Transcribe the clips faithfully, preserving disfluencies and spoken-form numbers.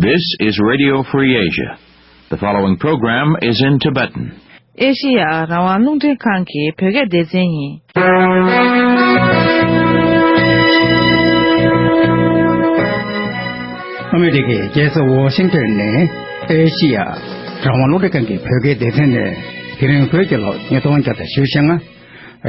This is Radio Free Asia. The following program is in Tibetan. ཨེ་ཤི་ཡ་རང་དབང་རླུང་འཕྲིན་ཁང་གི་བོད་སྐད་སྡེ་ཚན་ཡིན། ཨ་མི་རི་ཀའི་རྒྱལ་ས་ཝ་ཤིང་ཏོན་ནས་ཨེ་ཤི་ཡ་རང་དབང་རླུང་འཕྲིན་ཁང་གི་བོད་སྐད་སྡེ་ཚན་ནས་དེ་རིང་བོད་རྒྱལ་ལོ་ཉིས་སྟོང་བརྒྱ་དང་བཞི་བཅུ་ཞེ་ལྔ།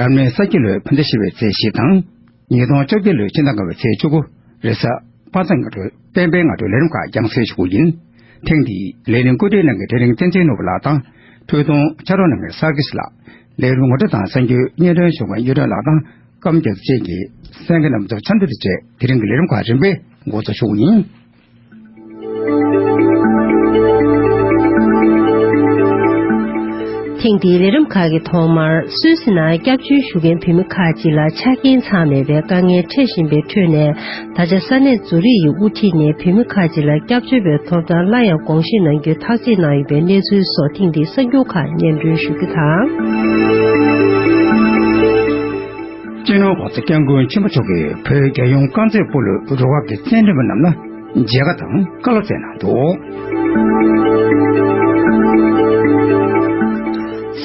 རབ་གནས་ས་ཁྱི་ལོའི་བོད་ཟླ་བཞི་པའི་ཚེས་བཞི་དང་། ཉིས་སྟོང་བཅོ་བརྒྱད་ལོའི་ཕྱི་ཟླ་ལྔ་པའི་ཚེས་བཅུ་དགུ། རེས་གཟའ་པ་སངས་སྔ་དྲོའི་སྤེན་པའི་སྔ་དྲོའི་ལས་རིམ་ཁག་རྒྱང་སྲིང་ཞུ་རྒྱུ་ཡིན། ཐེངས་འདིའི་ལས་རིམ་བཀོད་སྒྲིག་གནང་མཁན་དེ་རིང་བསྟན་འཛིན་ནོར་བུ་ལགས་དང་། འཕྲོས་གཏོང་ཕྱག་རོགས་གནང་མཁན་སར་ཀིས་ལགས། ལས་རིམ་ངོ་སྤྲོད་དང་གསར་འགྱུར་སྙན་སྒྲོན་ཞུ་མཁན་གཡུ་སྒྲོན་ལགས་དང་། སྐརམ་རྒྱ་མཚོ་བཅས་ཀྱི་གསན་མཁན་རྣམ་ཚོར་འཚམས་འདྲི་དང་བཅས། དེ་རིང་གི་ལས་རིམ་ཁག་རིམ་པས་འགོ་འཛུགས་ཞུ་རྒྱུ་ཡིན། ཐེངས་འདིའི་ལས་རིམ་ཁག་གི་ཐོག་མར། སུད་སི་ནང་སྐྱབས་བཅོལ་ཞུ་མཁན་བོད་མི་ཁག་ཅིག་ལ་ཆ་རྐྱེན་ཚང་མེད་པའི་དཀའ་ངལ་འཕྲད་བཞིན་པའི་ཁྲོད་ནས། ད་ཆ་ས་གནས་ཛུ་རིག་ཡི་དབུ་ཁྲིད་ནས་བོད་མི་ཁག་ཅིག་ལ་སྐྱབས་བཅོལ་བའི་ཐོབ་ཐང་སླར་ཡང་དགོངས་བཞེས་གནང་རྒྱུའི་ཐག་བཅད་གནང་ཡོད་པའི་གནས་ཚུལ་སོགས། ཐེངས་འདིའི་གསར་འགྱུར་ཁག་སྙན་སྒྲོན་ཞུ་རྒྱུ་དང་། སྤྱི་ནོར་༸གོང་ས་༸སྐྱབས་མགོན་ཆེན་པོ་མཆོག་གིས་བོད་རྒྱལ་ཡོངས་དཀར་མཛེས་སྤོ་ལོའི་རུ་ཁག་གི་རྩེད་འགྲན་པ་རྣམས་ལ་མཇལ་ཁ་དང་བཀའ་སློབ་སྩལ་གནང་འདུག།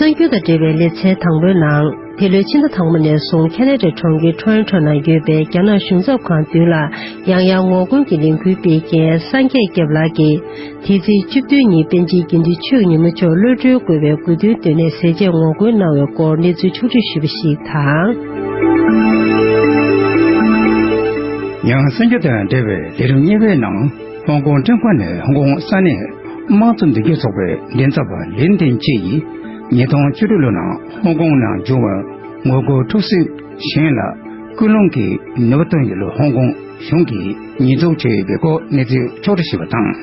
གསར་འགྱུར་དང་འབྲེལ་བའི་ལེ་ཚན་དང་པོའི་ནང་། འདི་ལོའི་ཕྱི་ཟླ་དང་པོ་ནས་བཟུང་ཁེ་ན་ཌའི་གྲོང་ཁྱེར་ཊོ་རོན་ཊོ་ནང་ཡོད་པའི་རྒྱ་ནག་གཞུང་ཚབ་ཁང་མདུན་ལ་ཡང་ཡང་ངོ་རྒོལ་གྱི་ལས་འགུལ་སྤེལ་མཁན་སངས་རྒྱས་སྐྱབས་ལགས་ཀྱིས། དེ་ཚེས་བཅུ་བདུན་ཉིན་པཎ་ཆེན་དགེ་འདུན་ཆོས་ཀྱི་ཉི་མ་མཆོག་གློད་གྲོལ་དགོས་པའི་དགོས་འདུན་བཏོན་ནས་ཟས་བཅད་ངོ་རྒོལ་གནང་བའི་སྐོར་གནས་ཚུལ་ཕྱོགས་བསྒྲིགས་ཞུས་པ་ཞིག་དང་། ཡང་གསར་འགྱུར་དང་འབྲེལ་བའི་ལས་རིམ་གཉིས་པའི་ནང་། ཧོང་ཀོང་ཀྲེན་ཀོན་ནས་ཧོང་ཀོང་ས་གནས་དམངས་གཙོ་མདུན་སྐྱོད་ཚོགས་པའི་མགྲིན་ཚབ་པ་ལིན་ཐེན་ཅི་ཡིས་ཉིས་སྟོང་བཅུ་དྲུག་ལོ་ནང་ཧོང་ཀོང་ནང་བྱུང་བའི་ངོ་རྒོལ་འཁྲུག་ཟིང་གཞན་ལ་སྐུལ་སློང་གི་ནུས་པ་བཏོན་ཡོད་ལུགས་ཧོང་ཀོང་གཞུང་གིས་ཉེས་འཛུགས་བྱས་ཡོད་པའི་སྐོར་གནས་ཚུལ་ཕྱོགས་བསྒྲིགས་ཞུས་པ་དང་།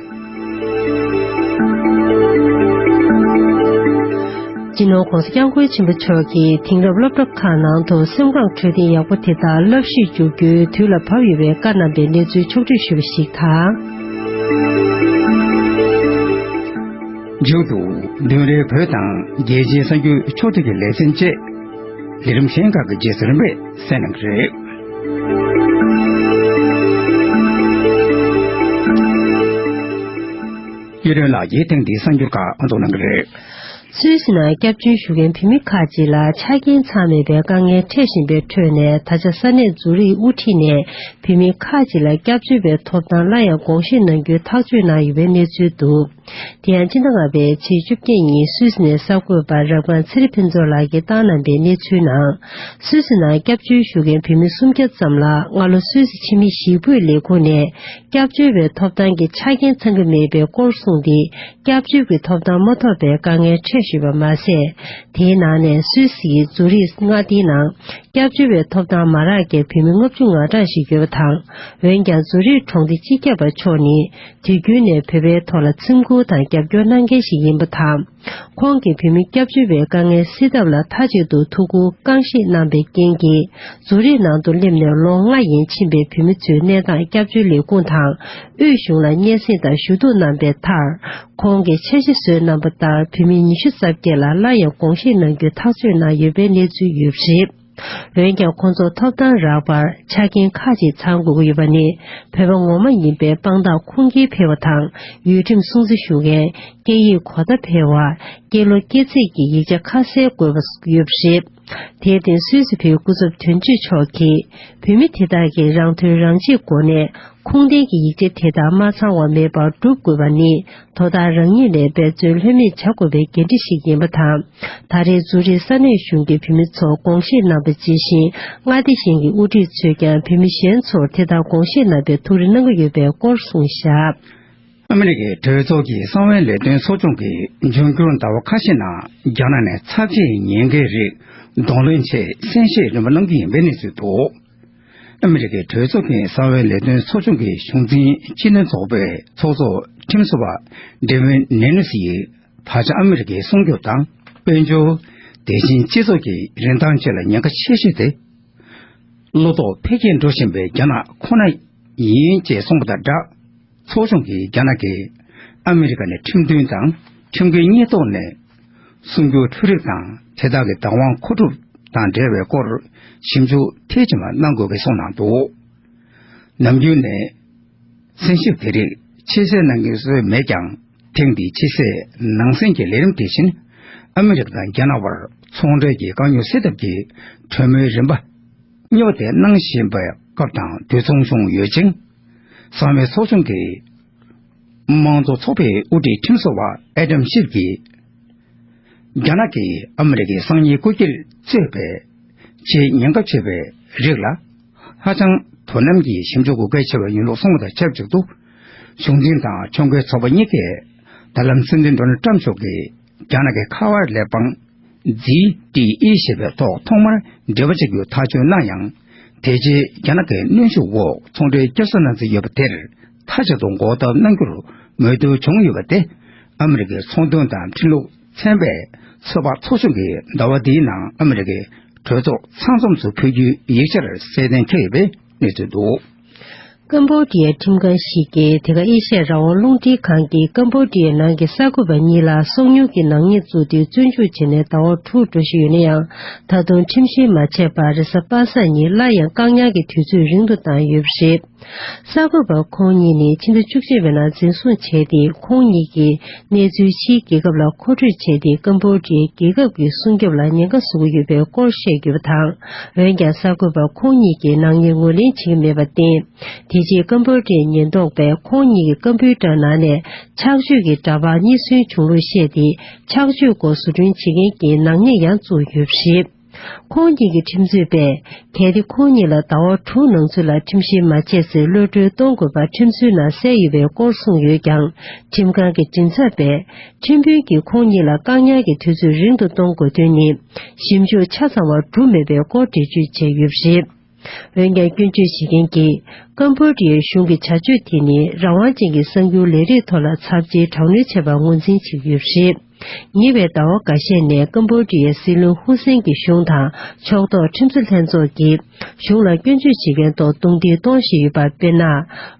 སྤྱི་ནོར་༸གོང་ས་༸སྐྱབས་མགོན་ཆེན་པོ་མཆོག་གིས་དེང་རབས་སློབ་གྲྭ་ཁག་ནང་དུ་སེམས་ཁམས་འཕྲོད་བསྟེན་ཡག་པོ་དེ་དག་བསླབ་གཞིར་འཇུག་རྒྱུའི་དུས་ལ་བབ་ཡོད་པའི་བཀའ་གནང་པའི་གནས་ཚུལ་ཕྱོགས་བསྒྲིགས་ཞུས་པ་ཞིག་དང་། མཇུག་ཏུ། བདུན་རེའི་བོད་དང་རྒྱལ་སྤྱིའི་གསར་འགྱུར་ཕྱོགས་བསྒྲིགས་ཀྱི་ལེ་ཚན་བཅས། ལས་རིམ་གཞན་ཁག་གི་རྗེས་སུ་རིམ་པས་གསན་གནང་གི་རེད། གཡུ་སྒྲོན་ལགས་ཀྱིས་ཐེངས་འདིའི་གསར་འགྱུར་ཁག་ཨང་དང་གནང་གི་རེད། སུད་སི་ནང་སྐྱབས་བཅོལ་ཞུ་མཁན་བོད་མི་ཁག་ཅིག་ལ་ཆ་རྐྱེན་ཚང་མེད་པའི་དཀའ་ངལ་འཕྲད་བཞིན་པའི་ཁྲོད་ནས། ད་ཆ་ས་གནས་ཛུ་རིག་དབུ་ཁྲིད་ནས་བོད་མི་ཁག་ཅིག་ལ་སྐྱབས་བཅོལ་བའི་ཐོབ་ཐང་སླར་ཡང་དགོངས་བཞེས་གནང་རྒྱུའི་ཐག་གཅོད་གནང་ཡོད་པའི་གནས་ཚུལ་འདུག། དེ་ཡང་ཕྱི་ཟླ་ལྔ་པའི་ཚེས་བཅོ་བརྒྱད་ཉིན་སུད་སི་ནས་གསར་འགོད་པ་རབ་སྒང་ཚེ་རིང་ཕུན་ཚོགས་ལགས་ཀྱིས་བཏང་གནང་པའི་གནས་ཚུལ་ནང་། སུད་སི་ནང་སྐྱབས་བཅོལ་ཞུ་མཁན་བོད་མི་སུམ་བརྒྱ་ཙམ་ལ་སྔ་ལོ་སུད་སི་ཕྱི་མི་ཞི་གྲོས་ལས་ཁུངས་ནས་སྐྱབས་བཅོལ་བའི་ཐོབ་ཐང་གི་ཆ་རྐྱེན་ཚང་གི་མེད་པའི་སྐོར་གསུངས་ཏེ། སྐྱབས་བཅོལ་གྱི་ཐོབ་ཐང་མ་ཐོབ་པའི་དཀའ་ངལ་འཕྲད་བཞིན་པ་མ་ཟད། དེའི་ནང་ནས་སུད་སི་ཡི་ཛུ་རིག་མངའ་སྡེའི་ནང་སྐྱབས་བཅོལ་བའི་ཐོབ་ཐང་མ་རག་མཁན་བོད་མི་ལྔ་བཅུ་ང་གྲངས་ཤིག་ཡོད་པ་དང་། འོན་ཀྱང་ཛུ་རིག་གྲོང་སྡེ་སྤྱི་ཁྱབ་པ་མཆོག་ནི། དུས་རྒྱུན་ནས་བོད་པའི་ཐོག་ལ་ཚིམ་ཁུར་དང་རྒྱབ་སྐྱོར་གནང་མཁན་ཞིག་ཡིན་པ་དང་། ཁོང་གིས་བོད་མི་སྐྱབས་བཅོལ་བའི་དཀའ་ངལ་སེལ་ཐབས་ལ་མཐའ་གཅིག་ཏུ་ཐུགས་ཁུར་རྐང་བཞེས་གནང་པའི་རྐྱེན་གྱིས། ཛུ་རིག་ནང་དུ་སླེབས་ནས་ལོ་ལྔ་ཡན་ཕྱིན་པའི་བོད་མི་ཚོའི་གནས་སྟངས་སྐྱབས་བཅོལ་ལས་ཁུངས་དང་། དབུས་གཞུང་ལ་སྙན་སེང་དང་ཞུ་གཏུག་གནང་པའི་མཐར། ཁོང་གིས་འཆར་གཞི་བཟོས་གནང་པ་ལྟར། བོད་མི་ཉི་ཤུ་རྩ་བརྒྱད་ལ་སླར་ཡང་དགོངས་བཞེས་གནང་རྒྱུའི་ཐག་གཅོད་གནང་ཡོད་པའི་གནས་ཚུལ་ཡོད་པ་རེད། འོན་ཀྱང་། ཁོང་ཚོར་ཐོབ་ཐང་རག་པར་ཆ་རྐྱེན་ཁག་ཅིག་ཚང་དགོས་ཀྱི་ཡོད་པ་ནི། བོད་པ་ངོ་མ་ཡིན་པའི་དཔང་རྟགས་ཁུངས་སྐྱེལ་ཕེབས་པ་དང་། ཡུལ་ཁྲིམས་སྲུང་བརྩི་ཞུ་མཁན། སྐད་ཡིག་གོ་བརྡ་འཕེར་བ། སྐྱེས་ལོ་སྐྱེས་ཚེས་ཀྱི་ཡིག་ཆ་ཁ་གསལ་དགོས་པ་ཡོད་པ་རེད། དེར་བརྟེན། སུད་སི་བོད་སྐུ་ཚབ་དོན་གཅོད་མཆོག་གིས། བོད་མི་དེ་དག་གིས་རང་དོན་རང་གཅེས་སྒོ་ནས། ཁུངས་ལྡན་གྱི་ཡིག་ཆ་དེ་དག་མ་ཚང་བ་མེད་པར་སྒྲུབ་དགོས་པ་ནི། དོ་བདག་རང་ཉིད་ལས་འབད་བརྩོན་ལྷོད་མེད་བྱ་དགོས་པའི་འགན་འཁྲི་ཞིག་ཡིན་པ་དང་། ད་རེས་ཛུ་རིག་ས་གནས་གཞུང་གི་བོད་མི་ཚོ་དགོངས་བཞེས་གནང་པ་ཇི་བཞིན། མངའ་སྡེ་གཞན་གྱི་དབུ་ཁྲིད་ཚོས་ཀྱང་བོད་མི་གཞན་ཚོར་དེ་ལྟར་དགོངས་བཞེས་གནང་པའི་ཐུགས་རེ་གནང་གི་ཡོད་པའི་སྐོར་གསུངས་བཞག། ཨ་མི་རི་ཀའི་གྲོས་ཚོགས་ཀྱི་གསང་བའི་ལས་དོན་ཚོགས་ཆུང་གིས་འབྱུང་འགྱུར་ཟླ་བ་ཁ་ཤས་ནང་རྒྱ་ནག་ནས་ཚར་གཅིག་ཉེན་ཁའི་རིགས་གདོང་ལེན་ཆེད་གསན་བཞེས་རིམ་པ་གནང་རྒྱུ་ཡིན་པའི་གནས་ཚུལ་འདུག། ཨ་མི་རི་ཀའི་གྲོས་ཚོགས་ཀྱི་གསང་བའི་ལས་དོན་ཚོགས་ཆུང་གི་གཞུང་འཛིན་སྤྱི་མཐུན་ཚོགས་པའི་ཚོགས་གཙོ་ཁྲིམས་བཟོ་བ་ཌེ་ཝིན་ནེ་ནུ་སི་ཡིས། ད་ཆ་ཨ་མི་རི་ཀའི་སྲུང་སྐྱོབ་དང་དཔལ་འབྱོར། དེ་བཞིན་སྤྱི་ཚོགས་ཀྱི་རིན་ཐང་བཅས་ལ་ཉེན་ཁ་ཆེ་ཤོས་དེ། བློ་ཐོག་འཕེལ་རྒྱས་འགྲོ་བཞིན་པའི་རྒྱ་ནག་ཁོ་ན་ཡིན་ཅེས་གསུངས་པ་དང་སྦྲགས། ཚོགས་ཆུང་གིས་རྒྱ་ནག་གིས་ཨ་མི་རི་ཀ་ནས་ཁྲིམས་མཐུན་དང་ཁྲིམས་འགལ་གཉིས་ཐོག་ནས། གསུང་སྒྱུར་འཕྲུལ་རིག་དང་དེ་དག་གི་བདག་དབང་མཁོ་སྒྲུབ་དང་འབྲེལ་བའི་སྐོར་ཞིབ་འཇུག་མཐིལ་ཕྱིན་པ་གནང་དགོས་པའི་གསུངས་གནང་འདུག། ནམ་རྒྱུན་ནས་ཚན་ཞིབ་དེ་རིགས་ ཕྱི་གསལ་ནང་གསལ་བཟོས་མེད་ཀྱང་། ཐེངས་འདིའི་ཕྱི་གསལ་ནང་གསལ་གྱི་ལས་རིམ་དེ་བཞིན། ཨ་མི་རི་ཀ་དང་རྒྱ་ནག་བར་ཚོང་འབྲེལ་གྱི་དཀའ་རྙོག་སེལ་ཐབས་ཀྱི་གྲོས་མོལ་རིམ་པ་གཉིས་པ་དེ་གནང་བཞིན་པའི་སྐབས་དང་དུས་མཚུངས་བྱུང་ཡོད་ཅིང་། གསང་བའི་ཚོགས་ཆུང་གི་དམངས་གཙོ་ཚོགས་པའི་དབུ་ཁྲིད་ཁྲིམས་བཟོ་བ་ཨེ་ཌམ་ཤིབ་ཀྱིས། རྒྱ་ནག་གིས་ཨ་མི་རི་ཀའི་གསང་ཉུལ་རྐུ་འཁྱེར་གཙོས་པའི་ཆེས་ཉེན་ཁ་ཆེ་བའི་རིགས་ལ་ཧ་ཅང་དོ་སྣང་གིས་ཞིབ་འཇུག་དགོས་གལ་ཆེ་བ་ཡིན་ལུགས་གསུངས་པ་དང་ཆབས་ཅིག་ཏུ། གཞུང་འཛིན་དང་ཁྲིམས་འགལ་ཚོགས་པ་གཉིས་ཀས་ད་ལམ་སྲིད་འཛིན་ཌོ་ནལ་ཊམ་མཆོག་གིས་རྒྱ་ནག་གི་ཁ་པར་ལས་པང་ཛི་ཏི་ཨི་ཞེས་པའི་ཐོག་ཐོག་མར་འབྲེལ་བ་བྱ་རྒྱུ་ཐག་གཅོད་གནང་ཡང་། དེ་རྗེས་རྒྱ་ནག་གི་གནོན་ཤུགས་འོག་ཚོང་འབྲེལ་བསྐྱར་གསོ་གནང་རྩིས་ཡོད་པ་དེར་མཐའ་གཅིག་ཏུ་འགོག་ཐབས་གནང་རྒྱུར་མོས་མཐུན་བྱུང་ཡོད་པ་དེ། ཨ་མི་རི་ཀའི་ཚོང་དོན་དང་འཕྲིན་ལུགས་ཚན་པའི་ཚོད་དཔག་ཚོགས་ཆུང་གིས་ཟླ་བ་འདིའི་ནང་ཨ་མི་རི་ཀའི་གྲོས་ཚོགས་ཚང་འཛོམས་སུ་ཕུལ་རྒྱུའི་ཡིག་ཆར་གསལ་སྟོན་བྱས་ཡོད་པའི་གནས་ཚུལ་འདུག། ཀམ་བོ་ཌི་ཡའི་ཁྲིམས་ཁང་ཞིག་གིས་དེ་ག་ཨེ་ཤ་ཡ་རང་དབང་རླུང་འཕྲིན་ཁང་གིས་ཀམ་བོ་ཌི་ཡའི་ནང་གི་གསར་འགོད་པ་གཉིས་ལ་སོ་ཉུལ་གྱི་ནག་ཉེས་བཙུགས་ཏེ་བཙོན་འཇུག་བྱས་ནས་ཟླ་བ་དྲུག་འགྲོ་བཞིན་ཡོད་ན་ཡང་། ད་དུང་ཁྲིམས་བཤེར་མ་བྱས་པར་རེས་གཟའ་པ་སངས་ཉིན་སླར་ཡང་བཀག་ཉར་གྱི་དུས་ཚོད་རིང་དུ་བཏང་ཡོད་པ་རེད། གསར་འགོད་པ་ཁོང་གཉིས་ནི་ཕྱི་ཟླ་བཅུ་གཅིག་པའི་ནང་འཛིན་བཟུང་བྱས་ཏེ། ཁོང་གཉིས་ཀྱིས་གནས་ཚུལ་ཕྱིའི་རྒྱལ་ཁབ་ལ་མཁོ་སྤྲོད་བྱས་ཏེ། ཀམ་བོ་ཌི་ཡའི་རྒྱལ་ཁབ་ཀྱི་སྲུང་སྐྱོབ་ལ་ཉེན་ཁ་བཟོ་གི་ཡོད་པའི་སྐོར་བཤད་ཡོད་པ་དང་། འོན་ཀྱང་། གསར་འགོད་པ་ཁོང་གཉིས་ཀྱིས་ནག་ཉེས་ངོས་ལེན་བྱེད་ཀྱི་མེད་པར་བརྟེན། དེ་རྗེས་ཀམ་བོ་ཌི་ཡའི་ཉེན་རྟོག་པས་ཁོང་གཉིས་ཀྱི་ཀམ་པུའུ་ཊར་ནང་ནས་ཆག་སྤྱོད་ཀྱི་འདྲ་པར་རྙེད་སོན་བྱུང་ལུགས་བཤད་དེ། ཆག་སྤྱོད་སྐོར་བཟོ་སྐྲུན་བྱེད་མཁན་གྱི་ནག་ཉེས་ཡང་བཙུགས་ཡོད་པ་རེད། ཁོང་གཉིས་ཀྱི་ཁྲིམས་རྩོད་པས། གལ་ཏེ་ཁོང་གཉིས་ལ་ཟླ་བ་དྲུག་ནང་ཚུད་ལ་ཁྲིམས་བཤེར་མ་བྱས་ཚེ། གློད་གྲོལ་གཏོང་དགོས་པ་ཁྲིམས་སྲོལ་ནང་གསལ་ཡོད་པའི་སྐོར་གསུངས་ཡོད་ཀྱང་། ཁྲིམས་ཁང་གི་མགྲིན་ཚབ་པས། ཁྲིམས་དཔོན་གྱིས་ཁོང་གཉིས་ལ་བཀག་ཉར་གྱི་དུས་ཚོད་རིང་དུ་གཏོང་དགོས་དོན་ནི། ཞིབ་འཇུག་ཆ་ཚང་བ་གྲུབ་མེད་པའི་སྐོར་འགྲེལ་བརྗོད་བྱས་ཡོད་པ་རེད། འོན་ཀྱང་། སྐྱོན་བརྗོད་བྱེད་མཁན་གྱིས། ཀམ་བོ་ཌི་ཡའི་གཞུང་གི་བྱ་སྤྱོད་དེ་ནི་རང་དབང་ཅན་གྱི་གསར་འགྱུར་ལས་རིགས་ཐོག་ལ་ཚབས་ཆེའི་དྲག་གནོན་བྱས་པར་ངོས་འཛིན་བྱེད་ཀྱི་ཡོད་པ་རེད། ཉེ་བའི་ཟླ་བ་འགའ་ཤས་ནས་ཀམ་བོ་ཌི་ཡའི་སྲིད་བློན་ཧུ་སེན་གྱི་གཞུང་དང་ཕྱོགས་གཏོགས་ཁྲིམས་བཟོ་ལྷན་ཚོགས་ཀྱིས་གཞུང་ལ་སྐྱོན་བརྗོད་བྱེད་མཁན་ཐོག་རྡུང་རྡེག་གཏོང་བཞིན་ཡོད་པ། དཔེར་ན།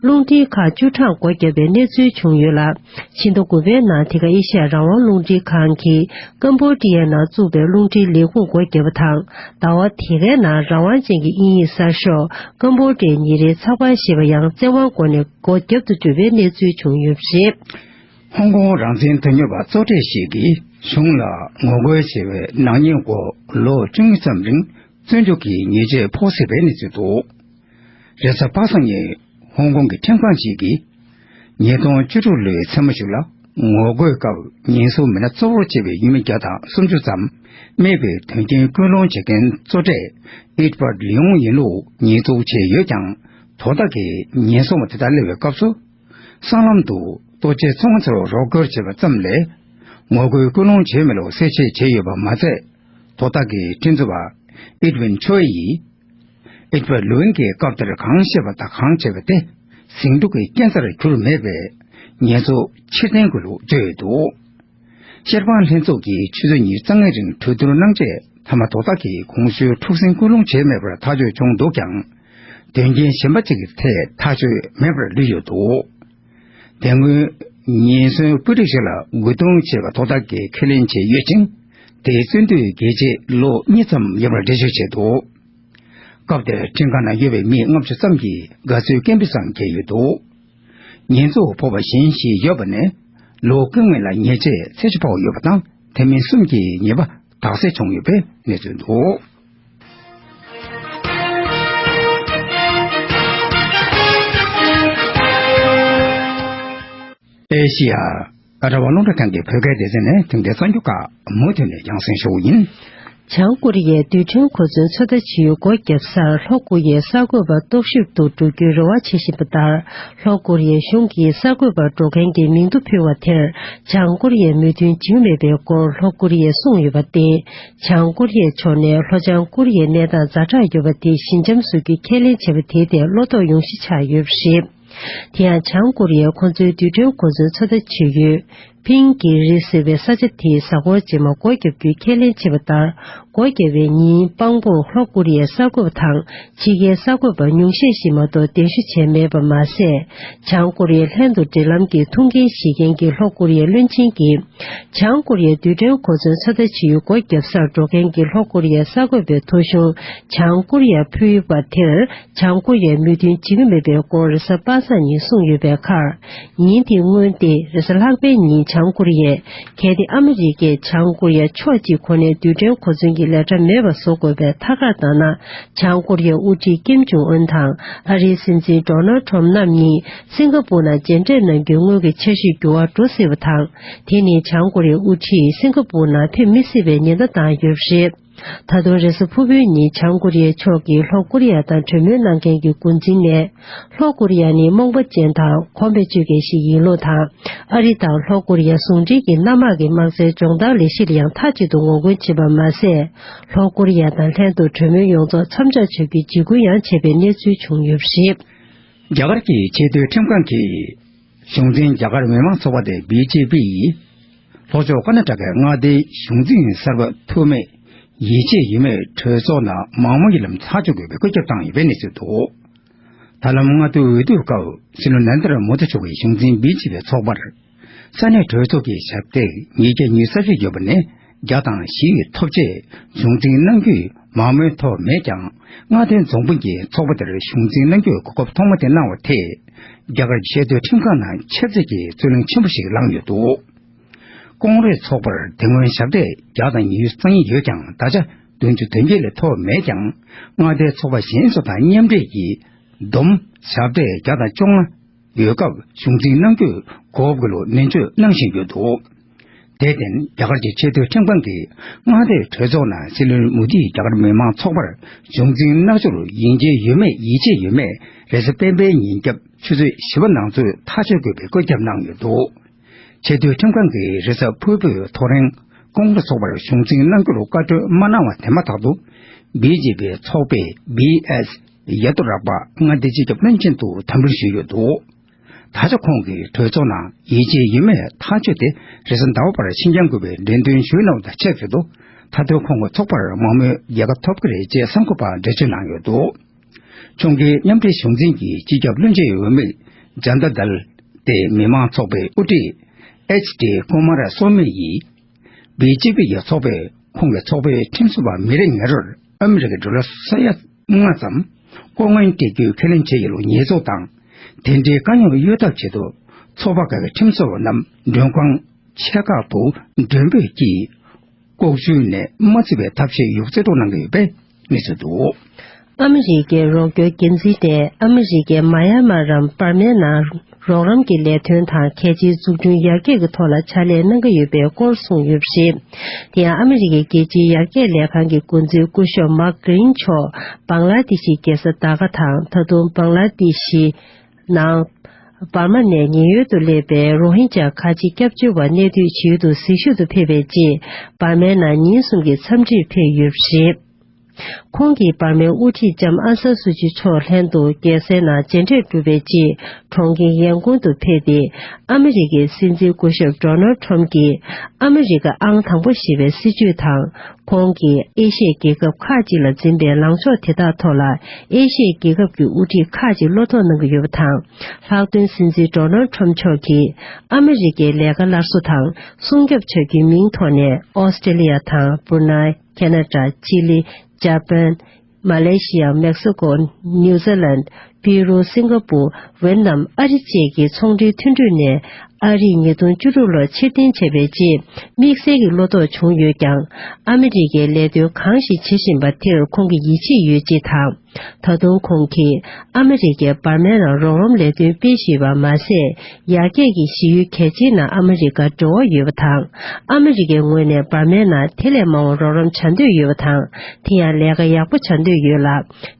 རླུང་འཕྲིན་ཁག་བཅུ་གྲངས་སྒོ་བརྒྱབ་པའི་གནས་ཚུལ་བྱུང་ཡོད་ལ། ཕྱི་ཟླ་དགུ་པའི་ནང་དེ་ག་ཨེ་ཤ་ཡ་རང་དབང་རླུང་འཕྲིན་ཁང་གིས་ཀམ་བོ་ཌི་ཡའི་ནང་བཙུགས་པའི་རླུང་འཕྲིན་ལས་ཁུངས་སྒོ་བརྒྱབ་པ་དང་། ཟླ་བ་དེ་གའི་ནང་རང་དབང་ཅན་གྱི་དབྱིན་ཡིག་གསར་ཤོག་ཀམ་བོ་ཌི་ཡའི་ཉིན་རེའི་ཚགས་པར་ཞེས་པ་ཡང་བཙན་དབང་སྒོ་ནས་སྒོ་བརྒྱབ་ཏུ་གྲུབ་པའི་གནས་ཚུལ་བྱུང་ཡོད་པ་རེད། ཧོང་ཀོང་རང་བཙན་དོན་གཉེར་བ་གཙོ་གྲས་ཤིག་གིས་གཞུང་ལ་ངོ་རྒོལ་བྱས་པའི་ནག་ཉེས་འོག་ལོ་བཅུ་གཉིས་ཙམ་རིང་བཙོན་འཇུག་གི་ཉེས་ཆད་ཕོག་སྲིད་པའི་གནས་ཚུལ་འདུག། རེས་གཟའ་པ་སངས་ཉིན་ཧོང་ཀོང་གི་ཁྲིམས་ཁང་ཞིག་གིས། ཉིས་སྟོང་བཅུ་དྲུག་ལོའི་མཚན་མོ་ཞིག་ལ། ངོ་རྒོལ་སྐབས་ཉེན་སྲུང་མི་སྣ་གཙོ་བོར་བྱས་པའི་ཡུལ་མི་བརྒྱ་དང་སུམ་ཅུ་ཙམ་རྨས་པའི་དོན་རྐྱེན་སྐུལ་སློང་བྱེད་མཁན་གཙོ་གྲས་ཨེད་ཝར་ལིའུ་ཡིན་ལུགས་ཉེས་འཛུགས་བྱས་ཡོད་ཀྱང་། དོ་བདག་གིས་ཉེན་སྲུང་བ་དེ་དག་སླེབས་པའི་སྐབས་སུ། སྲང་ལམ་དུ་ལྟོ་ཆས་འཚོང་མཁན་ཚོར་རོགས་སྐྱོར་བྱས་པ་ཙམ་ལས། ངོ་རྒོལ་སྐུལ་སློང་བྱས་མེད་ལུགས་གསལ་བཤད་བྱས་ཡོད་པ་མ་ཚད། དོ་བདག་གི་ཁྲིམས་རྩོད་པ་ཨེད་ཝིན་ཆོའེ་ཡིས། ཨེད་ཝར་ལུའུ་ཡིན་གྱིས་སྐབས་དེར་གང་བཤད་པ་དང་གང་བྱས་པ་དེ་ཟིང་འཁྲུག་གི་རྐྱེན་རྩར་གྱུར་མེད་པས་ཉེས་འཛུགས་ཕྱིར་འཐེན་དགོས་ལུགས་བརྗོད་ཡོད་འདུག། ཤེར་ཕང་ལྷན་ཚོགས་ཀྱིས་ཆུ་ཚོད་ཉི་ཤུ་རྩ་ལྔའི་རིང་གྲོས་བསྡུར་གནང་རྗེས་མཐའ་མ་དོ་བདག་གིས་གོང་ཞུས་འཁྲུག་ཟིང་སྐུལ་སློང་བྱས་མེད་པར་ཐག་གཅོད་བྱུང་འདུག་ཀྱང་། དོན་རྐྱེན་གཞན་པ་གཅིག་གི་ཐད་ཐག་གཅོད་མེད་པར་ལུས་ཡོད་འདུག། དེ་སྔོན་ཉེན་ཟོན་དཔོན་རིགས་ཤིག་ལ་རྒོལ་རྡུང་བྱས་པ་དོ་བདག་གིས་ཁས་ལེན་བྱས་ཡོད་ཅིང་། དེའི་བཙོན་དུས་རྒྱལ་གཅེས་ལོ་གཉིས་ཙམ་ཡོད་པར་འགྲེལ་བརྗོད་བྱས་འདུག། སྐབས་དེར་ཁྲིམས་ཁང་ནང་ཡོད་པའི་མི་ལྔ་བཅུ་ཙམ་གྱིས་དགའ་བསུའི་སྐད་འབོད་ཙམ་བརྒྱབ་ཡོད་འདུག། ཉེས་འཛུགས་ཕོག་པ་གཞན་ཞིག་ཡོད་པ་ནས་ལོ་དགུའི་སྔོན་ལ་ཉེས་ཆད་ཚད་གཞི་ཕོག་ཡོད་པ་དང་། དེ་མིན་གསུམ་གྱི་ཉེས་པ་དག་སེལ་བྱུང་ཡོད་པའི་གནས་ཚུལ་འདུག། ཨེ་ཤི་ཡ། ཨ་ར་བ་རླུང་འཕྲིན་ཁང་གི་བོད་སྐད་སྡེ་ཚན་ནས་དེང་གི་གསར་འགྱུར་ཁག་མུ་མཐུད་ནས་རྒྱང་སྲིང་ཞུ་བ་ཡིན། བྱང་ཀོ་རི་ཡས་རྡུལ་ཕྲན་གོ་མཚོན་ཚོད་ལྟ་བྱེད་ཡུལ་སྒོ་བརྒྱབ་སར་ལྷོ་ཀོ་རི་ཡའི་གསར་འགོད་པ་རྟོག་ཞིབ་ཏུ་འགྲོ་རྒྱུའི་རེ་བ་བྱེད་བཞིན་པ་ལྟར། ལྷོ་ཀོ་རི་ཡའི་གཞུང་གིས་གསར་འགོད་པར་འགྲོ་མཁན་གྱི་མིང་ཐོ་ཕུལ་བ་དེར་བྱང་ཀོ་རི་ཡས་མོས་མཐུན་བྱེད་ཀྱི་མེད་པའི་སྐོར་ལྷོ་ཀོ་རི་ཡས་གསུངས་ཡོད་པར་བརྟེན། བྱང་ཀོ་རི་ཡའི་ཕྱོགས་ནས་ལྷོ་བྱང་ཀོ་རི་ཡའི་གནས་སྟངས་ཛ་དྲག་ཡོད་པ་དེ་ཞི་འཇམ་བཟོ་རྒྱུའི་ཁས་ལེན་བྱས་པ་དེའི་ཐད་བློ་དོགས་ཡོང་གཞི་ཆགས་ཡོད་པ་རེད། དེ་ཡང་། བྱང་ཀོ་རི་ཡས་ཁོ་ཚོའི་རྡུལ་ཕྲན་གོ་མཚོན་ཚོད་ལྟ་བྱེད་ཡུལ། ཕིང་གི་རི་ཟེར་བའི་ས་ཆ་དེའི་གཟའ་འཁོར་རྗེས་མ་སྒོ་བརྒྱབ་རྒྱུའི་ཁས་ལེན་བྱས་པ་ལྟར། སྒོ་བརྒྱབ་པའི་ཉིན་དཔང་པོར་ལྷོ་ཀོ་རི་ཡའི་གསར་འགོད་པ་དང་ཕྱི་རྒྱལ་གསར་འགོད་པ་ཉུང་ཤས་ཤིག་མ་གཏོགས་གདན་ཞུ་བྱས་མེད་པ་མ་ཟད། བྱང་ཀོ་རི་ཡའི་ལྷན་དུ་འབྲེལ་ལམ་གྱི་ཐུགས་འགན་བཞེས་མཁན་གྱི་ལྷོ་ཀོ་རི་ཡའི་བློན་ཆེན་གྱིས། བྱང་ཀོ་རི་ཡའི་རྡུལ་ཕྲན་གོ་མཚོན་ཚོད་ལྟ་བྱེད་ཡུལ་སྒོ་བརྒྱབ་སར་འགྲོ་མཁན་གྱི་ལྷོ་ཀོ་རི་ཡའི་གསར་འགོད་པའི་ཐོ་གཞུང་བྱང་ཀོ་རི་ཡར་ཕུལ་བ་དེར། བྱང་ཀོ་རི་ཡས་མོས་མཐུན་བྱེད་ཀྱི་མེད་པའི་སྐོར་རེས་གཟའ་པ་སངས་ཉིན་གསུངས་ཡོད་པའི་ཁར། ཉིན་དེའི་སྔོན་ཏེ་རེས་གཟའ་ལྷག་པའི་ཉིན་བྱང་ཀོ་རི་ཡས། གལ་ཏེ་ཨ་མི་རི་ཀས་བྱང་ཀོ་རི་ཡ་ཕྱོགས་གཅིག་ཁོ་ནའི་རྡུལ་ཕྲན་གོ་མཚོན་གྱི་ལས་གྲྭ་མེད་པ་བཟོ་དགོས་པའི་ཐད་ཀར་བཏང་ན། བྱང་ཀོ་རི་ཡའི་དབུ་ཁྲིད་ཀིམ་ཇུང་ཨུན་དང་ཨ་རིའི་སྲིད་འཛིན་ཌོ་ནལ་ཁྲོམ་རྣམ་གཉིས་སིང་ག་པུར་ནང་མཇལ་འཕྲད་གནང་རྒྱུའི་སྔོན་གྱི་འཆར་གཞི་འགྱུར་བ་འགྲོ་སྲིད་པ་དང་། དེ་ནི་བྱང་ཀོ་རི་ཡའི་དབུ་ཁྲིད་སིང་ག་པུར་ནང་ཕེབས་མི་སྲིད་པའི་ཉེན་བརྡ་བཏང་ཡོད་པ་རེད། ད་དུང་རེས་གཟའ་ཕུར་བུའི་ཉིན་བྱང་ཀོ་རི་ཡའི་ཕྱོགས་ཀྱིས་ལྷོ་ཀོ་རི་ཡ་དང་གྲོས་མོལ་གནང་མཁན་གྱི་འགོ་འཛིན་ནས། ལྷོ་ཀོ་རི་ཡ་ནི་རྨོངས་པ་ཅན་དང་གོམས་པའི་སྤྱོད་མཁན་ཞིག་ཡིན་ལུགས་དང་། ཨ་རི་དང་ལྷོ་ཀོ་རི་ཡ་ཟུང་འབྲེལ་གྱི་གནམ་དམག་གི་དམག་རྩལ་སྦྱོང་བརྡར་ལས་གཞི་ལ་ཡང་མཐའ་གཅིག་ཏུ་ངོ་རྒོལ་བྱས་པ་མ་ཟད། ལྷོ་ཀོ་རི་ཡ་དང་ལྷན་དུ་གྲོས་མོལ་ཡོངས་རྫོགས་མཚམས་འཇོག་བྱ་རྒྱུའི་འཇིགས་སྐུལ་ཡང་བྱས་པའི་གནས་ཚུལ་བྱུང་ཡོད་པ་རེད། རྒྱ་གར་གྱི་ཆེས་མཐོའི་ཁྲིམས་ཁང་གིས། གཞུང་འཛིན་རྒྱ་གར་མི་མང་ཚོགས་པ་སྟེ་བི་ཇེ་པི་ཡིས། ལྷོ་ཕྱོགས་ཀར་ནཱ་ཊ་ཀའི་མངའ་སྡེའི་གཞུང་འཛིན་གསར་པ་འཐུས་མི་ཡིད་ཆེས་ཡོད་མེད་གྲོས་ཚོགས་ནང་མང་མོས་ཀྱི་ལམ་ཐག་གཅོད་དགོས་པའི་བཀོད་ཁྱབ་བཏང་ཡོད་པའི་གནས་ཚུལ་འདུག། ད་ལམ་མངའ་སྡེའི་འོས་བསྡུའི་སྐབས་སྲིད་བློན་ནན་དར་མོ་དི་མཆོག་གིས་གཞུང་འཛིན་བི་ཇེ་པི་ཚོགས་པར། ས་གནས་གྲོས་ཚོགས་ཀྱི་ཞབས་སྟེགས་ཉིས་བརྒྱ་ཉི་ཤུ་རྩ་བཞི་ཡོད་པ་ནས་བརྒྱ་དང་བཞི་ཡི་ཐོབ་ཆེད་གཞུང་འཛིན་གནང་རྒྱུའི་མང་མོས་ཐོབ་མེད་ཀྱང་། མངའ་སྡེའི་རྫོང་དཔོན་གྱིས་ཚོགས་པ་དེར་གཞུང་འཛིན་གནང་རྒྱུའི་གོ་སྐབས་ཐོག་མ་དེ་གནང་བ་དེས། རྒྱ་གར་ཆེས་མཐོའི་ཁྲིམས་ཁང་ནང་ཁྱབ་ཚད་ཀྱི་རྩོད་གླེང་ཆེན་པོ་ཞིག་ལངས་ཡོད་འདུག། ཀོང་རེས་ཚོགས་པར་དེ་སྔོན་ཞབས་སྟེགས་བརྒྱ་དང་ཉི་ཤུ་རྩ་གཉིས་ཡོད་ཀྱང་། ད་ཆ་བདུན་ཅུ་དོན་བརྒྱད་ལས་ཐོབ་མེད་ཀྱང་། མངའ་སྡེའི་ཚོགས་པ་གཞན་ཚོ་དང་མཉམ་འབྲེལ་གྱིས། བསྡོམས་ཞབས་སྟེགས་བརྒྱ་དང་བཅོ་ལྔ་ཡོད་སྐབས། གཞུང་འཛིན་གནང་རྒྱུའི་གོ་སྐབས་ལ་ནན་བརྗོད་གནང་བཞིན་ཡོད་འདུག། དེར་བརྟེན། རྒྱ་གར་གྱི་ཆེས་མཐོའི་ཁྲིམས་ཁང་གིས་མངའ་སྡེའི་གྲོས་ཚོགས་ནང་སྲིད་བློན་མོ་དིས་རྒྱ་གར་མི་མང་ཚོགས་པར་གཞུང་འཛིན་གནང་རྒྱུར་ཡིད་ཆེས་ཡོད་མེད་ཡིད་ཆེས་ཡོད་མེད་རེས་གཟའ་སྤེན་པའི་ཉིན་རྒྱབ་ཆུ་ཚོད་བཞི་པ་ནང་ཚུད་ཐག་གཅོད་དགོས་པའི་བཀོད་ཁྱབ་གནང་ཡོད་འདུག། ཆེས་མཐོའི་ཁྲིམས་ཁང་གིས་རེས་གཟའ་ཕུར་བུའི་ཐོ་རེངས་ཀོང་རེས་ཚོགས་པར་གཞུང་འཛིན་གནང་རྒྱུར་བཀའ་འཁྲོལ་མ་གནང་བ་དེ་མ་ཐག་ཏུ། བི་ཇེ་པི་ཚོགས་པས་བི་ཨེས་ཡ་དུ་རག་པ་མངའ་སྡེའི་སྤྱི་ཁྱབ་བློན་ཆེན་དུ་དམ་འབུལ་ཞུས་ཡོད་འདུག། ད་ཆ་ཁོང་གིས་གྲོས་ཚོགས་ནང་ཡིད་ཆེས་ཡོད་མེད་ཐག་གཅོད་དེ་རེས་གཟའ་ཟླ་བ་བར་ཕྱིན་འགྱངས་དགོས་པའི་འགྲེམས་སྟོན་ཞུས་གནང་བ་དང་ཆབས་ཅིག་ཏུ། མཐའ་དོན་ཁོང་གི་ཚོགས་པར་མང་མོས་རྒྱལ་ཁ་ཐོབ་ཀྱི་རེད་ཅེས་གསར་འགོད་པར་འགྲེལ་བརྗོད་གནང་ཡོད་འདུག། ཁྱོད་ཀྱིས་མཉམ་འབྲེལ་གཞུང་འཛིན་གྱི་སྤྱི་ཁྱབ་བློན་ཆེན་འོས་མི་ཇཱན་ཏ་དལ་ཏེ་མི་མང་ཚོགས་པའི་དབུ་ཁྲིད་ཨེཆ་ཌི་ཀུ་མ་ར་སོ་མི་ཡིས། བི་ཇེ་པི་ཡི་ཚོགས་པས་ཁོང་གི་ཚོགས་པའི་ཁྲིམས་བཟོ་བ་མི་རེ་ངེས་རུར་ཨ་མི་རི་ཀའི་ཌོ་ལར་ས་ཡ་ལྔ་ཙམ་ལྐོག་རྔན་སྤྲད་རྒྱུའི་ཁས་ལེན་བྱས་ཡོད་ལུགས་ཉེས་འཛུགས་དང་། དེ་འདྲའི་དཀའ་རྙོག་གཡོལ་ཐབས་ཆེད་དུ་ཚོགས་པ་ཁག་གི་ཁྲིམས་བཟོ་བ་རྣམས་མགྲོན་ཁང་ཆེ་ཁག་ཏུ་མགྲོན་འབོད་ཀྱིས། ལྐོག་ཇུས་ནས་མ་བརྩི་བའི་ཐབས་ཤེས་ཡོད་རྩིས་སྤྲོད་གནང་གི་ཡོད་པའི་གནས་ཚུལ་འདུག། ཨ་མི་རི་ཀའི་རོགས་སྐྱོར་འགན་འཛིན་ལྟེ་ཨ་མི་རི་ཀའི་མ་ཡན་མར་རམ་འབར་མའི་ནང་རོགས་རམ་གྱི་ལས་དོན་དང་གལ་ཆེའི་འཛུགས་སྐྲུན་ཡར་རྒྱས་ཀྱི་ཐོག་ལ་ཕྱག་ལས་གནང་གི་ཡོད་པའི་སྐོར་གསུངས་ཡོད་པ་རེད། དེ་ཡང་ཨ་མི་རི་ཀའི་རྒྱལ་སྤྱིའི་ཡར་རྒྱས་ལས་ཁང་གི་འགོ་འཛིན་སྐུ་ཞབས་མཱག་གྷི་རིན་མཆོག་བང་ལ་དེ་ཤི་རྒྱལ་ས་ཌ་ཀ་དང་། ད་དུང་བང་ལ་དེ་ཤི་ནང་འབར་མ་ནས་ཉེན་གཡོལ་དུ་སླེབས་པའི་རོ་ཧིན་ཇཱ་ཁ་ཆེ་སྐྱབས་བཅོལ་བ་གནས་སྡོད་བྱེད་ཡུལ་དུ་གཟིགས་ཞིབ་ཏུ་ཕེབས་པའི་རྗེས། འབར་མའི་ནང་ཉིན་གསུམ་གྱི་འཚམས་འདྲིར་ཕེབས་ཡོད་པ་རེད། ཁོང་གིས་འབར་མའི་དབུ་ཁྲིད་ལྕམ་ཨང་སན་སུ་ཅི་མཆོག་ལྷན་དུ་རྒྱལ་སའི་ནང་མཇལ་འཕྲད་གྲུབ་པའི་རྗེས། གྲོང་ཁྱེར་ཡན་ཀུང་དུ་ཕེབས་ཏེ། ཨ་མི་རི་ཀའི་སྲིད་འཛིན་སྐུ་ཞབས་ཌོ་ནལ་ཁྲོམ་གྱིས་ཨ་མི་རི་ཀ་ཨང་དང་པོ་ཞེས་པའི་སྲིད་བྱུས་དང་། ཁོང་གིས་ཨེ་ཤི་ཡའི་རྒྱལ་ཁབ་ཁག་ཅིག་ལ་འཛིན་པའི་ལངས་ཕྱོགས་དེ་དག་ཐོག་ལ། ཨེ་ཤི་ཡའི་རྒྱལ་ཁབ་ཀྱི་དབུ་ཁྲིད་ཁག་ཅིག་བློ་དོགས་གནང་གི་ཡོད་པ་དང་། ལྷག་དོན་སྲིད་འཛིན་ཌོ་ནལ་ཁྲོམ་མཆོག་གིས་ཨ་མི་རི་ཀའི་ལས་ཀ་སླར་གསོ་དང་སྲུང་སྐྱོབ་བྱ་རྒྱུའི་མིང་ཐོག་ནས། ཨོ་སི་ཀྲེ་ལི་ཡ་དང་། སྦུར་ནའི། ཁེ་ན་ཌ། ཅི་ལི། ཇ་པན། མ་ལེ་ཤི་ཡ། མེག་སི་ཀོ། ནིའུ་ཛི་ལན། པི་རུ། སིང་ག་པུར། ཝེ་ཏི་ནམ། ཨ་རི་བཅས་ཀྱི་ཚོང་འབྲེལ་མཐུན་གྲོས་ནས། ཨ་རིས་ཉིས་སྟོང་བཅུ་དྲུག་ལོར་ཕྱིར་འཐེན་བྱས་པའི་རྗེས། དམིགས་བསལ་གྱི་བློ་དོགས་བྱུང་ཡོད་ཀྱང་། ཨ་མི་རི་ཀས་ལས་དོན་གང་ཞིག་བྱེད་བཞིན་པ་དེར་ཁོང་གིས་ཡིད་ཆེས་ཡོད་ཅེས་དང་། ད་དུང་ཁོང་གིས་ཨ་མི་རི་ཀས་འབར་མའི་ནང་རོགས་རམ་ལས་དོན་སྤེལ་བཞིན་པ་མ་ཟད། ཡར་རྒྱས་ཀྱི་གཞི་ཡུལ་གལ་ཆེའི་ནང་ཨ་མི་རི་ཀར་འབྲེལ་བ་ཡོད་པ་དང་། ཨ་མི་རི་ཀའི་ངོས་ནས་འབར་མའི་ནང་དེ་ལས་མང་བ་རོགས་རམ་བྱ་འདོད་ཡོད་པ་དང་། དེ་ཡང་ལས་ཀ་ཡག་པོ་བྱ་འདོད་ཡོད་ལ།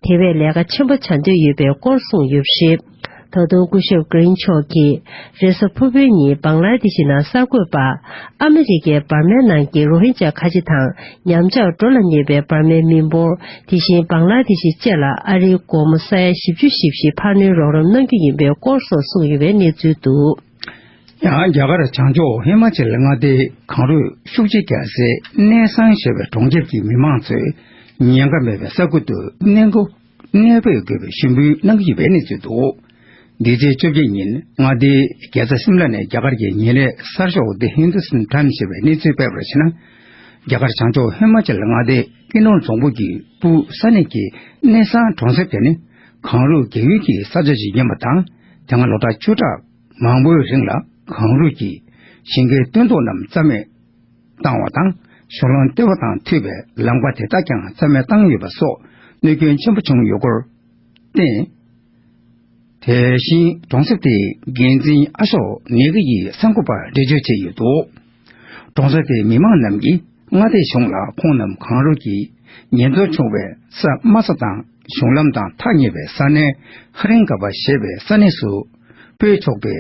དེ་བས་ལས་ཀ་ཆེན་པོ་བྱ་འདོད་ཡོད་པའི་སྐོར་གསུངས་ཡོད་པ་རེད། ད་དུང་སྐུ་ཞབས་གྷི་རིན་མཆོག་གིས་རེས་གཟའ་ཕུར་བུའི་ཉིན་བང་ལ་དེ་ཤི་ནང་གསར་འགོད་པར། ཨ་མི་རི་ཀས་འབར་མའི་ནང་གི་རོ་ཧིན་ཇཱ་ཁ་ཆེ་དང་ཉམས་ཆག་འགྲོ་ལ་ཉེ་བའི་འབར་མའི་མི་འབོར། དེ་བཞིན་བང་ལ་དེ་ཤི་བཅས་ལ་ཨ་རིའི་སྒོར་མོ་ས་ཡ་བཞི་བཅུ་ཞེ་བཞི་འཕར་སྣོན་རོགས་རམ་གནང་རྒྱུ་ཡིན་པའི་སྐོར་སོགས་གསུངས་ཡོད་པའི་གནས་ཚུལ་འདུག། ཡང་རྒྱ་གར་བྱང་ཕྱོགས་ཧི་མ་ཅལ་མངའ་སྡེའི་གངས་རུད་ཤུགས་ཆེ་རྒྱག་སའི་གནས་བཟང་ཞེས་པའི་གྲོང་ཁྱེར་གྱི་མི་མང་ཚོས་ཉེན་ཁ་མེད་པའི་ས་ཁུལ་དུ་གནས་སྐོ་གནས་སྤོས་དགོས་པའི་ཞུ་འབོད་གནང་གི་ཡོད་པའི་གནས་ཚུལ་འདུག་འདི་ཚེས་བཅོ་བརྒྱད་ཉིན་མངའ་སྡེའི་རྒྱལ་ས་སིམ་ལ་ནས་རྒྱ་གར་གྱི་ཉིན་རེའི་གསར་ཤོག་The Hindustan Times ཞེས་པའི་གནས་ཚུལ་སྤེལ་བར་བྱས་ན། རྒྱ་གར་བྱང་ཕྱོགས་ཧི་མ་ཅལ་མངའ་སྡེའི་ཀི་ནོར་རྫོང་ཁོངས་ཀྱི་སྤུ་ས་གནས་ཀྱི་གནས་བཟང་གྲོང་གསེབ་དེ་ནི་གངས་རུད་རྒྱག་ཡུལ་གྱི་ས་ཆ་ཞིག་ཡིན་པ་དང་། དེ་སྔ་ལོ་གྲངས་བཅུ་ཕྲག་མང་པོའི་རིང་ལ་གངས་རུད་ཀྱིས་ཞིང་ཁའི་སྟོན་ཐོག་རྣམས་རྩ་མེད་བཏང་བ་དང་། གཞུང་ལམ་ལྟེ་བ་དང་མཐུད་པའི་ལམ་ཁ་དེ་དག་ཀྱང་རྩ་མེད་བཏང་ཡོད་པ་སོགས་གནོད་སྐྱོན་ཆེན་པོ་བྱུང་ཡོད་སྐོར་བསྟན། དེ་བཞིན་གྲོང་གསེབ་དེའི་འགན་འཛིན་ཨ་ཤོག་ནེ་གི་ཡིས་གསར་འགོད་པར་འགྲེལ་བརྗོད་བྱས་ཡོད་འདུག་གྲོང་གསེབ་དེའི་མི་མང་རྣམས་ཀྱིས་མངའ་སྡེའི་གཞུང་ལ་ཁོང་རྣམས་གངས་རུད་ཀྱིས་ཉེན་རྟོག་བྱུང་བའི་ས་དམའ་ས་དང་གཞུང་ལམ་དང་ཐག་ཉེ་བའི་ས་གནས་ཧ་རིང་ག་པ་ཞེས་པའི་ས་གནས་སུ་སྤོས་ཆོག་པའི་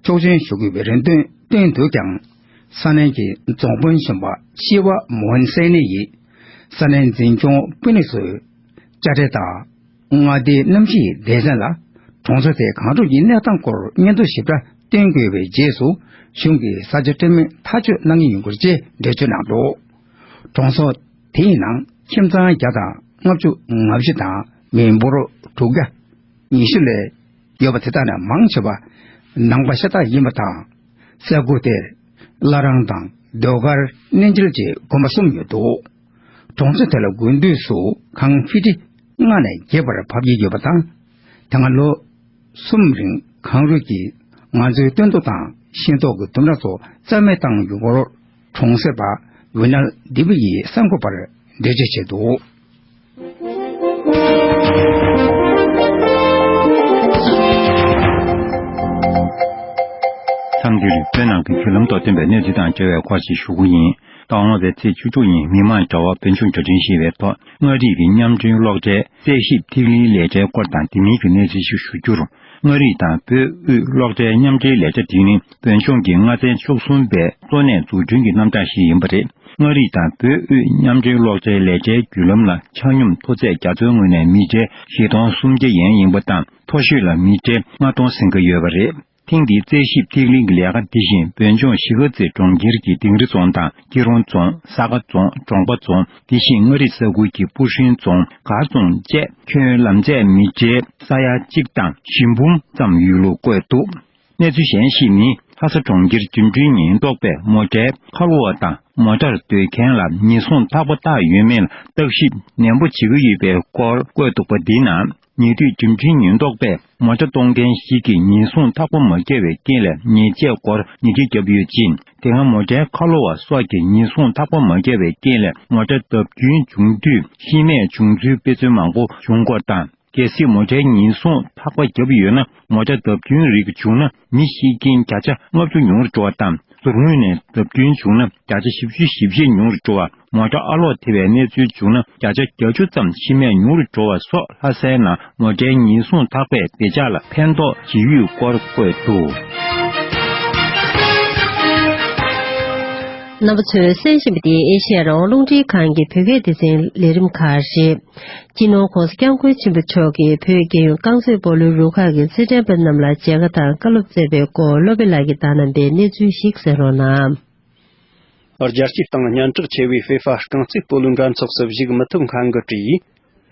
ཆོག་མཆན་ཞུ་དགོས་པའི་རེ་འདུན་བཏོན་འདུག་ཀྱང་། ས་གནས་ཀྱི་རྫོང་དཔོན་གཞོན་པ་ཤི་བ་མོ་ཧན་སེ་ནི་ཡིས་ས་གནས་འཛིན་སྐྱོང་དཔོན་རིགས་སུ་དཔྱ་ཁྲལ་དང་། མངའ་སྡེའི་གནམ་གཤིས་སྡེ་ཚན་ལ་གྲོང་ཚོ་དེའི་གངས་རུད་ཀྱི་གནས་སྟངས་སྐོར་སྙན་ཐོ་ཞིབ་ཕྲ་བཏོན་དགོས་པའི་རྗེས་སུ་གཞུང་གིས་ས་ཆ་སྤྲོད་མེད་ཐག་གཅོད་གནང་གི་ཡོད་སྐོར་བཅས་འགྲེལ་བརྗོད་གནང་འདུག་གྲོང་ཚོ་དེའི་ནང་ཁྱིམ་ཚང་བརྒྱ་དང་ལྔ་བཅུ་ང་བཞི་དང་མི་འབོར་དྲུག་བརྒྱ་ཉི་ཤུ་ལས་ཡོད་པ་དེ་དག་ནས་མང་ཆེ་བ་ནང་པ་ཤ་སྟག་ཡིན་པ་དང་། ས་ཁུལ་དེར་བླ་བྲང་དང་ཟློས་གར་གནས་མཇལ་གྱི་དགོན་པ་གསུམ་ཡོད་འདུག་གྲོང་ཚོ་དེ་ལ་དགུན་དུས་སུ་གངས་ཧྥི་ཊི་ལྔ་ནས་བརྒྱད་བར་བབས་ཀྱི་ཡོད་པ་དང་། དེ་སྔ་ལོ་གསུམ་རིང་གངས་རུད་ཀྱིས་ང་ཚོའི་སྟོན་ཐོག་དང་ཤིང་ཏོག་གི་ལྡུམ་ར་ཚོ་རྩ་མེད་བཏང་ཡོད་སྐོར་གྲོང་གསེབ་པ་ཝི་ནལ་དི་བི་ཡིས་གསར་འགོད་པར་འགྲེལ་བརྗོད་བྱས་འདུག་མཚམས་འདིར་བོད་ནང་གི་བརྒྱུད་ལམ་དོ་བདུན་པའི་གནས་ཚུལ་དང་འབྲེལ་བའི་སྐོར་ཞིག་ཞུ་གི་ཡིན། ཟླ་བ་ལྔ་པའི་ཚེས་བཅུ་དྲུག་ཉིན་མི་མང་དྲ་བ་བོད་ལྗོངས་བརྒྱུད་འཕྲིན་ཞེས་པའི་ཐོག་མངའ་རིས་ཀྱི་མཉམ་འབྲེལ་གློག་དྲའི་རྩད་ཞིབ་ཐིག་ལེའི་ལས་གྲྭའི་སྐོར་དང་དེ་མིན་གྱི་གནས་ཚུལ་ཞིག་ཞུ་རྒྱུར། མངའ་རིས་དང་བོད་དབུས་གློག་དྲའི་མཉམ་འབྲེལ་ལས་གྲྭ་འདི་ནི་བོད་ལྗོངས་ཀྱི་མངའ་སྡེ་བཅུ་གསུམ་པའི་གཙོ་གནད་འཛུགས་སྐྲུན་གྱི་རྣམ་གྲངས་ཤིག་ཡིན་པ་རེད། མངའ་རིས་དང་བོད་དབུས་མཉམ་འབྲེལ་གློག་དྲའི་ལས་གྲྭའི་བརྒྱུད་ལམ་ལ་ཆ་སྙོམས་མཐོ་ཚད་རྒྱ་མཚོའི་ངོས་ནས་མི་ཊར་བཞི་སྟོང་སུམ་བརྒྱ་ཡན་ཡིན་པ་དང་། མཐོ་ཤོས་ལ་མི་ཊར་ལྔ་སྟོང་ཟིན་གྱི་ཡོད་པ་རེད། ཐེངས་འདིའི་རྩད་ཞིབ་ཐིག་ལེ་གི་ལས་ཀ་འདི་བཞིན་བོད་ལྗོངས་གཞིས་ཀ་རྩེ་གྲོང་ཁྱེར་གྱི་དིང་རི་རྫོང་དང་སྐྱིད་གྲོང་རྫོང་། ས་དགའ་རྫོང་། འབྲོང་པ་རྫོང་། དེ་བཞིན་མངའ་རིས་ས་ཁུལ་གྱི་སྤུ་ཧྲེང་རྫོང་། སྒར་རྫོང་བཅས་ཁྱོན་ལམ་ཚད་མི་ཊར་ས་ཡ་གཅིག་དང་བཞི་འབུམ་ཙམ་ཡུལ་ལུ་བཀོད་འདུག་གནས་ཚུལ་གཞན་ཞིག་ནི། ལྷ་ས་གྲོང་ཁྱེར་བརྒྱུད་འཕྲིན་ཉེན་རྟོག་པས་མོ་ཊའི་ཁ་ལོ་བ་དང་མོ་ཊར་སྡོད་མཁན་ལ་ཉེན་སྲུང་ཐག་པ་བཏགས་ཡོད་མེད་ལ་བརྟག་ཞིབ་ནན་པོ་བྱེད་ཀྱི་ཡོད་པའི་སྐོར་བཀོད་འདུག་པ་འདི་ནང་། ཉེ་དུས་བརྒྱུད་འཕྲིན་ཉེན་རྟོག་པས་མོ་ཊ་གཏོང་མཁན་ཞིག་གིས་ཉེན་སྲུང་ཐག་པ་མ་བརྒྱབ་པའི་རྐྱེན་ལས་ཉེས་ཆད་སྐོར་ཉེས་ཆད་བརྒྱབ་ཡོད་ཅིང་། དེ་སྔ་མོ་ཊའི་ཁ་ལོ་བ་སོགས་ཀྱིས་ཉེན་སྲུང་ཐག་པ་མ་བརྒྱབ་པའི་རྐྱེན་ལས་མོ་ཊ་བརྡབ་སྐྱོན་བྱུང་དུས་ཤི་རྨས་བྱུང་ཚུལ་དཔེ་མཚོན་མང་པོ་བྱུང་སྐོར་དང་། གལ་སྲིད་མོ་ཊའི་ཉེན་སྲུང་ཐག་པ་བརྒྱབ་ཡོད་ན། མོ་ཊ་བརྡབ་སྐྱོན་རིགས་བྱུང་ན་མི་ཤི་རྐྱེན་བརྒྱ་ཆ་ལྔ་བཅུ་ཉུང་རུ་འགྲོ་བ་དང་། ཟུར་ངོས་ནས་བརྡབ་སྐྱོན་བྱུང་ན་བརྒྱ་ཆ་བཞི་བཅུ་ཞེ་བརྒྱད་ཉུང་རུ་འགྲོ་བ། མོ་ཊ་ཨ་ལོག་ཐེབས་པའི་གནས་ཚུལ་བྱུང་ན་བརྒྱ་ཆ་བརྒྱད་ཅུ་ཙམ་ཤི་རྨས་ཉུང་རུ་འགྲོ་བ་སོགས་ལྷ་སའི་ནང་མོ་ཊའི་ཉེན་སྲུང་ཐག་པས་བདེ་འཇགས་ལ་ཕན་ཐོགས་བྱེད་ཡུལ་སྐོར་བཀོད་འདུག་རྣམ་པ་ཚོས་གསན་བཞིན་པ་འདི་ཨེ་ཤེ་ཡ་རང་དབང་རླུང་འཕྲིན་ཁང་གི་བོད་སྐད་སྡེ་ཚན་ལས་རིམ་ཁག་རེད། སྤྱི་ནོར་༸གོང་ས་༸སྐྱབས་མགོན་ཆེན་པོ་མཆོག་གིས་བོད་རྒྱལ་ཡོངས་རྐང་རྩེད་སྤོ་ལོའི་རུ་ཁག་གི་རྩེད་འགྲན་པ་རྣམས་ལ་མཇལ་ཁ་དང་བཀའ་སློབ་སྩལ་བའི་སྐོར་བློ་བྷེ་ལགས་ཀྱིས་བཏང་གནང་པའི་གནས་ཚུལ་ཞིག་གསན་རོགས་གནང་། རྒྱལ་སྤྱིའི་སྟེང་སྙན་གྲགས་ཆེ་བའི་ཧྥེ་ཧྥ་རྐང་རྩེད་སྤོ་ལོའི་འགྲན་ཚོགས་སུ་ཞུགས་མི་ཐུབ་མཁན་གྱི་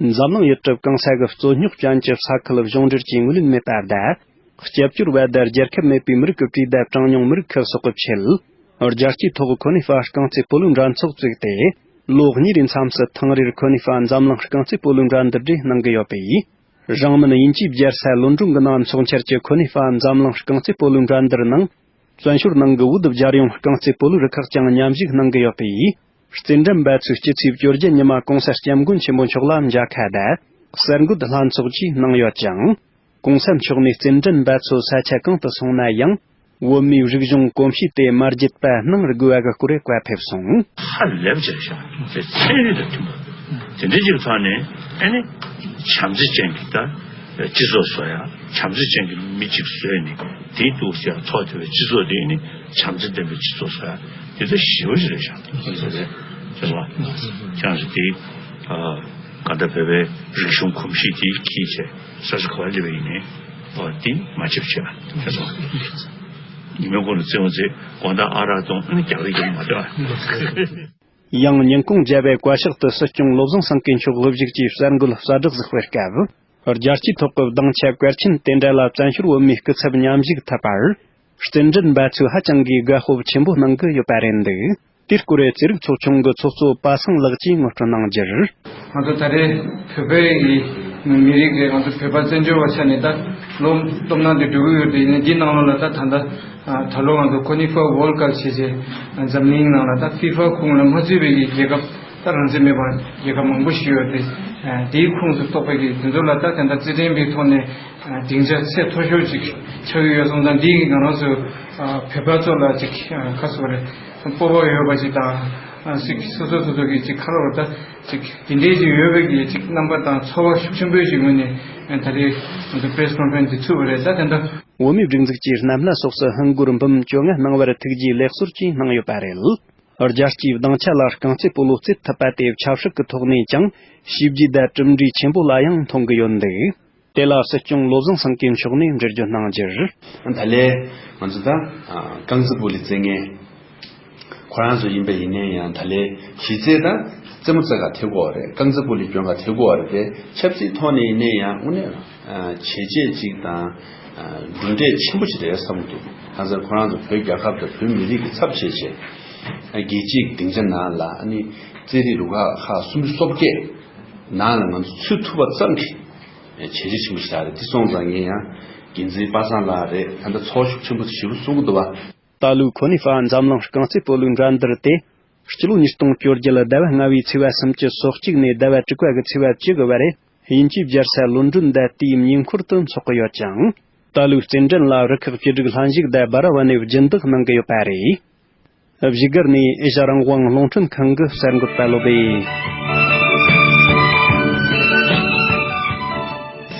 གྲས། འཛམ་གླིང་ཡུལ་གྲུ་གང་ས་གི་རྩོད་རྙོག་ཅན་གྱི་ས་ཁུལ་གཞུང་འབྲེལ་གྱིས་ངོས་ལེན་མེད་པ་དང་། སྐྱབས་བཅོལ་བ་དང་རྒྱལ་ཁབ་མེད་པའི་མི་རིགས་ཀྱི་གྲས་དང་གྲངས་ཉུང་མི་རིགས་ཁག་སོགས་ཀྱི་ཆེད། རྒྱལ་སྤྱིའི་ཐོག་ཁོ་ནི་ཧྥ་རྐང་རྩེད་སྤོ་ལོའི་འགྲན་ཚོགས་བཙུགས་ཏེ། ལོ་གཉིས་རེའི་མཚམས་སུ་ཐེངས་རེར་ཁོ་ནི་ཧྥ་འཛམ་གླིང་རྐང་རྩེད་སྤོ་ལོའི་འགྲན་བསྡུར་འདྲ་གནང་གི་ཡོད་པས། རང་མིན་དབྱིན་ཇིའི་རྒྱལ་ས་ལོན་ཌོན་གྱི་ནང་ཚོགས་འཆར་གྱི་ཁོ་ནི་ཧྥ་འཛམ་གླིང་རྐང་རྩེད་སྤོ་ལོའི་འགྲན་བསྡུར་ནང་། བཙན་བྱོལ་ནང་གི་བོད་རྒྱལ་ཡོངས་རྐང་རྩེད་སྤོ་ལོའི་རུ་ཁག་ཀྱང་མཉམ་ཞུགས་གནང་གི་ཡོད་པས། རྩེད་འགྲན་པ་ཚོའི་སྤྱི་ཚེས་བཅོ་བརྒྱད་ཉི་མ་༸གོང་ས་༸སྐྱབས་མགོན་ཆེན་པོ་མཆོག་ལ་མཇལ་ཁ་དང་གསར་འགོད་ལྷན་ཚོགས་ཀྱིས་གནང་ཡོད་ཅིང་། ༸གོང་ས་མཆོག་ནས་རྩེད་འགྲན་པ་ཚོ་ས་ཆ་གང་དུ་སོང་ན་ཡང་། བོད་མིའི་རིག་གཞུང་གོམས་གཤིས་དེ་མ་བརྗེད་པ་གནང་དགོས་པ་གི་སྐོར་བཀའ་ཕེབས་སོང་། ཧ་ལས་པ་ཅིག་རེད་ཤག་དེ་ཚན་རིག་དང་མཐུན་པ། དེ་འདྲ་ཅིག་ཐོག་ནས་ཨ་ནི་བྱམས་བརྩེ་ཅན་གྱི་ད་སྤྱི་ཚོགས་བཟོ་ཡ། བྱམས་བརྩེ་ཅན་གྱི་མི་གཅིག་བཟོས་ནས་དེའི་འདུག་ཟེར་ཡ་ཐོག་དེ་བའི་སྤྱི་ཚོགས་དེ་ནི་བྱམས་བརྩེ་ལྡན་པའི་སྤྱི་ཚོགས་བཟོ་ཡ་དེ་ད་ཞེ་པོ་ཅིག་རེད་ཤག་དེ་ཚོ་རེད། དེ་ཚོ་ཁྱེད་རང་ཚོ་དེ་ག་ད་བོད་པའི་རིག་གཞུང་གོམས་གཤིས་དེ་འཁྱེར་བྱས་ས་ཆ་ག་པར་སླེབས་པ་ཡིན་ནའི་དེ་མ་ཆེབ་བྱས་དེ་ཚོ། ཉི་མའི་འཁོར་ལ་བརྩེ་བ་བརྩེ་དགོང་དག་ཨ་རག་བཏུང་ཨ་ནི་རྒྱག་རེས་རྒྱག་མ་འདོད་ཨ། ཡང་ཉིན་གུང་བརྒྱབ་པའི་བཀའ་ཤག་ཏུ་སྲིད་སྐྱོང་བློ་བཟང་སེང་གེ་མཆོག་དབུ་བཞུགས་ཀྱིས་གསར་འགོད་གསལ་བསྒྲགས་གཟིགས་པའི་སྐབས། རྒྱལ་སྤྱིའི་ཐོག་གི་སྡིངས་ཆ་གལ་ཆེན་དེ་འདྲ་ལ་བཙན་བྱོལ་བོད་མིའི་སྐུ་ཚབ་མཉམ་ཞུགས་ཐུབ་པར། རྩེད་འགྲན་འབད་ཚོས་ཧ་ཅང་གིས་དགའ་སྤོབས་ཆེན་པོ་གནང་གི་ཡོད་པ་རེད་འདུག་དེའི་སྐོར་རྩེད་རིགས་ཚོགས་ཆུང་གི་ཚོགས་གཙོ་པ་སངས་ལགས་ཀྱིས་ངོ་སྤྲོད་གནང་རྒྱུར། ང་ཚོ་ད་རེས་བོད་པའི་མི་རིགས་ཀྱི་ང་ཚོ་བོད་པ་བཙན་བྱོལ་བ་ཆགས་ནས་ད་ལོ་སྟོང་ཕྲག་འདི་འགྲོ་གི་ཡོད་དེ་ཡིན་ན་འདི་ནང་ལོགས་ལ་ད་ད་ལྟ་ད་ལོ་ང་ཚོ་ཀོ་ནི་ཧྥ་ཝོལ་ཀབ་བྱས་རྗེས་འཛམ་གླིང་ནང་ལ་ད་ཧྥི་ཧྥ་ཁོངས་ལ་མ་ཚུད་པའི་རྒྱལ་ཁབ་ད་རང་བཙན་མེད་པ་རྒྱལ་ཁབ་མང་པོ་ཞིག་ཡོད་དེ་དེའི་ཁོངས་སུ་གཏོགས་པའི་དེ་ཚོ་ལ་ད་ད་ལྟ་རྩེད་འགྲན་པའི་ཐོག་ནས། སྡིངས་ཆ་ཚད་མཐོ་ཤོས་ཅིག་ཆགས་ཀྱི་ཡོད་སོང་ཙང་འདི་ང་རང་ཚོ་བོད་པ་ཚོ་ལ་ཅིག་ཁ་གསོ་རེ་སྤོབས་པ་ཡོད་པ་ཅིག་དང་ཅིག་སོ་སོ་སོ་སོ་གི་ཅིག་ཁ་ལོ་ར་ད་ཅིག་དེ་འདྲའི་ཅིག་ཡོད་པའི་གི་ཅིག་རྣམ་པ་དང་ཚོར་བ་ཤུགས་ཆེན་པོའི་ཅིག་ངོས་ནས་ད་རེས་ང་ཚོ་པེ་རེ་སི་ཀོན་ཕ་རེན་སི་དེ་ཚུགས་པ་རེད་ད་དེ་འདྲ། བོད་མིའི་སྒྲིག་འཛུགས་ཀྱི་རྣམ་སྣ་སོགས་སུ་ཧིན་སྒོར་འབུམ་བཅོ་ལྔ་གནང་བར་ཐུགས་རྗེའི་ལེགས་གསོལ་བཅས་གནང་ཡོད་པ་རེད། རྒྱལ་སྤྱིའི་སྡིངས་ཆ་ལ་རྐང་རྩེད་སྤོ་ལོ་རྩེད་ཐུབ་པ་དེ་ཆབ་སྲིད་ཀྱི་ཐོག་ནས་ཀྱང་བྱས་རྗེས་དང་གྲུབ་འབྲས་ཆེན་པོ་ལ་ཡང་མཐོང་གི་ཡོད་འདུག་དེ་ལ་སྲིད་སྐྱོང་བློ་བཟང་སེང་གེ་མཆོག་ནས་འགྲེལ་བརྗོད་གནང་རྒྱུར། ད་ལས་ང་ཚོ་ད་རྐང་རྩེད་སྤོ་ལོ་རྩེད་མཁན་ཁོ་རང་ཚོ་ཡིན་པ་ཡིན་ནའི་ཡང་ད་ལས་གཞི་རྩའི་ད་རྩེད་མོ་རྩེ་ག་ཐེ་གོ་བ་རེད། རྐང་རྩེད་སྤོ་ལོ་སྐྱོན་ག་ཐེ་གོ་བ་རེད་དེ་ཆབ་སྲིད་ཐོག་ནས་ཡིན་ནའི་ཡང་དངོས་གནས་བྱས་རྗེས་གཅིག་དང་གྲུབ་འབྲས་ཆེན་པོ་ཞིག་རེད་བསམ་གྱི་འདུག་གང་ཟེར་ཁོ་རང་ཚོ་བོད་རྒྱལ་ཁབ་དང་བོད་མི་རིགས་ཀྱི་ཚབ་བྱས་བྱས་རྒྱལ་སྤྱིའི་སྡིངས་ཆ་ནང་ལ་ཨ་ནི་རྩེད་རིགས་རུ་ཁག་ཁག་སུམ་ཅུ་སོ་བརྒྱད་ནང་ལ་ང་ཚོ་ཚུད་ཐུབ་པ་ཙམ་གྱིས། བྱས་རྗེས་ཆེན་པོ་ཞིག་རེད། དེ་སོང་ཙང་ངས་ཡང་འགན་འཛིན་པ་སངས་ལགས་རེད་ད་ལྟ་ཚོར་ཤུགས་ཆེན་པོ་ཞེ་པོ་གསུང་གི་འདུག་བ། ད་ལོའི་ཁོ་ནི་ཧྥ་འཛམ་གླིང་རྐང་རྩེད་སྤོ་ལོའི་འགྲན་བསྡུར་དེ་སྤྱི་ལོ་ཉིས་སྟོང་བཅོ་བརྒྱད་ཟླ་བ་ལྔ་བའི་ཚེས་པ་སུམ་ཅུ་སོ་གཅིག་ནས་ཟླ་བ་དྲུག་པ་གི་ཚེས་པ་བཅུ་གི་བར་དབྱིན་ཇིའི་རྒྱལ་ས་ལོན་ཌོན་དང་དེའི་ཉེ་འཁོར་དུ་འཚོགས་ཀྱི་ཡོད་ཅིང་། ད་ལོའི་རྩེད་འགྲན་ལ་རུ་ཁག་བཅུ་དྲུག་ལྷན་ཞུགས་དང་སྦ་ར་བ་ནས་སྦྱིན་བདག་གནང་གི་ཡོད་པ་རེད། བཞུགས་སྒར་ནས་ཨེ་ཤ་རང་དབང་རླུང་འཕྲིན་ཁང་གི་གསར་འགོད་པ་བློ་བྷེ།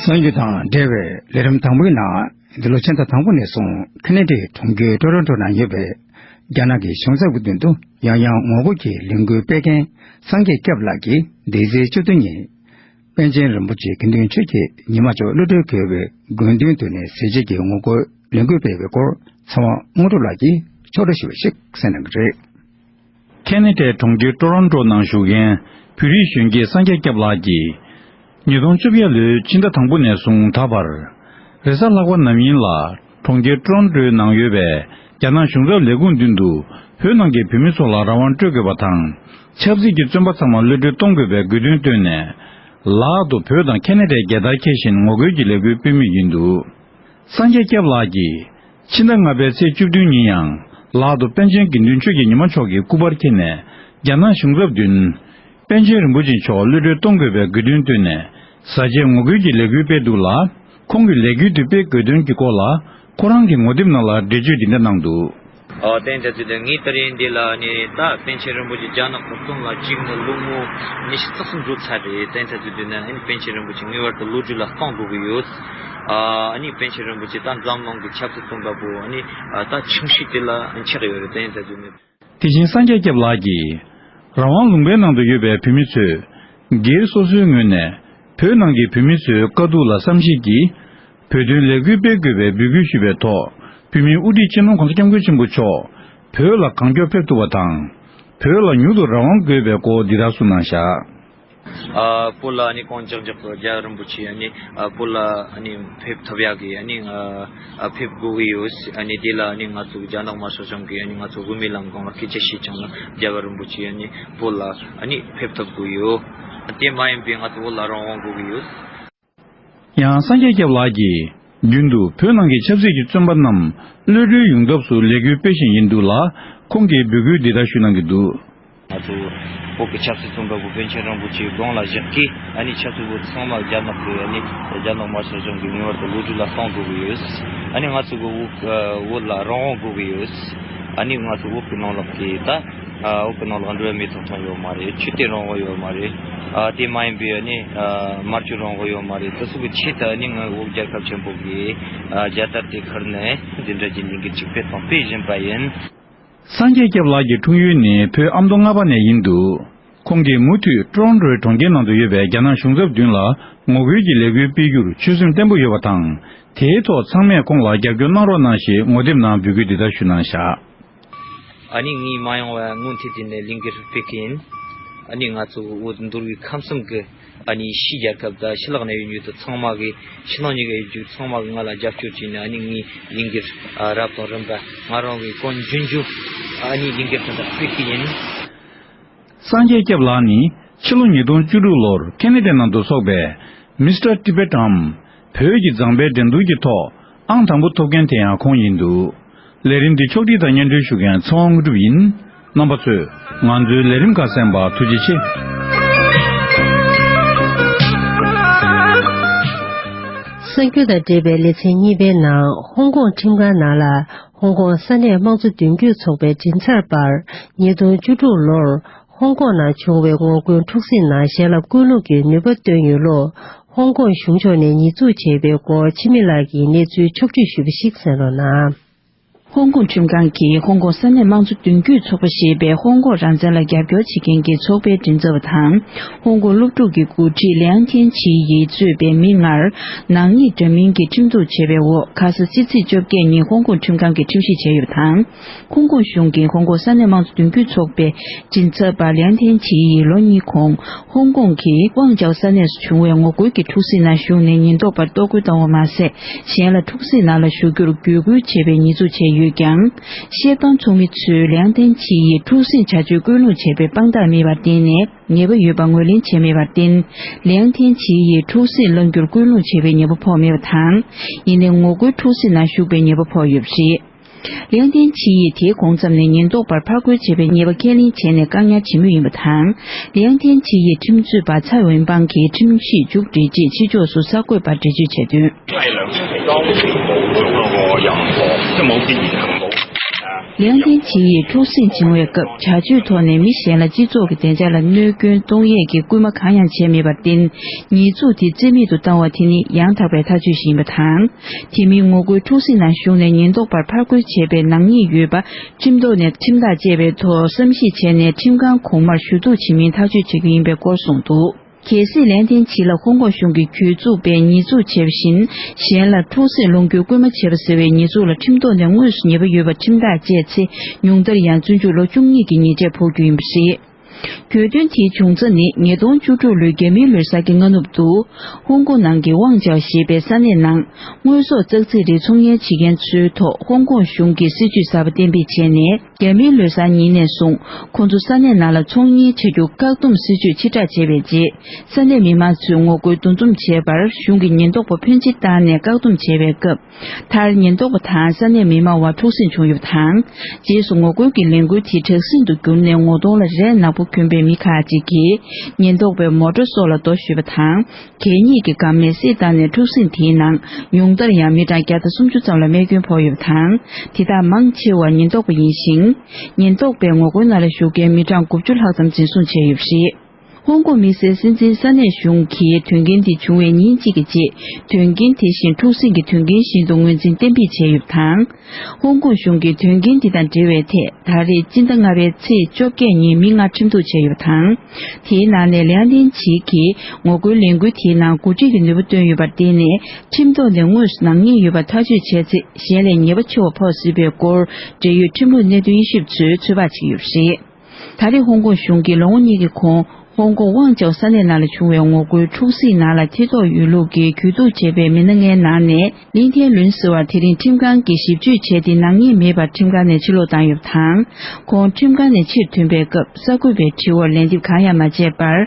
གསར་འགྱུར་དང་འབྲེལ་བའི་ལས་རིམ་དང་པོའི་ནང་འདི་ལོ་ཕྱི་ཟླ་དང་པོ་ནས་བཟུང་ཁེ་ན་ཌའི་གྲོང་ཁྱེར་ཊོ་རོན་ཊོ་ནང་ཡོད་པའི་རྒྱ་ནག་གི་གཞུང་ཚབ་ཀྱི་མདུན་དུ་ཡང་ཡང་ངོ་རྒོལ་གྱི་ལས་འགུལ་སྤེལ་མཁན་སངས་རྒྱས་སྐྱབས་ལགས་ཀྱིས་འདི་ཟེར་བཅུ་བདུན་ཉིན། པཎ་ཆེན་རིན་པོ་ཆེ་དགེ་འདུན་ཆོས་ཀྱི་ཉི་མ་མཆོག་གློད་གྲོལ་དགོས་པའི་དགོས་འདུན་བཏོན་ནས་ཟས་བཅད་ཀྱི་ངོ་རྒོལ་ལས་འགུལ་སྤེལ་བའི་སྐོར་ཚེ་དབང་དངོས་གྲུབ་ལགས་ཀྱིས་ཕྱོགས་བསྒྲིགས་ཞུས་པ་ཞིག་གསན་གནང་གི་རེད། ཁེ་ན་ཌའི་གྲོང་ཁྱེར་ཊོ་རོན་ཊོ་ནང་བཞུགས་མཁན་བོད་རིགས་གཞོན་སྐྱེས་སངས་རྒྱས་སྐྱབས་ལགས་ཀྱིས། ཉིས་སྟོང་བཅོ་བརྒྱད་ལོའི་ཕྱི་ཟླ་དང་པོ་ནས་བཟུང་ད་བར། རེས་གཟའ་ལྷག་པ་ནམ་ཡིན་ལ། གྲོང་ཁྱེར་ཊོ་རོན་ཊོའི་ནང་ཡོད་པའི་རྒྱ་ནག་གཞུང་ཚབ་ལས་ཁུངས་མདུན་དུ་བོད་ནང་གི་བོད་མི་ཚོ་ལ་རང་དབང་སྤྲོད་དགོས་པ་དང་། ཆབ་སྲིད་ཀྱི་བཙོན་པ་ཚང་མ་གློད་གྲོལ་གཏོང་དགོས་པའི་དགོས་འདུན་བཏོན་ནས། ལག་ཏུ་བོད་དང་ཁེ་ན་ཌའི་རྒྱལ་དར་འཁྱེར་བཞིན་ངོ་རྒོལ་གྱི་ལས་འགུལ་སྤེལ་མུས་ཡིན་འདུག་སངས་རྒྱས་སྐྱབས་ལགས་ཀྱིས་ཕྱི་ཟླ་ལྔ་པའི་ཚེས་བཅུ་བདུན་ཉིན་ཡང་ལག་ཏུ་པཎ་ཆེན་དགེ་འདུན་ཆོས་ཀྱི་ཉི་མ་མཆོག་གི་སྐུ་པར་འཁྱེར་ནས་རྒྱ་ནག་གཞུང་ཚབ་མདུན། པཎ་ཆེན་རིན་པོ་ཆེ་མཆོག་གློད་གྲོལ་གཏོང་དགོས་པའི་དགོས་འདུན་བཏོན་ནས་ཟས་བཅད་ངོ་རྒོལ་གྱི་ལས་འགུལ་སྤེལ་འདུག་ལ། ཁོང་གིས་ལས་འགུལ་དེ་སྤེལ་དགོས་དོན་གྱི་སྐོར་ལ་ཁོ་རང་གི་ངོ་དེབ་ནང་ལ་འགྲེལ་བརྗོད་འདི་འདྲ་གནང་འདུག་ཨོ་དེ་འདྲ་ཚོད་དུ་ངས་ད་རིང་འདི་ལ་ནི་ད་པཎ་ཆེན་རིན་པོ་ཆེ་རྒྱ་ནག་གི་བཙོན་ལ་བཅུག་ནས་ལོ་ངོ་ཉི་ཤུ་རྩ་གསུམ་འགྲོ་ཚར་རེད། དེ་འདྲ་ཚོད་དུ་ནི་ཨ་ནི་པཎ་ཆེན་རིན་པོ་ཆེ་ངེས་པར་དུ་གློད་གྲོལ་ལ་གཏོང་དགོས་ཀྱི་ཡོད། ཨ་ནི་པཎ་ཆེན་རིན་པོ་ཆེ་ད་འཛམ་གླིང་གི་ཆབ་སྲིད་བཙོན་པ་པོ་ཨ་ནི་ད་ཆུང་ཤོས་དེ་ལ་ཆགས་ཡོད་རེད། དེ་འདྲ་ཚོད་ནི། དེ་བཞིན་སངས་རྒྱས་སྐྱབས་ལགས་ཀྱིས། རང་དབང་ལུང་པའི་ནང་དུ་ཡོད་པའི་བོད་མི་ཚོས། སྒེར་སོ་སོའི་ངོས་ནས། བོད་ནང་གི་བོད་མི་ཚོའི་དཀའ་སྡུག་ལ་བསམ་ཤེས་ཀྱིས། བོད་དོན་ལས་འགུལ་སྤེལ་དགོས་པའི་འབོད་སྐུལ་ཞུས་པའི་ཐོག་བོད་མིའི་དབུ་ཁྲིད་སྤྱི་ནོར་༸གོང་ས་༸སྐྱབས་མགོན་ཆེན་པོ་མཆོག་བོད་ལ་གང་མགྱོགས་ཕེབས་ཐུབ་པ་དང་། བོད་ལ་མྱུར་དུ་རང་དབང་དགོས་པའི་སྐོར་འདི་ལྟར་གསུངས་གནང་བཞག་ཨ་བོད་ལ་ཨ་ནི་གང་མགྱོགས་མགྱོགས་སུ་རྒྱལ་བ་རིན་པོ་ཆེ་ཨ་ནི་ཨ་བོད་ལ་ཨ་ནི་ཕེབས་ཐུབ་ཡག་གི་ཨ་ནི་ཨ་ཕེབས་དགོས་ཀྱི་ཡོད། ཨ་ནི་དེ་ལ་ཨ་ནི་ང་ཚོ་རྒྱ་ནག་དམར་ཤོག་གཞུང་གིས་ཨ་ནི་ང་ཚོ་དབུ་མའི་ལམ་སྒང་ལ་སྐད་ཆ་བཤད་ཀྱང་ན་རྒྱལ་བ་རིན་པོ་ཆེ་ཨ་ནི་བོད་ལ་ཨ་ནི་ཕེབས་ཐུབ་དགོས་ཡོད། དེ་མ་ཡིན་པའི་ང་ཚོ་བོད་ལ་རང་དབང་དགོས་ཀྱི་ཡོད། ཡང་སངས་རྒྱས་སྐྱབས་ལགས་ཀྱིས་རྒྱུན་དུ་བོད་ནང་གི་ཆབ་སྲིད་ཀྱི་བཙོན་པ་རྣམས་གློད་གྲོལ་ཡོང་ཐབས་སུ་ལས་འགུལ་སྤེལ་བཞིན་ཡིན་འདུག་ལ། ཁོང་གིས་འབོད་སྐུལ་འདི་ལྟར་ཞུས་གནང་གི་འདུག་ང་ཚོ་བོད་ཀྱི་ཆབ་སྲིད་བཙོན་པ་པོ་པཎ་ཆེན་རིན་པོ་ཆེའི་དགོངས་ལ་བཞག་གིས་ཨ་ནི་ཆབ་སྲིད་པ་ཚང་མ་རྒྱ་ནག་གི་ཨ་ནི་རྒྱ་ནག་དམར་ཤོག་གཞུང་གིས་ངེས་པར་དུ་གློད་གྲོལ་ལ་གཏོང་དགོས་ཀྱི་ཡོད། ཨ་ནི་ང་ཚོ་གི་བོད་བོད་ལ་རང་དབང་དགོས་ཀྱི་ཡོད། ཨ་ནི་ང་ཚོ་བོད་ཀྱི་ནང་ལོགས་ཀྱི་ད་ཨ་བོད་ཀྱི་ནང་ལོགས་འགྲོ་བ་མིའི་ཐོབ་ཐང་ཡོད་མ་རེད། ཆོས་དད་རང་དབང་ཡོད་མ་རེད། ཨ་དེ་མ་ཡིན་པའི་ཨ་ནི་ཨ་སྨྲ་བརྗོད་རང་དབང་ཡོད་མ་རེད། དེ་ཚོ་གི་ཆེད་དུ་ཨ་ནི་ངའི་བོད་རྒྱལ་ཁབ་ཆེན་པོ་གི་ཨ་རྒྱལ་དར་དེ་ཁུར་ནས་འདི་འདྲ་གྱི་ལས་འགུལ་ཅིག་སྤེལ་དང་སྤེལ་བཞིན་པ་ཡིན། སངས་རྒྱས་སྐྱབས་ལགས་ཀྱི་འཁྲུངས་ཡུལ་ནི་བོད་ཨ་མདོ་རྔ་པ་ནས་ཡིན་འདུག་ཁོང་གིས་མུ་མཐུད་ཀྲོན་རོའི་གྲོང་ཁྱེར་ནང་དུ་ཡོད་པའི་རྒྱ་ནག་གཞུང་ཚབ་མདུན་ལ་ངོ་རྒོལ་གྱི་ལས་འགུལ་སྤེལ་རྒྱུར་ཆོད་སེམས་བརྟན་པོ་ཡོད་པ་དང་། དེའི་ཐོག་ཚང་མས་ཁོང་ལ་རྒྱབ་སྐྱོར་གནང་རོགས་གནང་ཞེས་ངོ་དེབ་ནང་འབོད་སྐུལ་འདི་ལྟར་ཞུ་གནང་བཞག། ཨ་ནི་ངའི་མ་ཡོང་བ་སྔོན་ཐེབས་དེ་ནས་ལས་འགུལ་སྤེལ་གི་ཡིན། ཨ་ནི་ང་ཚོ་འོད་འདུར་བའི་ཁམས་གསུམ་གི་ཨ་ནི་ཕྱི་རྒྱལ་ཁབ་དང་ཕྱི་ལོགས་ནས་ཡོད་མྱོང་དུ་ཚང་མ་གི་ཕྱི་ནང་གཉིས་ཀ་ཡོད་རྒྱུ་ཚང་མ་གི་ང་ལ་རྒྱབ་སྐྱོར་བྱས་ནས། ཨ་ནི་ངའི་ལས་འགུལ་རབ་དང་རིམ་པ་ང་རང་གི་གང་འཇོན་རྒྱུ་ཨ་ནི་ལས་འགུལ་དེ་འདྲ་སྤེལ་གི་ཡིན། སངས་རྒྱས་སྐྱབས་ལགས་ནི་ཕྱི་ལོ་ཉིས་སྟོང་བཅུ་དྲུག་ལོར་ཁེ་ན་ཌའི་ནང་དུ་འཚོགས་པའི་མིས་ཊར་ཊི་བེཊ་འམ་བོད་ཀྱི་མཛངས་པའི་འགྲན་བསྡུར་གྱི་ཐོག་ཨང་དང་པོ་ཐོབ་མཁན་དེ་ཡང་ཁོང་ཡིན་འདུག། ལས་རིམ་འདི་ཕྱོགས་སྒྲིག་དང་སྙན་སྒྲོན་ཞུ་མཁན་ཚེ་དབང་དངོས་གྲུབ་ཡིན། རྣམ་པ་ཚོས་ང་ཚོའི་ལས་རིམ་ཁག་གསན་པར་ཐུགས་རྗེ་ཆེ། གསར་འགྱུར་དང་འབྲེལ་བའི་ལེ་ཚན་གཉིས་པའི་ནང་ཧོང་ཀོང་ཁྲིམས་ཁང་ནང་ལ་ཧོང་ཀོང་ས་གནས་དམངས་གཙོ་མདུན་སྐྱོད་ཚོགས་པའི་མགྲིན་ཚབ་པར་ཉིས་སྟོང་བཅུ་དྲུག་ལོར་ཧོང་ཀོང་ནང་བྱུང་བའི་ངོ་རྒོལ་འཁྲུག་སྲིད་ནང་གཞན་ལ་སྐུལ་སློང་གི་ནུས་པ་བཏོན་ཡོད་ལུགས་ཧོང་ཀོང་གཞུང་ཕྱོགས་ནས་ཉེས་འཛུགས་བྱས་པའི་སྐོར་འཆི་མེད་ལགས་ཀྱིས་གནས་ཚུལ་ཕྱོགས་བསྒྲིགས་ཞུས་པ་ཞིག་གསན་རོགས་གནང་། ཧོང་ཀོང་ཁྲིམས་ཁང་གིས་ཧོང་ཀོང་ས་གནས་དམངས་གཙོ་མདུན་སྐྱོད་ཚོགས་པ་ཞེས་པའི་ཧོང་ཀོང་རང་བཙན་ལ་རྒྱབ་སྐྱོར་བྱེད་མཁན་གྱི་ཚོགས་པའི་མགྲིན་ཚབ་པ་དང་། ཧོང་ཀོང་སློབ་ཕྲུག་གི་འགོ་ཁྲིད་ལིའང་ཐེན་ཆི་ཡིས་གཙོས་པའི་མི་ལྔར་ནག་ཉེས་འདྲ་མིན་གྱི་ཁྲིམས་གཏུག་བྱས་པའི་འོག་ཁ་ས་ཕྱི་ཚེས་བཅོ་བརྒྱད་ཉིན་ཧོང་ཀོང་ཁྲིམས་ཁང་གིས་ཁྲིམས་ཞིབ་བྱས་ཡོད་པ་དང་། ཧོང་ཀོང་གཞུང་གིས་ཧོང་ཀོང་ས་གནས་དམངས་གཙོ་མདུན་སྐྱོད་ཚོགས་པའི་མགྲིན་ཚབ་པ་ལིའང་ཐེན་ཆི་ཡིས་ལོ་གཉིས་གོང་ཧོང་ཀོང་གི་ཝང་ཅའོ་ས་གནས་སུ་བྱུང་བའི་ངོ་རྒོལ་གྱི་འཁྲུག་སྲིད་ནང་ཞུགས་ནས་ཉེན་རྟོག་པར་གཏོར་རྒོལ་བཏང་བ་མ་ཟད། གཞན་ལ་འཁྲུག་སྲིད་ནང་ལ་ཞུགས་རྒྱུར་བརྒྱུད་སྐུལ་བྱས་པའི་ཉེས་འཛུགས་བྱས་ཡོད་ཀྱང་། བཤེར་སྟོན་ཚོགས་མི་ཚོས་ལིའང་ཐེན་ཆི་ཡིས་འཁྲུག་སྲིད་བྱ་སྤྱོད་སྐུལ་སློང་བྱས་པའི་དཔང་རྟགས་མེད་པར་བརྟེན་ནས་ཉེས་པ་ཡོད་པ་ངོས་ལེན་བྱས་མེད་པར་བརྟེན། ལིའང་ཐེན་ཆི་ཡིས་འཁྲུག་སྲིད་བསླང་རྒྱུར་སྐུལ་སློང་བྱས་པའི་ཉེས་པ་ཕོག་མེད་པ་དང་། ཡིན་ནའི་ངོ་རྒོལ་འཁྲུག་སྲིད་ནང་ཞུགས་པའི་ཉེས་པ་ཕོག་ཡོད་པ་རེད། ལིའང་ཐེན་ཆི་ཡིས་དེའི་གོང་མཚམས་ནས་ཉེན་རྟོག་པར་ཕར་རྒོལ་བྱས་པའི་ཉེས་པ་ཁས་ལེན་བྱས་ནས་བཀག་ཉར་བྱེད་མུས་ཡིན་པ་དང་། ལིའང་ཐེན་ཆི་ཡི་ཁྲིམས་རྩོད་པ་ཚའེ་ཝེན་པང་གིས་ཁྲིམས་ཞིབ་མཇུག་སྒྲིལ་རྗེས་ཕྱི་ཕྱོགས་སུ་གསར་འགོད་པར་འགྲེལ་བརྗོད་བྱས་དོན། ལིའང་ཐེན་ཆི་ཡིས་འཁྲུག་སྲིད་བྱུང་བའི་སྐབས་བྱ་སྤྱོད་ཐོག་ནས་མི་གཞན་ལ་སྤྱི་ཚོགས་ཀྱི་བདེ་འཇགས་ལ་གནོད་སྐྱོན་གཏོང་ཡས་ཀྱི་སྐུལ་མ་གང་ཡང་བྱས་མེད་པར་བརྟེན། ཉེས་འཛུགས་དེ་རྩིས་མེད་དུ་བཏང་བ་དེ་ནི་ཡང་དག་པའི་ཐག་གཅོད་ཞིག་ཡིན་པ་དང་། དེ་མིན་ངོ་རྒོལ་འཁྲུག་སྲིད་ནང་ཞུགས་ནས་ཉེན་རྟོག་པར་ཕར་རྒོལ་བྱས་པའི་ནག་ཉེས་ཡོད་པ་ཁྲིམས་ཐོག་ནས་ཁྲིམས་ཐག་བཅད་པའི་ཐོག་བསམ་གཞིག་བྱས་ནས་ཁྲིམས་ཁང་གོང་མར་ཞུ་གཏུག་བྱེད་མིན་ཐག་གཅོད་བྱེད་རྒྱུ་ཡིན་པའི་སྐོར་གསུངས་འདུག། གལ་སྲིད་ལིའང་ཐེན་ཆི་ལ་ཧོང་ཀོང་གཞུང་གིས་གྱོད་འཛུགས་པའི་ཉེས་འཛུགས་བྱས་པ་བཞིན། གཞན་ལ་འཁྲུག་སྲིད་སློང་རྒྱུའི་སྐུལ་མ་བྱས་པ་ཟེར་བའི་ཉེས་འཛུགས་ལ་ཁྲིམས་ཐོག་ནས་དངོས་སུ་ཉེས་པ་ཡོད་པ་ཁྲིམས་ཐག་བཅད་ཚེ། ཉུང་མཐར་ཡང་བཙོན་འཇུག་ལོ་བཅུ་གཉིས་ཀྱི་ཉེས་ཆད་ཕོག་རྒྱུ་ཡིན་པ་རེད། གྱོད་དོན་དེའི་བྱུང་རྩ་ནི་ཉིས་སྟོང་བཅུ་དྲུག་ལོའི་རྒྱ་མིའི་ལོ་གསར་གྱི་སྔ་ནུབ་ཏུ། ཧོང་ཀོང་ནང་གི་ཝང་ཅའོ་ཞེས་པའི་ས་གནས་ནང་། དངོས་ཟོག་ཙག་ཙིག་རིགས་ཚོང་གཉེར་བྱེད་མཁན་ཚོའི་ཐོག་ཧོང་ཀོང་གཞུང་གིས་སྲིད་ཇུས་གསར་པ་གཏན་འབེབས་བྱས་ནས། རྒྱ་མིའི་ལོ་གསར་ཉིན་ནས་བཟུང་། ཁོང་ཚོ་ས་གནས་ནང་ལ་ཚོང་གཉེར་བྱ་རྒྱུ་བཀག་སྡོམ་སྲིད་ཇུས་ཕྱིར་བསྒྲགས་བྱས་པའི་རྗེས། ས་གནས་མི་མང་ཚོས་ངོ་རྒོལ་འདུ་འཛོམས་བྱས་པར་གཞུང་གིས་ཉེན་རྟོག་པ་ཕོན་ཆེ་བཏང་ནས་བཀག་སྡོམ་བྱས་པའི་སྐབས། མཐར་ཉེན་རྟོག་པ་དང་ས་གནས་མི་མང་བར་འཁྲུག་ཟིང་བྱུང་ཡོད་པ་དང་། རྗེས་སུ་ངོ་རྒོལ་གྱི་ལས་འགུལ་དེ་དྲག་ཟིང་དུ་གྱུར་ནས་ངོ་གདོང་ལ་རས་ནག་པོ་གྱོན་པའི་མི་ཁག་ཅིག་གིས་ཉེན་རྟོག་པའི་མོ་ཊ་སོགས་ལ་རྡོ་གཞུས་པ་དང་། གད་སྙིགས་ཀྱི་སྒམ་མེ་བསྲེགས་བཏང་ནས་འཁྲུག་ཟིང་དེའི་ནང་ཉུང་མཐར་ཡང་མི་གྲངས་བརྒྱ་དང་སུམ་ཅུ་ཙམ་ལ་རྨས་སྐྱོན་ཕོག་ཡོད་པ་དང་། དེ་དག་མང་ཆེ་བ་ཉེན་རྟོག་པ་ཡིན་ཞིང་། ཉེན་རྟོག་པའི་ངོ་རྒོལ་ནང་ལ་ཞུགས་མཁན་མི་གྲངས་དགུ་བཅུ་ལྷག་ཙམ་འཛིན་བཟུང་བྱས་ཡོད་པ་རེད། ཧོང་ཀོང་དམིགས་བསལ་སྲིད་འཛིན་ས་གནས་གཞུང་གིས་དོན་རྐྱེན་དེ་བྱུང་བའི་ཉིན་གཅིག་གི་རྗེས། དོན་རྐྱེན་དེ་བཞིན་འཁྲུག་ཟིང་གི་དོན་རྐྱེན་བཞིན་དུ་ངོས་འཛིན་གཏན་འབེབས་བྱས་ཡོད་པ་དང་། ཧོང་ཀོང་གཞུང་གིས་དོན་རྐྱེན་འདི་དང་འབྲེལ་བའི་ཐད། ད་རེས་སྤྱི་ཟླ་ལྔ་པའི་ཚེས་བཅོ་བརྒྱད་ཉིན་མི་ལྔ་ཁྲིམས་གཏུག་བྱས་ཡོད་པ་དང་། དེའི་ནང་ནས་ལིའང་ཐེན་ཆི་གིས་ངོ་རྒོལ་ལས་འགུལ་དེའི་ནང་འགོ་ཁྲིད་ཀྱི་ནུས་པ་བཏོན་ཡོད་པར་བརྟེན་ནས། ཁྲིམས་ཐོག་ནས་དངོས་སུ་ནག་ཉེས་ཡོད་པ་ཐག་གཅོད་བྱས་ཚེ། གཞན་ལས་ཉེས་པ་ཆེ་བ་ཕོག་སྲིད་པའི་སྐོར། འབྲེལ་ཡོད་ཁྲིམས་ལུགས་གནད་དོན་དབྱེ་ཞིབ་ཚོས་ཚོད་དཔག་བྱེད་ཀྱི་ཡོད་པ་རེད། ད་རེས་ཧོང་ཀོང་གཞུང་གིས་ལོ་ངོ་གཉིས་ཀྱི་གོང་། ཧོང་ཀོང་ཝང་ཅའོ་ས་གནས་ནང་ལ་བྱུང་བའི་ངོ་རྒོལ་འཁྲུག་ཟིང་ནང་ལ་ཐེ་གཏོགས་ཡོད་ལུགས་ཀྱི་གྱོད་གཏུག་བྱས་པའི་མི་སྣ་ལྔའི་ནང་ནས། ལིན་ཐན་ལུན་ཟེར་བ་དེ་རིང་ཁྲིམས་ཁང་གིས་ཞིབ་དཔྱོད་བྱས་ཏེ། ནག་ཉེས་མེད་པར་ཁྲིམས་ཁང་ནས་ཕྱིར་ལོག་བཏང་ཡོད་པ་དང་། ཁོང་ཁྲིམས་ཁང་ནས་ཕྱིར་ཐོན་པའི་སྐབས། གསར་འགོད་པའི་དྲི་བར་ལན་འདེབས་གང་ཡང་མ་བྱས་པར།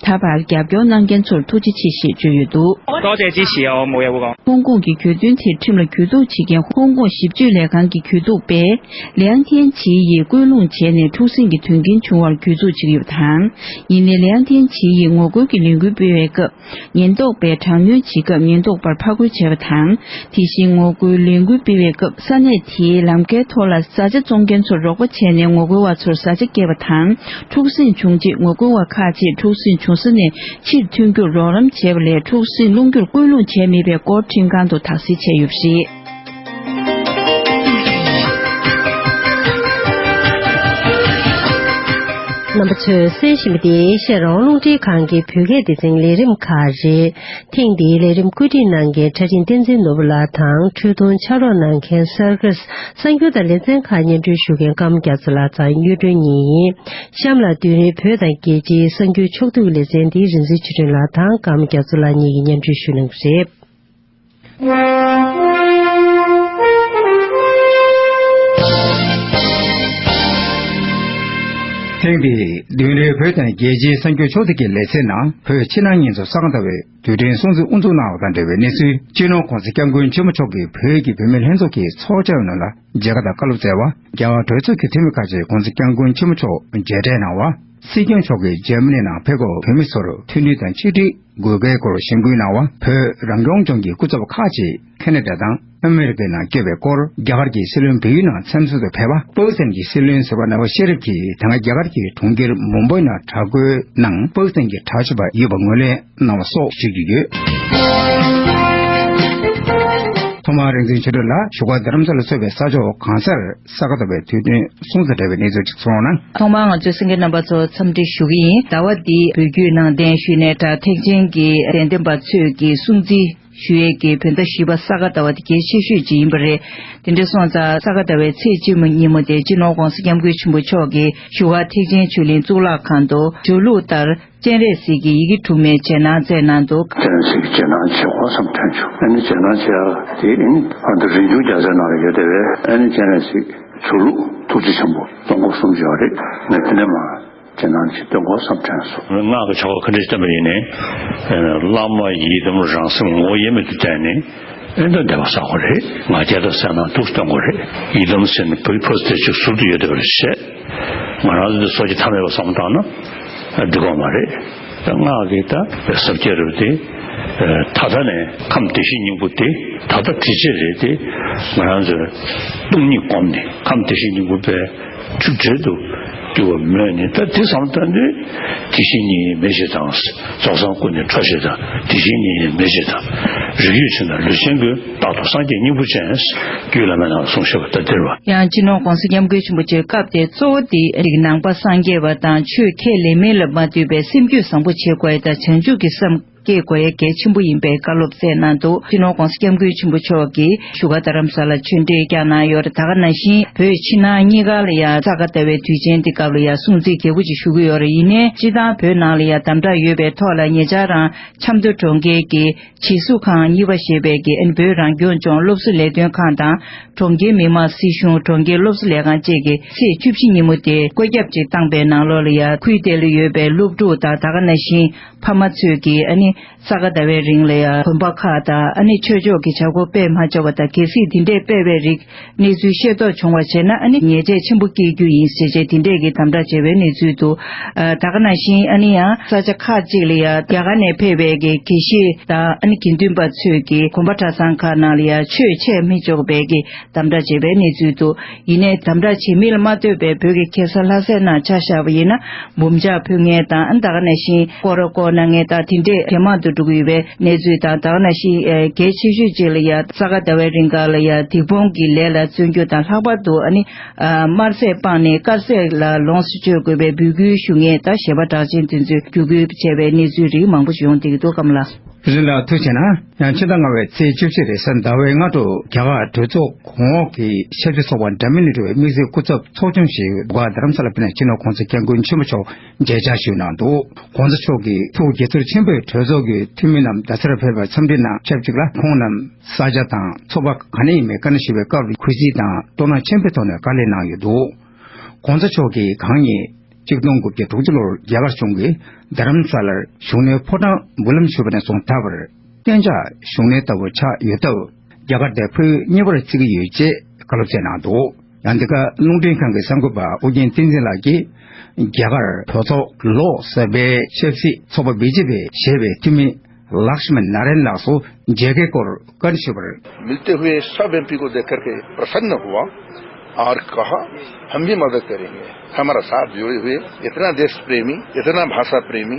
ད་བར་རྒྱབ་སྐྱོར་གནང་མཁན་ཚོར་ཐུགས་རྗེ་ཆེ་ཞེས་བརྗོད་ཡོད་འདུག། 多謝支持啊，我冇嘢好講。 ཧོང་ཀོང་གི་གྱོད་དོན་དེར་ཁྲིམས་ལ་གྱོད་གཏུག་བྱེད་མཁན་ཧོང་ཀོང་ཞིབ་དཔྱོད་ལས་ཁང་གི་གྱོད་གཏུག་པས། ལིའང་ཐེན་ཆི་ཡིས་སྐུལ་སློང་བྱས་ནས་འཁྲུག་ཟིང་གི་དོན་རྐྱེན་བྱུང་བར་གྱོད་འཛུགས་བྱེད་ཀྱི་ཡོད་པ་དང་། ཡིན་ནའི་ལིའང་ཐེན་ཆི་ཡིས་ངོ་རྒོལ་གྱི་ལས་འགུལ་སྤེལ་བའི་སྐབས། ཉེན་རྟོག་པས་དྲག་གནོན་བྱེད་སྐབས་ཉེན་རྟོག་པར་ཕར་རྒོལ་བྱས་པ་དང་། དེ་བཞིན་ངོ་རྒོལ་ལས་འགུལ་སྤེལ་བའི་སྐབས། ས་གནས་དེའི་ལམ་ཁའི་ཐོག་ལ་བཟའ་བཅའ་བཙོང་མཁན་ཚོར་རོགས་པ་བྱས་ནས། ངོ་རྒོལ་བ་ཚོར་བཟའ་བཅའ་བསྐྱལ་བ་དང་། འཁྲུག་ཟིང་བྱུང་རྗེས། ངོ་རྒོལ་བ་ཁག་ཅིག་འཁྲུག་ཟིང་བྱུང་ས་ནས་ཕྱིར་ཐོན་རྒྱུར་རོགས་རམ་བྱས་པ་ལས། འཁྲུག་ཟིང་སློང་རྒྱུར་སྐུལ་སློང་བྱས་མེད་པའི་སྐོར་ཁྲིམས་ཁང་དུ་དག་སེལ་བྱས་ཡོད་པ་རེད། རྣམ་པ་ཚོས་གསན་བཞིན་པ་འདི་ཨེ་ཤ་ཡ་རང་དབང་རླུང་འཕྲིན་ཁང་གི་བོད་སྐད་སྡེ་ཚན་ལས་རིམ་ཁག་རེད། ཐེངས་འདིའི་ལས་རིམ་བཀོད་སྒྲིག་གནང་མཁན་ཁྲ་ཆེན་བསྟན་འཛིན་ནོར་བུ་ལགས་དང་། འཕྲོས་དུང་ཕྱག་རོགས་གནང་མཁན་སར་ཀར་གསར་འགྱུར་དང་ལེ་ཚན་ཁག་སྙན་སྒྲོན་ཞུ་མཁན་ཀརྨ་རྒྱ་མཚོ་ལགས་དང་གཡུ་སྒྲོན་གཉིས་ཡིན། གཤམ་ལ་དུས་རིང་བོད་དང་རྒྱལ་སྤྱིའི་གསར་འགྱུར་ཕྱོགས་བསྡུས་ལེ་ཚན་འདི་རིག་འཛིན་ཆོས་སྒྲོན་ལགས་དང་ཀརྨ་རྒྱ་མཚོ་ལགས་གཉིས་ཀྱིས་སྙན་སྒྲོན་ཞུ་གནང་གི་རེད། ཐེངས་འདིའི་བདུན་རེའི་བོད་དང་རྒྱལ་སྤྱིའི་གསར་འགྱུར་ཕྱོགས་བསྡུས་ཀྱི་ལེ་ཚན་ནང་། བོད་ཕྱི་ནང་གཉིས་སུ་ས་ག་ཟླ་བའི་དུས་དྲན་སྲུང་བརྩི་དབུ་འཛུགས་གནང་བ་དང་འབྲེལ་བའི་གནས་ཚུལ། སྤྱི་ནོར་༸གོང་ས་༸སྐྱབས་མགོན་ཆེན་པོ་མཆོག་གིས་བོད་ཀྱི་བུད་མེད་ལྷན་ཚོགས་ཀྱི་ཚོགས་བཅར་ནང་ལ་མཇལ་ཁ་དང་བཀའ་སློབ་སྩལ་བ། རྒྱ་གར་གྲོས་ཚོགས་ཀྱི་འཐུས་མི་ཁག་ཅིག་༸གོང་ས་༸སྐྱབས་མགོན་ཆེན་པོ་མཆོག་མཇལ་འཕྲད་གནང་བ། སྲིད་སྐྱོང་མཆོག་གིས་འཇར་མ་ནི་ནང་ཕེབས་སྐབས་བོད་མི་ཚོར་མཐུན་སྒྲིལ་དང་གཅིག་སྒྲིལ་དགོས་གལ་སྐོར་ཞུ་འབུལ་གནང་བ། བོད་རང་སྐྱོང་ལྗོངས་ཀྱི་སྐུ་ཚབ་ཁག་ཅིག་ཁེ་ན་ཌ་དང་ཨ་མེ་རི་ཀའི་ནང་བསྐྱོད་པའི་སྐོར། རྒྱ་གར་གྱི་སྲིད་བློན་བལ་ཡུལ་ནང་འཚམས་གཟིགས་སུ་ཕེབས་པ། པ་ཀི་སི་ཐན་གྱི་སྲིད་བློན་ཟུར་པ་ནབ་ཝ་ཤེ་རིབ་ཀྱིས་ད་སྔ་རྒྱ་གར་གྱི་གྲོང་ཁྱེར་མུམ་བྷའི་ནང་དྲག་རྒོལ་ནང་པ་ཀི་སི་ཐན་གྱི་དྲག་སྤྱོད་པ་ཡོད་པ་ངོས་ལེན་གནང་བ་སོགས་བརྗོད་ཀྱི་ཡོད། ཐོག་མར་རིག་འཛིན་ཆོས་སྒྲོན་ལགས་བཞུགས་སྒར་རྡ་རམ་ས་ལ་ཚོགས་པའི་ས་ཕྱོགས་གང་སར་ས་ག་ཟླ་བའི་དུས་སྟོན་སྲུང་བརྩི་འབྲེལ་བའི་གནས་ཚུལ་ཅིག་གསུང་རོགས་གནང་། ཐོག་མར་ང་ཚོས་གསན་མཁན་རྣམ་པ་ཚོར་འཚམས་འདྲི་ཞུ་གི་ཡིན། ཟླ་བ་འདིའི་བོད་བརྒྱུད་ནང་བསྟན་ཞུས་ནས་གྲྭ་ཐེག་ཆེན་གྱི་དད་ལྡན་པ་ཚོས་ཀྱི་སྲུང་བརྩི་ཞུ་ཡས་ཀྱི་བོད་ཟླ་བཞི་པ་ས་ག་ཟླ་བ་དེ་གལ་ཆེ་ཤོས་ཅིག་ཡིན་པ་རེད། དེ་འདྲ་སོང་ཙང་ས་ག་ཟླ་བའི་ཚེས་བཅུ་ཉིན་མོ་དེ་སྤྱི་ནོར་༸གོང་ས་༸སྐྱབས་མགོན་ཆེན་པོ་མཆོག་གིས་བཞུགས་སྒར་ཐེག་ཆེན་ཆོས་གླིང་གཙུག་ལག་ཁང་དུ་ཇོ་ལུགས་ལྟར་སྤྱན་རས་གཟིགས་ཀྱི་ཡི་གེ་དྲུག་མའི་རྗེས་གནང་སྩལ་གནང་འདུག། སྤྱན་རས་གཟིགས་ཀྱི་རྗེས་གནང་བྱེད་དགོས་བསམ་དྲན་བྱུང་། ཨ་ནི་རྗེས་གནང་བྱེད་ཡ་དེ་ཨ་ནི་ཨ་ད་རིན་ཆུང་རྒྱལ་མཚན་ནང་ལ་ཡོད་དེ་བས། ཨ་ནི་སྤྱན་རས་གཟིགས་ཇོ་ལུགས་ཐུགས་རྗེ་ཆེན་པོ་སྟོན་དགོས་གསུངས་ཡོད་རེད། ངས་དེ་འདྲ་མ་རྗེས་གནང་ཞིག་སྟོན་དགོས་བསམ་དྲན་སོང་། སྔགས་ཀྱི་བྱ་བ་ག་འདྲ་ཞིག་བསྟན་པ་ཡིན་ནའི། བླ་མ་ཡི་དམ་རང་སེམས་ངོ་བོ་དབྱེར་མེད་དུ་བསྟན་ནས། ཨེ་འདྲ་བདེ་བ་བསགས་དགོས་རེད། ང་རྒྱལ་དང་གསལ་སྣང་ཐུགས་སུ་སྟོན་དགོས་རེད། ཡི་དམ་ཟེར་ནས་བོད་ཕོ་སྟེ་ཅིག་ཟུར་དུ་ཡོད་བསྡད་པ་རེད་ཟེར། ང་རང་ཚོ་འདི་སོ་སྐྱེ་ཐ་མལ་པ་བསམ་བློ་བཏང་ན་འགྲིག་གི་མ་རེད། སྔགས་ཀྱི་ད་ཟབ་རྒྱས་རབ་དེ། ད་ལྟ་ནས་ཁམས་བདེ་གཤེགས་སྙིང་པོ་དེ་ད་ལྟ་དེ་ཅི་རེད་དེ། ང་རང་ཚོས་སྟོང་ཉིད་བསྒོམས་ནས་ཁམས་བདེ་གཤེགས་སྙིང་པོ་པའི་ཆུ་འབྲེལ་དུ་སྐྱེ་བ་མོས་ནས། ད་དེ་བསམ་བཏང་དུས་དེ་བཞིན་ཉིད་མེད་ཞེས་དང་། རྫོགས་སངས་སྐུ་ནི་ཁྲོ་ཞེས་དང་། དེ་བཞིན་ཉིད་མེད་ཅེས་དང་། རིགས་ཡོད་ཕྱིར་ན་ལུས་ཅན་ཀུན། རྟག་ཏུ་སངས་རྒྱས་སྙིང་པོ་ཅན། རྒྱུད་བླ་མའི་ནང་གསུངས་བཞག་པ་ལྟར་འདིར་བ། ཡང་སྤྱི་ནོར་༸གོང་ས་༸སྐྱབས་མགོན་ཆེན་པོ་མཆོག་སྐབས་དེར་གཙོ་བོ་དེ་རིགས་ནང་པ་སངས་རྒྱས་པ་དང་ཆོས་ཁས་ལེན་མིན་ལ་མ་ལྟོས་པའི་སེམས་རྒྱུད་བཟང་པོ་བྱེད་དགོས་ཡ་དང་བྱང་ཆུབ་ཀྱི་སེམས་བསྐྱེད་དགོས་ཡ་གལ་ཆེན་པོ་ཡིན་པའི་བཀའ་སློབ་སྩལ་གནང་འདུག། སྤྱི་ནོར་༸གོང་ས་༸སྐྱབས་མགོན་ཆེན་པོ་མཆོག་གིས་བཞུགས་སྒར་རྡ་རམ་ས་ལར་ཆོས་འབྲེལ་བསྐྱངས་གནང་ཡོད་རེད། ད་ག་ནང་བཞིན་བོད་ཕྱི་ནང་གཉིས་ཀ་ལ་ཡང་ས་ག་ཟླ་བའི་དུས་ཆེན་འདི་སྐབས་ལ་ཡང་སྲུང་བརྩི་རྒྱས་པོ་ཅིག་ཞུ་གི་ཡོད་རེད། ཡིན་ནའི་སྤྱིར་བཏང་བོད་ནང་ལ་ཡང་དམ་དྲག་ཡོད་པའི་ཐོག་ལ་ཉེ་ཆར་རང་ཆབ་མདོ་གྲོང་ཁྱེར་གྱི་བྱིས་གསོ་ཁང་གཉིས་པ་ཞེས་པའི་གི་ཨ་ནི་བོད་རང་སྐྱོང་ལྗོངས་སློབ་གསོ་ལས་དོན་ཁང་དང་གྲོང་ཁྱེར་མི་དམངས་སྲིད་གཞུང་གྲོང་ཁྱེར་སློབ་གསོ་ལས་ཁང་བཅས་ཀྱིས་ཚེས་བཅུ་བཞི་ཉིན་མོ་དེ་བཀོད་ཁྱབ་ཅིག་བཏང་པའི་ནང་ལོགས་ལ་ཡ་ཁུལ་དེ་ལ་ཡོད་པའི་སློབ་ཕྲུག་དང་ད་ག་ནང་བཞིན་ཕ་མ་ཚོས་ཀྱིས་ཨ་ནི་ས་ག་ཟླ་བའི་རིང་ལ་ཡ་དགོན་པ་ཁག་དང་ཨ་ནི་ཆོས་ཕྱོགས་ཀྱི་བྱ་སྒོ་སྤེལ་མ་ཆོག་པ་དང་། གལ་སྲིད་དེ་འདྲས་སྤེལ་བའི་རིགས་གནས་ཚུལ་ཤེས་རྟོགས་བྱུང་བ་བྱས་ན་ཨ་ནི་ཉེས་ཆད་ཆེན་པོ་བཀལ་རྒྱུ་ཡིན་ཟེར་བྱས་དེ་འདྲས་ཀྱི་དམ་དྲག་བྱས་པའི་གནས་ཚུལ་འདུག། ཨ་ད་ག་ནང་བཞིན་ཨ་ནི་ཡང་ས་ཆ་ཁག་ཅིག་ལ་ཡང་རྒྱ་གར་ནས་ཕེབས་པའི་གི་དགེ་བཤེས་དང་ཨ་ནི་དགེ་འདུན་པ་ཚོས་ཀྱི་དགོན་པ་གྲྭ་ཚང་ཁག་ནང་ལ་ཡང་ཆོས་འཆད་མི་ཆོག་པའི་གི་དམ་དྲག་བྱས་པའི་གནས་ཚུལ་འདུག། ཡིན་ནའི་དམ་དྲག་བྱེད་མིན་ལ་མ་ལྟོས་པའི་བོད་ཀྱི་ཁ་སང་ལྷ་སའི་ནང་ཆ་བཞག་པ་ཡིན་ན། འབུམ་ཆགས་ཕུལ་མཁན་དང་ཨ་ནི་ད་ག་ནང་བཞིན་སྐོར་ར་བསྐོར་གནང་མཁན་དང་དེ་འདྲས་ཇེ་མང་དུ་འགྲོ་གི་ཡོད་པའི་གནས་ཚུལ་དང་། ད་ག་ནང་བཞིན་ཨེ་གལ་ཆེ་ཤོས་གཅིག་ལ་ཡ་ས་ག་ཟླ་བའི་རིང་ག་ལ་ཡ་སྡིག་སྤོང་གི་ལས་ལ་བརྩོན་རྒྱུ་དང་། ལྷག་པར་དུ་ཨ་ནི་ཨ་དམར་ཟས་སྤངས་ནས་དཀར་ཟས་ལ་ལོངས་སུ་སྤྱོད་དགོས་པའི་འབོད་སྐུལ་ཞུ་མཁན་དང་གཞས་པ་གྲགས་ཅན་དེ་ཚོས་བརྒྱུད་སྐུལ་བྱས་པའི་གནས་ཚུལ་རིགས་མང་པོ་ཞིག་ཡོང་བསྡད་ཀྱི་འདུག། ཀརྨ་ལགས། བཟོད་ལ་ཐུགས་ཆེ་ན། ཡང་ཕྱི་ཟླ་ལྔ་བའི་ཚེས་བཅུ་བཞི་རེས་གཟའ་ཟླ་བའི་སྔ་དྲོ་རྒྱ་གར་གྲོས་ཚོགས་གོང་འོག་གི་ཆབ་སྲིད་ཚོགས་པ་འདྲ་མིན་ལས་གྲུབ་པའི་དམིགས་བསལ་སྐུ་ཚབ་ཚོགས་ཆུང་ཞིག་བཞུགས་སྒར་རྡ་རམ་ས་ལ་ཕེབས་ནས་སྤྱི་ནོར་༸གོང་ས་༸སྐྱབས་མགོན་ཆེན་པོ་མཆོག་མཇལ་བཅར་ཞུས་གནང་འདུག། ྋགོང་ས་མཆོག་གིས་ཐུགས་དགྱེས་ཚོར་ཆེན་པོས་གྲོས་ཚོགས་ཀྱི་འཐུས་མི་རྣམས་རྡ་སར་ཕེབས་པར་འཚམས་འདྲི་གནང་། ཆབས་ཅིག་ལ་ཁོང་རྣམས་ས་ཆ་དང་ཚོགས་པ་ག་ནས་ཡིན་མིན་བཀའ་འདྲི་ཞུ་བའི་སྐབས་གུས་བརྩི་དང་སྤྲོ་སྣང་ཆེན་པོའི་ཐོག་ནས་བཀའ་ལན་གནང་ཡོད་འདུག། ྋགོང་ས་མཆོག་གིས་གང་ཉིད་གཅིག་སྟོང་དགུ་བརྒྱ་དྲུག་ཅུ་ལོར་རྒྱ་གར་གཞུང་གིས་རྡ་རམ་ས་ལར་བཞུགས་གནས་ཕོ་བྲང་འབུལ་ལམ་ཞུས་པ་ནས་བཟུང་ད་བར་གཏན་འཇགས་བཞུགས་གནས་ལྟ་བུ་ཆགས་ཡོད་སྟབས། རྒྱ་གར་དེ་ཕ་ཡུལ་གཉིས་པར་བརྩི་གི་ཡོད་ཅེས་བཀའ་སློབ་སྩལ་གནང་འདུག། ཡང་འདི་ག་རླུང་འཕྲིན་ཁང་གི་གསར་འགོད་པ་ཨོ་རྒྱན་བསྟན་འཛིན་ལགས་ཀྱིས་རྒྱ་གར་གྲོས་ཚོགས་ལོ་གསར་པའི་ཆབ་སྲིད་ཚོགས་པ་བི་ཇེ་པི་ཞེས་པའི་འཐུས་མི་ལག་ཤི་མན་ན་རན་ལགས་སུ་མཇལ་ཁའི་སྐོར་བཀའ་འདྲི་ཞུས་པར། मिलते हुए सब एमपी को देख करके प्रसन्न हुआ और कहा, हम भी मदद करेंगे, हमारा साथ जुड़े हुए, इतना देश प्रेमी, इतना भाषा प्रेमी,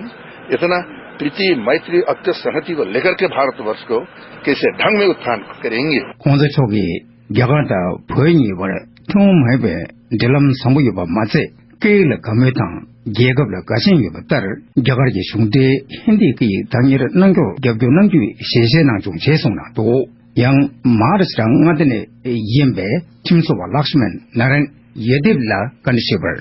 इतना प्रीति मैत्री अत्य संहति को लेकर के भारतवर्ष को कैसे ढंग में उत्थान करेंगे। ྋགོང་ས་མཆོག་གིས་རྒྱ་གར་དང་བོད་གཉིས་བར་ཐུན་མོང་མ་ཡིན་པའི་འབྲེལ་ལམ་བཟང་པོ་ཡོད་པ་མ་ཚད། སྐད་ཡིག་ལ་དགའ་མོས་དང་རྒྱལ་ཁབ་ལ་དགའ་ཞེན་ཡོད་པ་ལྟར། རྒྱ་གར་གྱི་གཞུང་འབྲེལ་ཧིན་དིའི་སྐད་ཡིག་བདག་གཉེར་གནང་རྒྱུར་རྒྱབ་སྐྱོར་གནང་རྒྱུའི་ཞལ་བཞེས་གནང་བྱུང་ཞེས་གསུངས་གནང་འདུག། ཡང་མ་ཧཱ་རཱ་ཤི་ཏྲ་མངའ་སྡེ་ནས་ཡིན་པའི་ཁྲིམས་བཟོ་བ་ལག་ཤི་མན་ནཱ་རན་ཡ་དིབ་ལགས་བཀའ་འདྲི་ཞུས་པར།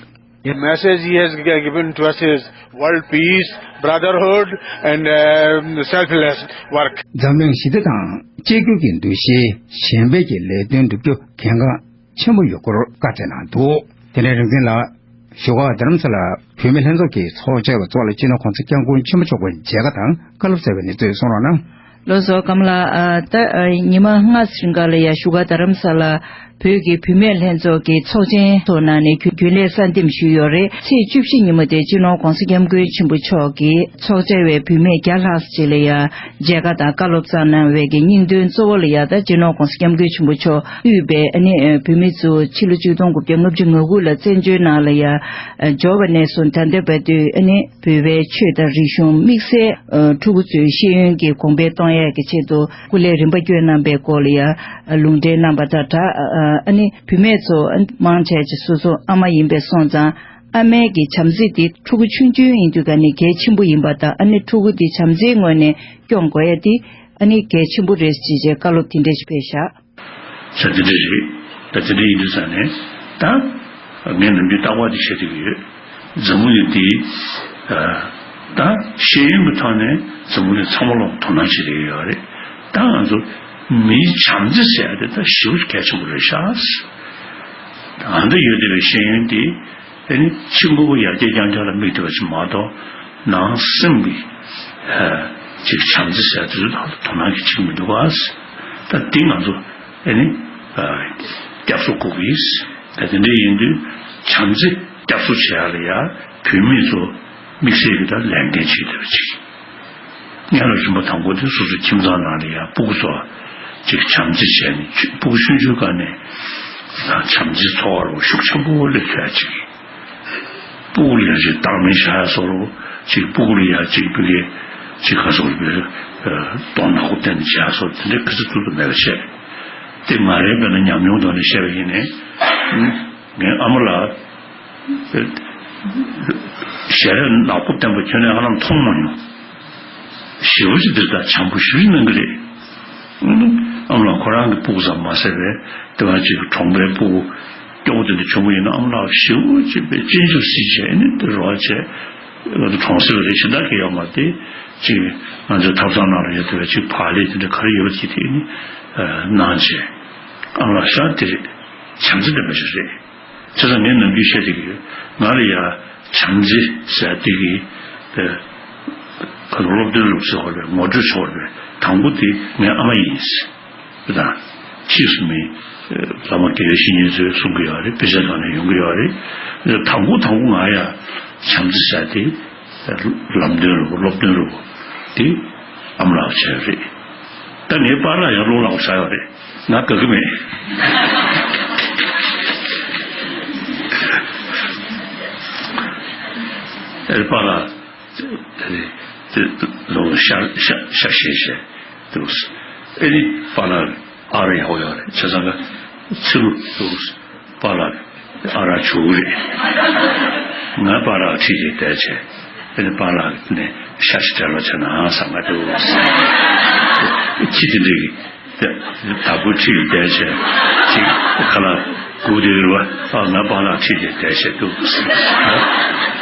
The message he has given to us is world peace, brotherhood, and, um, selfless work. འཛམ་གླིང་ཞི་བདེ་དང་གཅིག་གྱུར་གྱི་འདུ་ཤེས། གཞན་ཕན་གྱི་ལས་དོན་བསྒྲུབ་རྒྱུ་གལ་འགངས་ཆེན་པོ་ཡོད་སྐོར་བཀའ་སྩལ་གནང་འདུག། དེ་ནས་རིག་འཛིན་ལགས། བཞུགས་སྒར་རྡ་རམ་ས་ལ་བོད་མི་ལྷན་ཚོགས་ཀྱི་ཚོགས་བཅར་བའི་ཐོག་ལ་སྤྱི་ནོར་༸གོང་ས་༸སྐྱབས་མགོན་ཆེན་པོ་མཆོག་གི་མཇལ་ཁ་དང་བཀའ་སློབ་སྩལ་བའི་གནས་ཚུལ་གསུང་རོགས་གནང་། ལགས་སོ། ཀམ་ལགས། ཨ། ད་ཨ་ཉི་མ་ལྔ་ཙམ་རིང་ག་ལ་ཡ་བཞུགས་སྒར་རྡ་རམ་ས་ལ་བོད་ཀྱི་བུད་མེད་ལྷན་ཚོགས་ཀྱི་ཚོགས་ཆེན་ཐོག་ནང་ནས་རྒྱུན་རྒྱུན་ལས་གསར་འདེམས་ཞུས་ཡོད་རེད། ཚེས་བཅུ་བཞི་ཉིན་མོ་དེ་སྤྱི་ནོར་༸གོང་ས་༸སྐྱབས་མགོན་ཆེན་པོ་མཆོག་གིས་ཚོགས་བཅར་བའི་བུད་མེད་བརྒྱ་ལྷག་ཅིག་ལ་ཡ་མཇལ་ཁ་དང་བཀའ་སློབ་སྩལ་གནང་བའི་གི་སྙིང་དོན་གཙོ་བོ་ལ་ཡ། ད་སྤྱི་ནོར་༸གོང་ས་༸སྐྱབས་མགོན་ཆེན་པོ་མཆོག་དབུས་པའི་ཨ་ནི་བོད་མི་ཚོ་ཕྱི་ལོ་ཆིག་སྟོང་དགུ་བརྒྱ་ལྔ་བཅུ་ང་དགུ་ལ་བཙན་བྱོལ་ནང་ལ་ཡ་འབྱོར་བ་ནས་བཟུང་ད་ལྟ་བར་དུ་ཨ་ནི་བོད་པའི་ཆོས་དང་རིག་གཞུང་དམིགས་བསལ་ཕྲུ་གུ་ཚོའི་ཤེས་ཡོན་གྱི་གོང་འཕེལ་གཏོང་ཡས་ཀྱི་ཆེད་དུ་སྐུ་ལས་རིམ་པ་བསྐྱོན་གནང་པའི་སྐོར་ལ་ཡ་ལུང་འདྲེན་གནང་པ་དང་སྦྲགས། ཨ་ནི་བུད་མེད་ཚོ་མང་ཆེ་ཆེ་སོ་སོ་ཨ་མ་ཡིན་པས་སོང་ཙང་། ཨ་མའི་གི་བྱམས་བརྩེ་དེ་ཕྲུ་གུ་ཆུང་ཆུང་ཡིན་དུས་ག་ནས་གལ་ཆེན་པོ་ཡིན་པ་དང་། ཨ་ནི་ཕྲུ་གུ་དེ་བྱམས་བརྩེའི་ངོས་ནས་སྐྱོང་དགོས་ཡ་དེ་ཨ་ནི་གལ་ཆེན་པོ་རེད་ཅེས་བཀའ་སློབ་དེ་འདྲ་ཞིག་ཕེབས་བཞག། ས་དེ་འདྲ་རེད། ད་དེ་འདྲ་ཡིན་དུས་ཙང་ནས་ད་ངས་ནམ་རྒྱུན་རྟག་པར་དེ་བཤད་བསྡད་ཀྱི་ཡོད། འཛམ་བུ་གླིང་འདི་ད་ཤེས་ཡོན་གྱི་ཐོག་ནས་འཛམ་བུ་གླིང་ཚང་མ་ལ་དོ་སྣང་བྱེད་བསྡད་ཀྱི་ཡོད་རེད། ད་ང་ཚོ་མིའི་བྱམས་བརྩེ་ཟེར་ཡ་དེ་ད་ཞེ་པོ་གལ་ཆེན་པོ་རེད་ཤག། ད་ལྟ་ཡོད་བསྡད་པའི་ཤེས་ཡོན་དེ། དེ་ནི་ཕྱི་དངོས་པོ་ཡར་རྒྱས་རྐྱང་རྐྱང་ལ་དམིགས་བསྡད་པ་ཞིག་མ་གཏོགས། ནང་སེམས་ཀྱི་ཨ་ཅིག་བྱམས་བརྩེ་ཟེར་དེ་ཚོ་ལ་དོ་སྣང་གི་བྱེད་ཀྱི་མི་འདུག་ག། ད་འདི་ང་ཚོ་ཨ་ནི་ཨ་བསྐྱར་གསོ་དགོས་ཀྱི་ཡིན། ད་དེ་འདྲ་ཡིན་དུས་བྱམས་བརྩེ་བསྐྱར་གསོ་བྱེད་ཡ་ལ་ཡ་བུད་མེད་ཚོ་དམིགས་བསལ་གྱི་ད་ལས་འགན་ཆེ་བསྡད་པ་ཅིག། སྔོན་ལ་རིམ་པ་དང་པོ་དེ་སོ་སོའི་ཁྱིམ་ཚང་ནང་ལ་ཡ་སྤུ་གུ་ཚོ་ཅིག་བྱམས་བརྩེ་བྱས་ནས། ཆུ་སྤུ་གུ་ཆུང་ཆུང་སྒང་ནས་བྱམས་བརྩེ་འཚོ་བ་ལ་ཤུགས་ཆེན་པོ་སླེབས་ཐུབ་ཡ་ཅིག། སྤུ་གུ་ལ་ཡ་ཅིག་བདག་མེད་བཞག་ཡ་བཟོ་འདྲ། ཅིག་སྤུ་གུ་ལ་ཡ་ཅིག་ཕ་གི་ཅིག་ག་ཟེར་དགོས་རེད། གདོང་ནག་པོ་བསྟན་ནས་བྱས་སོགས་དེ་འདྲའི་ག་ཚོད་ཐུབ་ཐུབ་མེད་པ་བྱས། དེ་ང་རའི་དཔེར་ན་ཉམས་མྱོང་ཐོག་ནས་བཤད་པ་ཡིན་ནའི། ངའི་ཨ་མ་ལགས་ཞལ་རས་ནག་པོ་བསྟན་པ་ཁྱོན་ནས་ཧ་ལམ་མཐོང་མ་མྱོང་། ཞེ་པོ་ཅིག་འདིར་ད་བྱམས་པོ་ཞེ་པོ་ཅིག་གནང་གི་རེད། ཨ་མ་ལགས་ཁོ་རང་གི་སྤུ་གུ་ཙམ་མ་ཟད་པའི་དེ་བ་ཅིག་གྲོང་པའི་སྤུ་གུ་སྐྱོ་པོ་དེ་འདྲ་བྱུང་བ་ཡིན་ན། ཨ་མ་ལགས་ཞེ་པོ་ཅིག་པའི་སྤྱན་ཆབ་གཟིགས་བྱས་ནས་དེ་རོགས་བྱས། ང་ཚོ་གྲོང་གསེབ་རེད། གཞན་དག་གི་ཡོད་མ་རེད། ཅིག་ང་ཚོའི་ཐབ་ཚང་ནང་ལ་ཡོད་དེ་བ་ཅིག་བག་ལེབ་དེ་འདྲ་ག་རེ་ཡོད་ཅིག་དེ་ནི་གནང་བྱས། ཨ་མ་ལགས་ཤག་དེ་རེད། བྱམས་བརྩེ་ལྡན་པ་ཞིག་རེད། བྱས་ཙང་ངས་ནམ་རྒྱུན་བཤད་བསྡད་ཀྱི་ཡོད། ང་ལ་ཡ་བྱམས་བརྩེ་ཟེར་དེ་གི་ཨ་ཁ་ཐོག་སློབ་སྟོན་རུ་ཟེར་བ་རེད། ངོ་སྤྲོད་བྱས་པ་རེད། དང་པོ་དེ་ངའི་ཨ་མ་ཡིན། དེ་དང་ཕྱིས་སུ་མི་ཨ་བླ་མ་དགེ་བའི་བཤེས་གཉེན་ཚོས་གསུང་གི་ཡོད་རེད། དཔེ་ཆ་ནང་ནས་ཡོང་གི་ཡོད་རེད། དང་པོ་དང་པོ་ང་ཡ་བྱམས་བརྩེ་ཟེར་དེ་ལམ་སྟོན་རུ་སློབ་སྟོན་རུ་དེ་ཨ་མ་ལགས་བྱས་རེད། ད་ངའི་པཱ་ལགས་ཡང་བློ་ལག་ཆགས་ཡོད་རེད། ང་དགའ་གི་མེད། ཨེ་པཱ་ལགས་དེ་དེ་ལོ་ཤ་ཤ་ཤ་ཤེས་ཤེས་འདུག། ཨེ་ནི་པཱ་ལགས་ཨ་ར་ཡག་པོ་ཡོད་རེད། བྱས་ཙང་ང་ཚི་རུ་འདུག། པཱ་ལགས་ཨ་རག་བྱུག་རེད། ང་པཱ་ལགས་ཁྲིད་དེ་བསྡད་བྱས། ཨེ་ནི་པཱ་ལགས་ནས་ཤ་ཞིག་སྤྲད་རོགས་བྱས་ན་བསམ་ག་འདུག། ཁྱི་དེ་འདྲས་ཀྱིས་དེ་དྭགས་པོ་ཁྲིད་དེ་བསྡད་བྱས། ཅིག་ཁ་ལག་སྒུག་བསྡད་ཡོད་རེད་བ། ཨ་ང་པཱ་ལགས་ཁྲིད་དེ་བསྡད་བྱས་འདུག།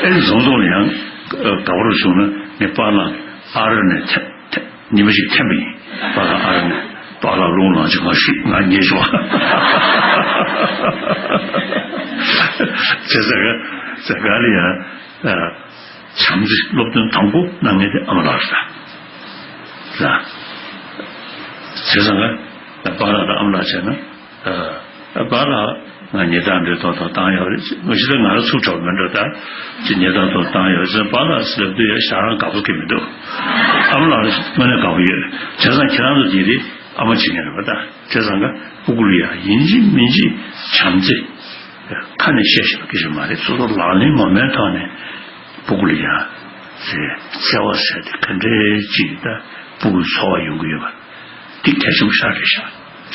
ཨེ་ནི་བཟང་བཟང་ལ་ཡང་དགའ་པོ་རུ་བྱུང་ན་ངས་པཱ་ལགས་ཨ་ར་ནས་ཐེ་ཐེ། ཉི་མ་ཞིག་འཐེན་པ་ཡིན། པཱ་ལགས་ཨ་ར་ནས། པཱ་ལགས་རླུང་ལངས་ཅིག་ང་ཤི་ང་ཉལ་ཆོག། བྱས་ཙང་ག་ཟེར་ག་ལ་ཡ། བྱམས་བརྩེ་སློབ་སྟོན་དང་པོ་གནང་མཁན་དེ་ཨ་མ་ལགས་རེད། བྱས་ཙང་ག་པཱ་ལགས་དང་ཨ་མ་ལགས་བྱས་ན། ཨ་པཱ་ལགས་ང་ཉེས་རྡུང་འདྲ་ཏོག་ཏོག་བཏང་ཡོད་རེད། ངོ་ཤེས་ད་ང་རང་ཚུགས་ཆོག་མེད་འགྲོ། ད་ཅི་ཉེས་རྡུང་ཏོག་བཏང་ཡོད་ཟེར་པཱ་ལགས་ཟེར་དུས་ཡ་ཞག་རང་དགའ་པོ་གི་མི་འདུག། ཨ་མ་ལགས་དངོས་གནས་དགའ་པོ་ཡོད། བྱས་ཙང་ཁྱེད་རང་ཚོ་དེ་རིང་ཨ་མ་བྱེད་མཁན་རེད་པ། ད་བྱས་ཙང་ག་སྤུ་གུ་ལ་ཡ་ཡིན་གཅིག་མིན་གཅིག་བྱམས་བརྩེ་ཁ་ནས་བཤད་ཤེས་པ་སྐད་ཆ་མ་རེད། སོ་སོ་ལག་ལེན་ངོ་མའི་ཐོག་ནས་སྤུ་གུ་ལ་ཡ་བརྩེ་བ་ཟེར་དེ་ག་འདྲའི་ཅིག་ད་སྤུ་གུའི་འཚོ་བ་ཡོང་གི་ཡོད་པ་དེ་གལ་ཆེན་པོ་ཞིག་རེད་ཤག།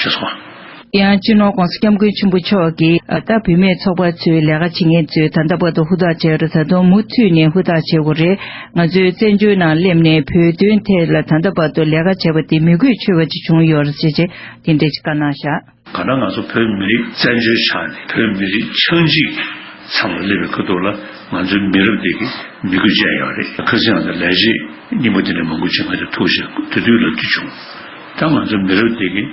ཤེས་སོང་ཨ། ཡང་སྤྱི་ནོར་༸གོང་ས་༸སྐྱབས་མགོན་ཆེན་པོ་མཆོག་གིས་ད་བུད་མེད་ཚོགས་པ་ཚོའི་ལས་ཀ་བྱེད་མཁན་ཚོས་ད་ལྟ་བར་དུ་ཧུར་ཐག་བྱས་རེད། ད་དུང་མུ་མཐུད་ནས་ཧུར་ཐག་བྱེད་དགོས་རེད། ང་ཚོའི་བཙན་བྱོལ་ནང་སླེབས་ནས་བོད་དོན་ཐད་ལ་ད་ལྟ་བར་དུ་ལས་ཀ་བྱས་པ་དེ་མོས་གུས་ཆེ་བ་ཅིག་བྱུང་ཡོད་རེད་ཅེས་དེ་འདྲ་ཅིག་བཀའ་གནང་བཞག་གང་ལྟར་ང་ཚོ་བོད་མི་རིགས་བཙན་བྱོལ་ཆགས་ནས་བོད་མི་རིགས་ཆགས་འཇིག་མཚམས་ལ་སླེབས་པའི་ཁ་ཐུག་ལ་ང་ཚོའི་མི་རབས་འདི་གི་མོས་གུས་བཅས་ཡོད་རེད། ཁ་སང་ང་ཚོ་ལས་བྱེད་རྙིང་པ་འདི་ནས་མང་པོ་ཅིག་ང་ཚོ་ཐུག་བཞག་དེ་དུས་ལབ་རྒྱུ་བྱུང་། ད་ང་ཚོ་མི་རབས་འདི་གི་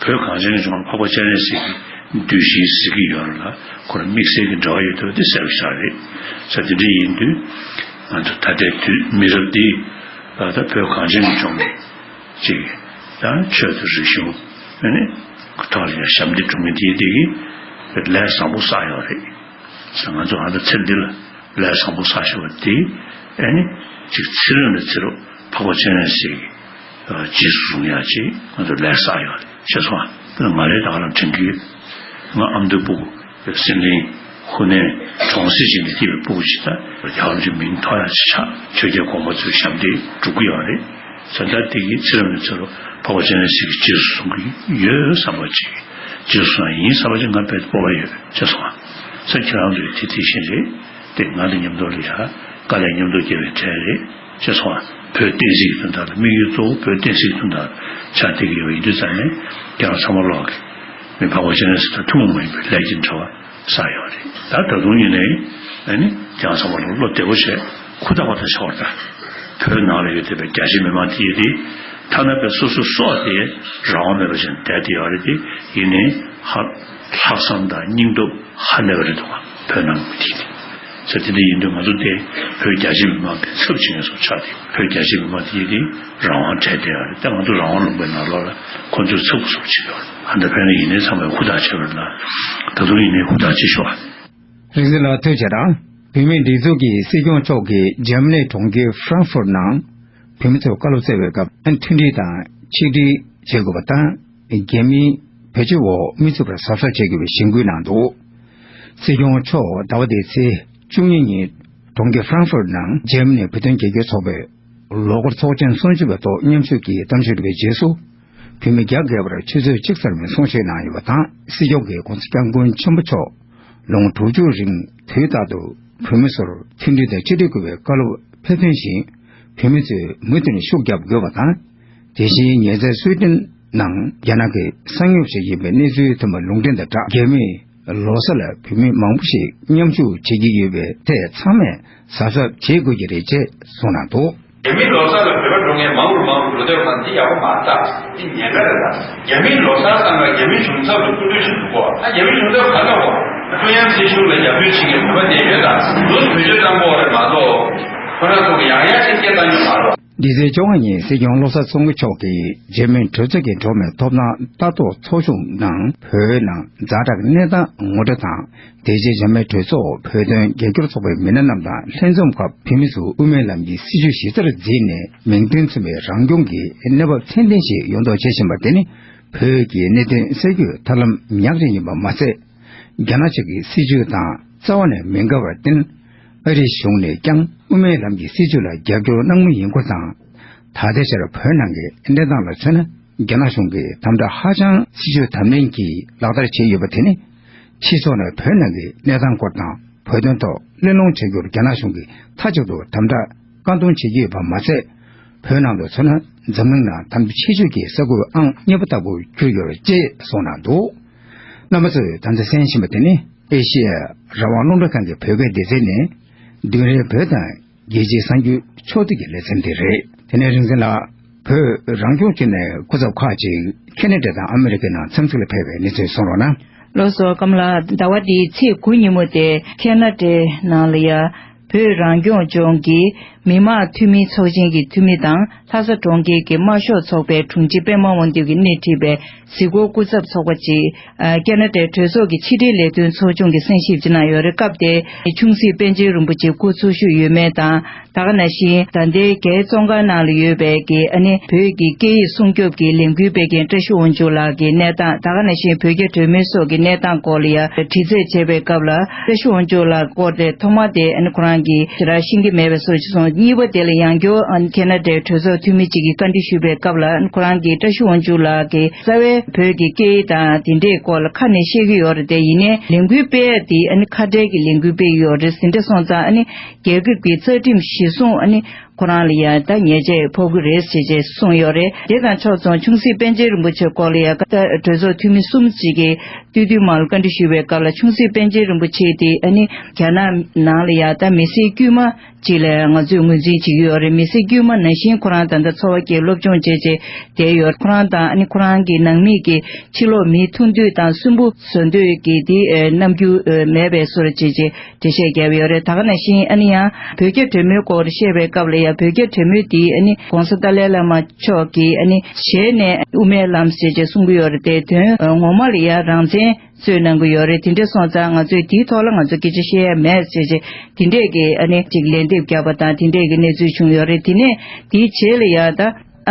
བོད་གངས་ཅན་གྱི་ལྗོངས་ལ་འཕགས་པ་སྤྱན་རས་གཟིགས་ཀྱི་གདུལ་ཞིང་གཟིགས་ཀྱི་ཡོད་རེད་ལ། ཁོ་རང་དམིགས་བསལ་གྱི་འབྲེལ་བ་ཡོད་དུས་དེ་གསལ་པོ་ཆགས་རེད། ས་དེ་འདྲ་ཡིན་དུས་ང་ཚོ་ད་ལྟའི་དུས་མི་རབས་འདི་ད་ལྟ་བོད་གངས་ཅན་གྱི་ལྗོངས་ནས་ཅིག་ད་ཆོས་དང་རིག་གཞུང་ཨ་ནི་ཐོག་ལ་ཡང་ཞབས་འདེགས་སྒྲུབ་མཁན་དེ་དེ་གི་ལས་བཟང་པོ་བསགས་ཡོད་རེད། ང་ཚོ་ཨ་ད་ཚེ་འདི་ལ་ལས་བཟང་པོ་བསགས་ཤོར་བ་དེ་ཨ་ནི་ཅིག་ཚེ་རིང་ལ་ཚེ་རོགས་འཕགས་པ་སྤྱན་རས་གཟིགས་རྗེས་སུ་བཟུང་ཡག་ཅིག་ང་ཚོ་ལས་བསགས་ཡོད་རེད། ཤེས་སོང་ཨ། ང་རེད་ད་ག་རང་དྲན་གྱི་ཡོད། ང་ཨ་མདོའི་སྤུ་གུ་སེང་གླིང་ཧུ་ནན་གྲོང་གསེབ་ཅིག་ནས་སྐྱེས་པའི་སྤུ་གུ་ཅིག་ད་རྒྱལ་བ་རིན་པོ་ཆེའི་མིང་ཐོགས་ཡག་ཅིག་ཆགས་ཆོས་རྒྱལ་གོང་མ་ཚོའི་ཞབས་འདེགས་སྒྲུབ་ཀྱི་ཡོད་རེད། ས་ད་དེ་གི་ཚེ་རབས་ནས་ཚེ་རབས་འཕགས་པ་སྤྱན་རས་གཟིགས་ཀྱི་རྗེས་སུ་བཟུང་གི་ཡོད་བསམ་པ་ཅིག་རྗེས་སུ་བཟུང་ཡིན་བསམ་པ་ཅིག་ང་དཔེ་སྤོབས་པ་ཡོད་ཅེས་སོང་ང་། ས་ཁྱེད་རང་ཚོས་དེ་དེ་བཞིན་རེད། དེ་ང་དང་མཉམ་དུ་ལ་ཡ་དཀའ་ལས་མཉམ་དུ་སྐྱེལ་བའི་གྲས་རེད་ཅེས་སོང་ང་། བོད་བསྟན་སྲིད་ཀྱི་དོན་དག་ལ་དམིགས་ཡུལ་གཙོ་བོ་བོད་བསྟན་སྲིད་ཀྱི་དོན་དག་ལ་ཆགས་བསྡད་ཀྱི་ཡོད་པ་ཡིན་དུས་ཙང་ནས་ཁྱེད་རང་ཚང་མ་ལོག་གི་མི་འཕགས་པ་སྤྱན་རས་གཟིགས་དང་ཐུན་མོང་མ་ཡིན་པའི་ལས་ཀྱི་འབྲེལ་བ། བསགས་ཡོད་རེད། ད་ད་དུང་ཡིན་ནའི་ཨ་ནི་ཀྱང་ཚང་མ་ལ་བློ་བདེ་པོ་བྱས་ཧུར་ཐག་པ་དང་བྱ་བར་ལྟ། བོད་ནང་ལ་ཡོད་བསྡད་པའི་རྒྱ་ཆེ་མི་མང་དེ་ཡོད་དེ་ཐ་ན་པའི་སོ་སོ་སྲོག་དེ་རང་དབང་མེད་པ་བྱས་བསྡད་དེ་ཡོད་རེད་དེ་ཡིན་ནའི་ཧ་ལྷག་བསམ་དང་སྙིང་སྟོབས་ཧ་ལས་པ་རེད་འདུག་བོད་ནང་མི་དེ་དེ། ས་དེ་འདྲ་ཡིན་དུས་ང་ཚོ་དེ་བོད་རྒྱ་ཆེ་མི་མང་གི་ཚབ་བྱེད་མཁན་སོགས་ཆགས་ཏེ་བོད་རྒྱ་ཆེ་མི་མང་དེ་ཡོད་དེ་རང་དབང་བྲལ་བསྡད་ཡོད་རེད་དེ་ང་ཚོ་རང་དབང་ལུང་པའི་ནང་ལོགས་ལ་ཁོ་ཚོའི་ཚབ་སོགས་བྱེད་ཡོད་རེད། ཧ་ད་བོད་ནང་ཡིན་ནའི་ཚང་མས་ཧུར་ཐག་བྱས་པ་རེད་ལ་ད་དུང་ཡིན་ནའི་ཧུར་ཐག་བྱེད་ཤོག་རིག་འཛིན་ལགས་ཐུགས་རྗེ་གནང་། བོད་མིའི་སྒྲིག་འཛུགས་ཀྱི་སྲིད་སྐྱོང་མཆོག་གིས་འཇར་མ་ནི་གྲོང་ཁྱེར་ཧྥ་རན་ཧྥུར་ནང་བོད་མི་ཚོར་བཀའ་སློབ་སྩལ་བའི་སྐབས་མཐུན་སྒྲིལ་དང་ཆིག་སྒྲིལ་བྱེད་དགོས་པ་དང་། རྒྱ་མིའི་བེད་སྤྱོད་འོག་མི་ཚུད་པར་གཟབ་གཟབ་བྱེད་དགོས་པའི་གཞེན་སྐུལ་གནང་འདུག་སྲིད་སྐྱོང་མཆོག་ཟླ་བ་འདིའི་ཚེས་བཅུ་གཉིས་ཉིན་གྲོང་ཁྱེར་ཧྥ་རན་ཧྥུར་ནང་འཇར་མ་ནི་བོད་དོན་རྒྱབ་སྐྱོར་ཚོགས་པའི་ལོ་འཁོར་ཚོགས་ཆེན་སུམ་ཅུ་པའི་ཐོག་མཉམ་ཞུགས་ཀྱིས་གཏམ་བཤད་གྲུབ་པའི་རྗེས་སུ། བོད་མི་བརྒྱ་བརྒལ་བར་ཆུ་ཚོད་གཅིག་ལྟར་མའི་གསུང་བཤད་གནང་ཡོད་པ་དང་། སྲིད་སྐྱོང་གིས་༸གོང་ས་༸སྐྱབས་མགོན་ཆེན་པོ་མཆོག་ལོ་ངོ་དྲུག་ཅུ་རིང་དུས་རྟག་ཏུ་བོད་མི་ཚོར་མཐུན་སྒྲིལ་དང་གཅིག་སྒྲིལ་དགོས་པའི་བཀའ་སློབ་ཕེབས་དོན་བཞིན། བོད་མི་ཚོས་མུ་མཐུད་ནས་ཤུགས་རྒྱབ་དགོས་པ་དང་། དེ་བཞིན་ཉེ་ཆར་སུའེ་ཏེན་ནང་རྒྱ་ནག་གི་གསང་ཉུལ་བ་ཞིག་ཡིན་པའི་གནས་ཚུལ་ཐོན་པ་ལུང་འདྲེན་དང་སྦྲགས། རྒྱ་མིས་ལོ་གསར་ལ་བོད་མི་མང་པོ་ཞིག་མཉམ་ཞུགས་བྱེད་ཀྱི་ཡོད་པའི་ཐད་ཚང་མས་གཟབ་གཟབ་བྱེད་དགོས་ཀྱི་རེད་ཅེས་གསུངས་གནང་འདུག་རྒྱ་མིའི་ལོ་གསར་ལ་བོད་པ་འགྲོ་མཁན་མང་རུ་མང་རུ་འགྲོ་བསྡད་པ་དང་འདི་ཡག་པོ་མ་རེད་ད། འདི་ཉེན་ཁ་རེད་ད། རྒྱ་མིའི་ལོ་གསར་སང་ལ་རྒྱ་མིའི་གཞུང་ཚབ་ལ་སྐུ་མདུན་ཞིག་འདུག་གོ་ཨ་རྒྱ་མིའི་གཞུང་ཚབ་ག་ལ་གོ་ཀྲུང་དབྱང་སྲིད་གཞུང་ལ་རྒྱབ་སྐྱོར་བྱེད་མཁན་བོད་པ་བསྡད་ཡོད་ད། འདུག་བེད་སྤྱོད་བཏང་གོ་རེད་མ་གཏོགས་ཁོ་རང་ཚོ་གི་ཡང་ཡང་ཞིག་སྐད་བཏང་རྒྱུ་མ་རེད། འདི་ཚེས་བཅོ་ལྔ་ཉིན་སྲིད་སྐྱོང་བློ་བཟང་སེང་གེ་མཆོག་གིས་འཇར་མན་གྲོས་ཚོགས་ཀྱི་འགྲོ་བ་མིའི་ཐོབ་ཐང་ལྟ་རྟོག་ཚོགས་ཆུང་ནང་བོད་ནང་ཛ་དྲག་གནས་སྟངས་ངོ་སྤྲོད་དང་། དེ་རྗེས་འཇར་མན་གྲོས་ཚོགས་བོད་དོན་རྒྱབ་སྐྱོར་ཚོགས་པའི་མི་སྣ་རྣམས་དང་ལྷན་འཛོམས་སྐབས་བོད་མི་ཚོས་དབུ་མའི་ལམ་གྱི་སྲིད་བྱུས་གཞི་རྩར་འཛིན་ནས་མིང་དོན་མཚུངས་པའི་རང་སྐྱོང་གི་གནས་བབ་ཚད་ལྡན་ཞིག་ཡོང་ཐབས་བྱེད་བཞིན་པ་དེ་ནི་བོད་ཀྱི་གནད་དོན་སེལ་རྒྱུའི་ཐབས་ལམ་ཉག་གཅིག་ཡིན་པ་མ་ཟད། རྒྱ་ནག་ཕྱོགས་ཀྱི་སྲིད་བྱུས་དང་རྩ་བ་ནས་མི་འགལ་བར་བརྟེན། ཨ་རིའི་གཞུང་ནས་ཀྱང་དབུ་མའི་ལམ་གྱི་སྲིད་བྱུས་ལ་རྒྱབ་སྐྱོར་གནང་མུས་ཡིན་སྐོར་དང་། ད་ལྟའི་ཆར་བོད་ནང་གི་གནས་སྟངས་ལ་མཚོན་ན། རྒྱ་ནག་གཞུང་གིས་དམ་དྲག་ཧ་ཅང་སྲིད་བྱུས་དམ་ནན་གྱིས་ལག་བསྟར་བྱས་ཡོད་པ་དེ་ནི། སྤྱི་ཚོགས་ནང་བོད་ནང་གི་གནས་སྟངས་སྐོར་དང་བོད་དོན་ཐོག་གླེང་སློང་བྱ་རྒྱུར་རྒྱ་ནག་གཞུང་གིས་མཐའ་གཅིག་ཏུ་དམ་དྲག་བཀག་སྡོམ་བྱེད་ཀྱི་ཡོད་པ་མ་ཟད། བོད་ནང་དུ་མཚོན་ན་འཛམ་གླིང་ནང་དམ་ཆེ་ཤོས་ཀྱི་ས་ཁུལ་ཨང་གཉིས་པ་ལྟ་བུར་གྱུར་ཡོད་ཅེས་གསུངས་གནང་འདུག་རྣམ་པ་ཚོས་ད་ལྟ་གསན་བཞིན་པ་དེ་ནི་ཨེ་ཤེ་ཡ་རང་དབང་རླུང་འཕྲིན་ཁང་གི་བོད་སྐད་སྡེ་ཚན་ནས་བདུན་རེའི་བོད་དང་རྒྱལ་སྤྱིའི་གསར་འགྱུར་ཕྱོགས་བསྡུས་ཀྱི་ལེ་ཚན་དེ་རེད། དེ་ནས་རིག་འཛིན་ལགས། བོད་རང་སྐྱོང་ཅན་ནས་སྐུ་ཚབ་ཁག་ཅིག་ཁེ་ན་ཌ་དང་ཨ་མི་རི་ཀའི་ནང་འཚམས་གཟིགས་ལ་ཕེབས་པའི་གནས་ཚུལ་གསུང་རོགས་གནང་། ལགས་སོ། ཀམ་ལགས། ཟླ་བ་འདིའི་ཚེས་དགུ་ཉིན་མོ་དེ་ཁེ་ན་ཌའི་ནང་ལ་ཡ་བོད་རང་སྐྱོང་ལྗོངས་ཀྱི་མི་དམངས་འཐུས་མིའི་ཚོགས་ཆེན་གྱི་འཐུས་མི་དང་ལྷ་ས་གྲོང་ཁྱེར་གྱི་དམར་ཤོག་ཚོགས་པའི་དྲུང་ཆེ་པད་མ་དབང་འདུས་ཀྱིས་སྣེ་ཁྲིད་པའི་གཟིགས་སྐོར་སྐུ་ཚབ་ཚོགས་པ་ཅིག་ཨ་ཁེ་ན་ཌའི་གྲོས་ཚོགས་ཀྱི་ཕྱི་དྲིལ་ལས་དོན་ཚོགས་ཆུང་གི་གསན་ཞིབ་ཅིག་གནང་ཡོད་རེད། སྐབས་དེར་ཆུང་སྲིད་པཎ་ཆེན་རིན་པོ་ཆེ་སྐུ་འཚོ་བཞུགས་ཡོད་མེད་དང་། ད་ག་ནང་བཞིན་ད་ལྟའི་རྒྱའི་བཙོན་ཁང་ནང་ལ་ཡོད་པའི་གི་ཨ་ནི་བོད་ཀྱི་སྐད་ཡིག་སྲུང་སྐྱོབ་ཀྱི་ལས་འགུལ་སྤེལ་མཁན་བཀྲ་ཤིས་དབང་ཕྱུག་ལགས་ཀྱི་གནས་སྟངས། ད་ག་ནང་བཞིན་བོད་རྒྱ་གྲོས་མོལ་སོགས་ཀྱི་གནས་སྟངས་སྐོར་ལ་ཡང་དྲི་རྩད་བྱས་པའི་སྐབས་ལ། བཀྲ་ཤིས་དབང་ཕྱུག་ལགས་སྐོར་དེ་ཐོག་མ་དེ་ཨ་ནི་ཁོ་རང་ གི་ཞེ་དྲག་ཤེས་ཀྱི་མེད་པའི་བཟོ་ཞིག་སོང་། གཉིས་པ་དེ་ལ་ཡང་བསྐྱར་ཨ་ནི་ཁེ་ན་ཌའི་གྲོས་ཚོགས་འཐུས་མི་གཅིག་གིས་བཀའ་འདྲི་ཞུས་པའི་སྐབས་ལ་ཁོ་རང་གིས་བཀྲ་ཤིས་དབང་ཕྱུག་ལགས་ཀྱིས་རྩ་བའི་བོད་ཀྱི་སྐད་ཡིག་དང་དེ་འདྲའི་སྐོར་ལ་ཁ་ནས་བཤད་ཀྱི་ཡོད་རེད་དེ། ཡིན་ནའི་ལས་འགུལ་སྤེལ་ཡ་དེ་ཨ་ནི་ཁ་བྲལ་གྱི་ལས་འགུལ་སྤེལ་ཡོད་རེད། དེ་འདྲ་སོང་ཙང་ཨ་ནི་རྒྱལ་ཁབ་ཀྱི་རྩ་ཁྲིམས་གཞིར་བཟུང་ཨ་ནི་ཁོ་རང་ལ་ཡང་ད་ཉེས་ཆད་ཕོག་གི་རེད་ཟེར་བྱས་གསུངས་ཡོད་རེད། དེ་དང་ཕྱོགས་མཚུངས་ཆུང་སྲིད་པཎ་ཆེན་རིན་པོ་ཆེ་སྐོར་ལ་ཡང་ད་གྲོས་ཚོགས་འཐུས་མི་གསུམ་ཞིག་གིས་སྟོད་འཐུས་མང་ལ་བཀའ་འདྲི་ཞུས་པའི་སྐབས་ལ་ཆུང་སྲིད་པཎ་ཆེན་རིན་པོ་ཆེ་དེ་ཨ་ནི་རྒྱ་ནག་ནང་ལ་ཡང་ད་མི་སེར་དཀྱུས་མ་ཅིག་ལ་ང་ཚོས་ངོས་འཛིན་བྱེད་ཀྱི་ཡོད་རེད། མི་སེར་དཀྱུས་མ་ནང་བཞིན་ཁོ་རང་ད་ལྟ་འཚོ་བ་སྐྱེལ་སློབ་སྦྱོང་བྱས་བྱས་བསྡད་ཡོད། ཁོ་རང་དང་ཨ་ནི་ཁོ་རང་གི་ནང་མི་གི་ཕྱི་ལོགས་མི་ཐུག་འདོད་དང་སུན་པོ་བཟོ་འདོད་ཀྱི་དེ་ཨ་རྣམ་འགྱུར་ཨ་མེད་པའི་བཟོ་འདྲ་བྱས་བྱས་འགྲེལ་བཤད་བརྒྱབ་ཡོད་རེད། ད་ག་ནང་བཞིན་ཨ་ནི་ཡང་བོད་རྒྱ་གྲོས་མོལ་སྐོར་བཤད་པའི་སྐབས་ལ་ཡང་བོད་རྒྱ་གྲོས་མོལ་དེ་ཨ་ནི་༸གོང་ས་ཏཱ་ལའི་བླ་མ་མཆོག་གིས་ཨ་ནི་ཞལ་ནས་དབུ་མའི་ལམ་ཟེར་བྱས་གསུང་གི་ཡོད་རེད་དེ། དོན་ངོ་མ་ལ་ཡང་རང་བཙན་རྩོད་གནང་གི་ཡོད་རེད། དེ་འདྲ་སོང་ཙང་ང་ཚོས་དེའི་ཐོག་ལ་ང་ཚོ་སྐད་ཆ་བཤད་ཡ་མེད་ཟེར་བྱས་དེ་འདྲས་ཀྱི་ཨ་ནི་ཅིག་ལན་འདེབས་བརྒྱབ་པ་དང་དེ་འདྲས་ཀྱི་གནས་ཚུལ་བྱུང་ཡོད་རེད། དེ་ནས་དེའི་རྗེས་ལ་ཡང་ད་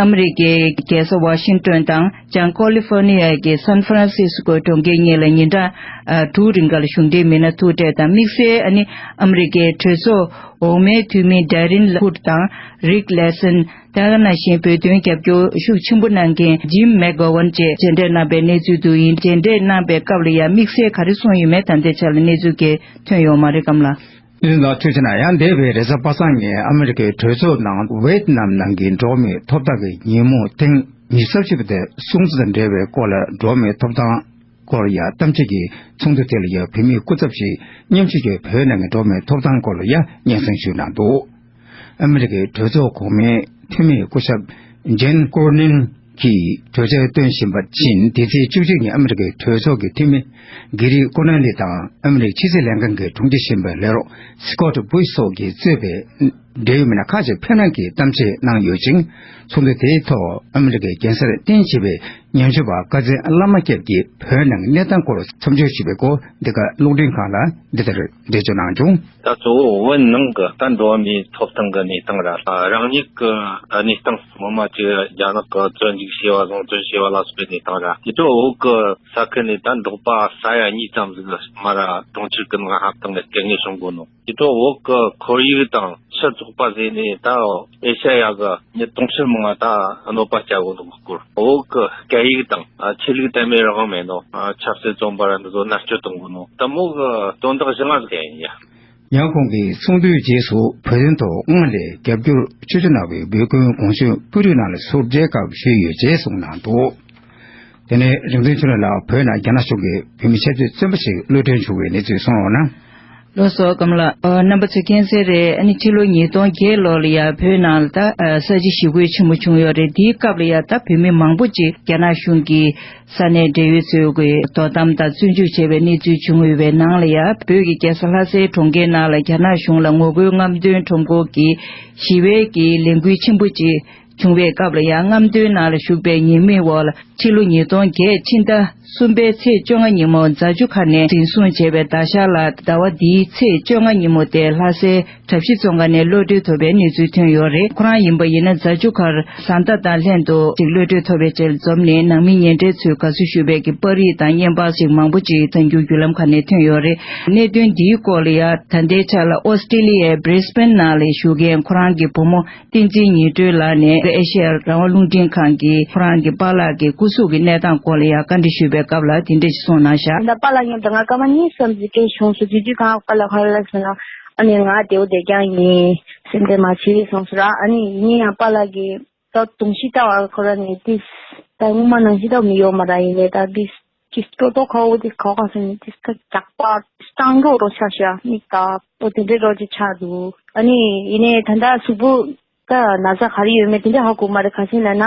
ཨ་མི་རི་ཀའི་རྒྱལ་ས་ཝ་ཤིང་ཏོན་དང་བྱང་ཀོ་ལི་ཧྥོར་ནི་ཡ་གི་སན་ཧྥ་རན་སིས་ཀོ་གྲོང་ཁྱེར་གཉིས་ལ་ཉིན་གྲངས་ཨ་དྲུག་རིང་ག་ལ་གཞུང་འབྲེལ་མི་སྣ་ཐུག་འཕྲད་དང་དམིགས་བསལ་ཨ་ནི་ཨ་མི་རི་ཀའི་གྲོས་ཚོགས་འོག་མའི་འཐུས་མི་ཌེ་རིན་ཧུད་དང་རིག་ལེ་སན། དེ་ག་ནང་བཞིན་བོད་དོན་རྒྱབ་སྐྱོར་ཤུགས་ཆེན་པོ་གནང་མཁན་ཇིམ་མེག་གྷོ་ཝན་བཅས་མཇལ་འཕྲད་གནང་པའི་གནས་ཚུལ་འདུག་ཡིན་མཇལ་འཕྲད་གནང་པའི་སྐབས་ལ་ཡང་དམིགས་བསལ་ག་རེ་གསུངས་ཡོད་མེད་ད་ལྟའི་ཆ་ལ་གནས་ཚུལ་གྱི་ཐོན་ཡོད་མ་རེད། སྐམ་ལགས། ལགས་ཐུགས་རྗེ་གནང་། ཡང་འདས་པའི་རེས་གཟའ་པ་སངས་ཉིན་ཨ་མི་རི་ཀའི་གྲོས་ཚོགས་ནང་ཝེ་ཏི་ནམ་ནང་གི་འགྲོ་བ་མིའི་ཐོབ་ཐང་གི་ཉིན་མོ་ཐེངས་ཉི་ཤུ་རྩ་བཞི་པ་དེ་སྲུང་བརྩི་དང་འབྲེལ་བའི་སྐོར་ལ་འགྲོ་བ་མིའི་ཐོབ་ཐང་སྐོར་ཡ་གཏམ་བཤད་ཀྱི་ཚོགས་འདུ་དེ་ལ་ཡ་བོད་མིའི་སྐུ་ཚབ་ཞིག་མཉམ་ཞུགས་ཀྱིས་བོད་ནང་གི་འགྲོ་བ་མིའི་ཐོབ་ཐང་སྐོར་ལ་ཡ་སྙན་སེང་ཞུས་གནང་འདུག་ཨ་མི་རི་ཀའི་གྲོས་ཚོགས་གོང་མའི་འཐུས་མི་སྐུ་ཞབས་ཇན་ཀོར་ནིན་གྱིས་གྲོས་འཆར་བཏོན་བཞིན་པ་བཞིན། འདི་ཚེས་བཅུ་གཅིག་ཉིན་ཨ་མི་རི་ཀའི་གྲོས་ཚོགས་ཀྱི་འཐུས་མི་གྷི་རི་ཀོ་ནན་ལི་དང་ཨ་མི་རི་ཀའི་ཕྱི་སྲིད་ལྷན་ཁང་གི་དྲུང་ཆེ་གཞོན་པའི་ལས་རོགས་སི་ཀོ་ཊི་བུ་ཤི་སོགས་ཀྱིས་གཙོས་པའི་འབྲེལ་ཡོད་མི་སྣ་ཁག་ཅིག་ཕེབས་གནང་གིས་གཏམ་བཤད་གནང་ཡོད་ཅིང་། ཚོགས་འདུ་དེའི་ཐོག་ཨ་མི་རི་ཀའི་རྒྱལ་སར་རྟེན་བཞེས་པའི་ཉམ་ཆུང་པ་ཀ་ཛན་བླ་མ་སྐྱབས་ཀྱིས་བོད་ནང་གནས་སྟངས་སྐོར་འཚམས་འཇོག་ཞུས་པའི་སྐོར་འདི་ག་རླུང་འཕྲིན་ཁང་ལ་འདི་ལྟར་འགྲེལ་བརྗོད་གནང་བྱུང་། ད་གཙོ་བོ་བོད་ནང་གི་ད་འགྲོ་བ་མིའི་ཐོབ་ཐང་གི་གནས་སྟངས་ར། རང་ཉིད་ཀྱི་གནས་སྟངས་ངོ་མ་ཅིག་རྒྱ་ནག་གི་བཙོན་འཇུག་བྱས་པ་བཟུང་བཙོན་བྱས་པ་ལ་སོགས་པའི་གནས་སྟངས་ར། དེ་ཚོ་བོད་ཀྱི་ས་ཁུལ་ནས་ད་འབྲོག་པ་ས་ཡ་གཉིས་ཙམ་ཟིག་མ་ར་གྲོང་ཁྱེར་གྱི་ནང་ཧ་ཏང་གི་སྐད་ངན་བྱུང་གོ་ནོ། དེ་ཚོ་བོད་ཀྱི་ཁོར་ཡུག་དང་ཕྱི་ཚོགས་པ་ཟེར་ནས་ད་ཨེ་ཤ་ཡ་གི་མི་དུང་ཕྱུར་མང་ང་ད་གནོད་པ་བསྐྱལ་གོ་ནོ་གི་སྐོར། བོད་ཀྱི་སྐད་ཡིག་དང་ཆོས་ལུགས་དད་མོས་རང་དབང་མེད་ནོ། ཆབ་སྲིད་བཙོན་པ་ར་འདི་ཚོ་མནར་གཅོད་གཏོང་གོ་ནོ། ད་མོ་གི་དོན་དག་བཞི་ལྔ་ཟིག་ཡིན་ཡ། ཡང་ཁོང་གིས་ཚོགས་འདུའི་རྗེས་སུ་བོད་དོན་ཐོག་སྔར་ལས་རྒྱབ་སྐྱོར་ཆེ་ཤོས་གནང་བའི་བོད་ཁུལ་གོང་ཞུས་སྤུ་རི་ནང་ལ་ཟུར་མཇལ་སྐབས་ཞུས་ཡོད་ཅེས་གསུངས་གནང་འདུག་དེ་ནས་རིག་འཛིན་ཆོས་གྲགས་ལགས་བོད་ནང་རྒྱ་ནག་གཞུང་གིས་བོད་མི་ཆབ་སྲིད་བཙོན་པ་ཞིག་གློད་གྲོལ་བྱུང་བའི་གནས་ཚུལ་གསུང་རོགས་གནང་། ལགས་སོ་སྐམ་ལགས། ཨ་རྣམ་པ་ཚོས་མཁྱེན་གསལ་རེད། ཨ་ནི་ཕྱི་ལོ་ཉིས་སྟོང་བརྒྱད་ལོ་ལ་ཡ་བོད་ནང་ལ་ད་ཨ་ས་བྱི་ཞི་རྒོལ་ཆེན་མོ་བྱུང་ཡོད་རེད། དེའི་སྐབས་ལ་ཡ་ད་བོད་མི་མང་པོ་ཅིག་རྒྱ་ནག་གཞུང་གིས་ས་གནས་འབྲེལ་ཡོད་ཚོའི་གི་དོ་དམ་དང་བཙོན་འཇུག་བྱས་པའི་གནས་ཚུལ་བྱུང་ཡོད་པའི་ནང་ལ་ཡ་བོད་ཀྱི་རྒྱལ་ས་ལྷ་སའི་གྲོང་ཁྱེར་ནང་ལ་རྒྱ་ནག་གཞུང་ལ་ངོ་རྒོལ་རྔམ་སྟོན་ཁྲོམ་སྐོར་གྱི་ཞི་བའི་གི་ལས་འགུལ་ཆེན་པོ་ཅིག་བྱུང་བའི་སྐབས་ལ་ཡང་རྔམ་སྟོན་ནང་ལ་ཞུགས་པའི་ཉེས་མིང་འོག་ལ་ཕྱི་ལོ་ཉིས་སྟོང་བརྒྱད་ཕྱི་ཟླ་གསུམ་པའི་ཚེས་བཅོ་ལྔ་ཉིན་མོ་རྫ་ཆུ་ཁ་ནས་འཛིན་བཟུང་བྱས་པའི་ཟླ་ཤར་ལ་ཟླ་བ་འདིའི་ཚེས་བཅོ་ལྔ་ཉིན་མོ་དེ་ལྷ་སའི་གྲྭ་བཞི་བཙོན་ཁང་ནས་གློད་གྲོལ་ཐོབ་པའི་གནས་ཚུལ་ཐོན་ཡོད་རེད། ཁོ་རང་ཡིན་པ་ཡིན་ན་རྫ་ཆུ་ཁར་བཟའ་ཟླ་དང་ལྷན་དུ་ཅིག་གློད་གྲོལ་ཐོབ་པའི་རྗེས་འཛོམས་ནས་ནང་མི་ཉེ་འབྲེལ་ཚོས་དགའ་བསུ་ཞུ་བའི་གི་པར་རིས་དང་བརྙན་པར་ཞིག་མང་པོ་ཅིག་གསར་འགྱུར་བརྒྱུད་ལམ་ཁག་ནས་ཐོན་ཡོད་རེད། གནད་དོན་འདིའི་སྐོར་ལ་ཡང་ད་ལྟའི་ཆ་ལ་ཨོ་སི་ཀྲི་ལི་ཡའི་བྷི་རི་སི་བྷེན་ནང་ལ་བཞུགས་མཁན་ཁོ་རང་གི་བུ་མོ་བསྟན་འཛིན་ཉི་སྒྲོན་ལགས་ནས་ཨེ་ཤེ་ཡ་རང་དབང་རླུང་འཕྲིན་ཁང་གིས་ཁོ་རང་གི་པཱ་ལགས་ཀྱི་སྐུ་གཟུགས་ཀྱི་གནས་སྟངས་སྐོར་ལ་ཡང་བཀའ་འདྲི་ཞུས་པའི་སྐབས་ལ་དེ་འདྲ་ཞིག་གསུངས་གནང་བཞག་ད་པཱ་ལགས་མཉམ་དུ་ང་སྐར་མ་གཉིས་ཙམ་ཞིག་སྐད་བྱུང་སོང་། དུས་ཚོད་གང་པཱ་ལགས་ག་རེ་ལབ་ཟེར་ན། ཨ་ནི་ང་དེའུ་དེ་རྐྱང་ཡིན། སེམས་ཁྲལ་མ་བྱེད་གསུངས་སོང་ར། ཨ་ནི་ཡིན་ཡང་པཱ་ལགས་ཀྱིས་ད་དུང་ཕྱིར་ལྟ་བ་ཁོ་ར་ནས་ཏིས་ད་སྔོན་མ་ནང་བཞིན་ད་མི་ཡོད་མ་ར། ཡིན་ནའི་ད་ཏིས་ཀྱི་སྤྲོ་ཏོ་ཁ་བོ་དེ་ཁ་བ་ཁ་སོང་ནས་ཏིས་ཀ་རྒྱག་པ་སྤྲང་རོགས་རོ་ཆགས་ཤག་མིག་ད་ཨོ་དེ་འདྲའི་རོ་ཅིག་ཆགས་འདུག་ཨ་ནི་ཡིན་ནའི་ད་ད་གཟུགས་པོ་ད་ན་ཚ་ག་རེ་ཡོད་མེད་དེ་འདྲ་ཧ་གོ་མ་རེད། ག་ཅི་ལབ་ན་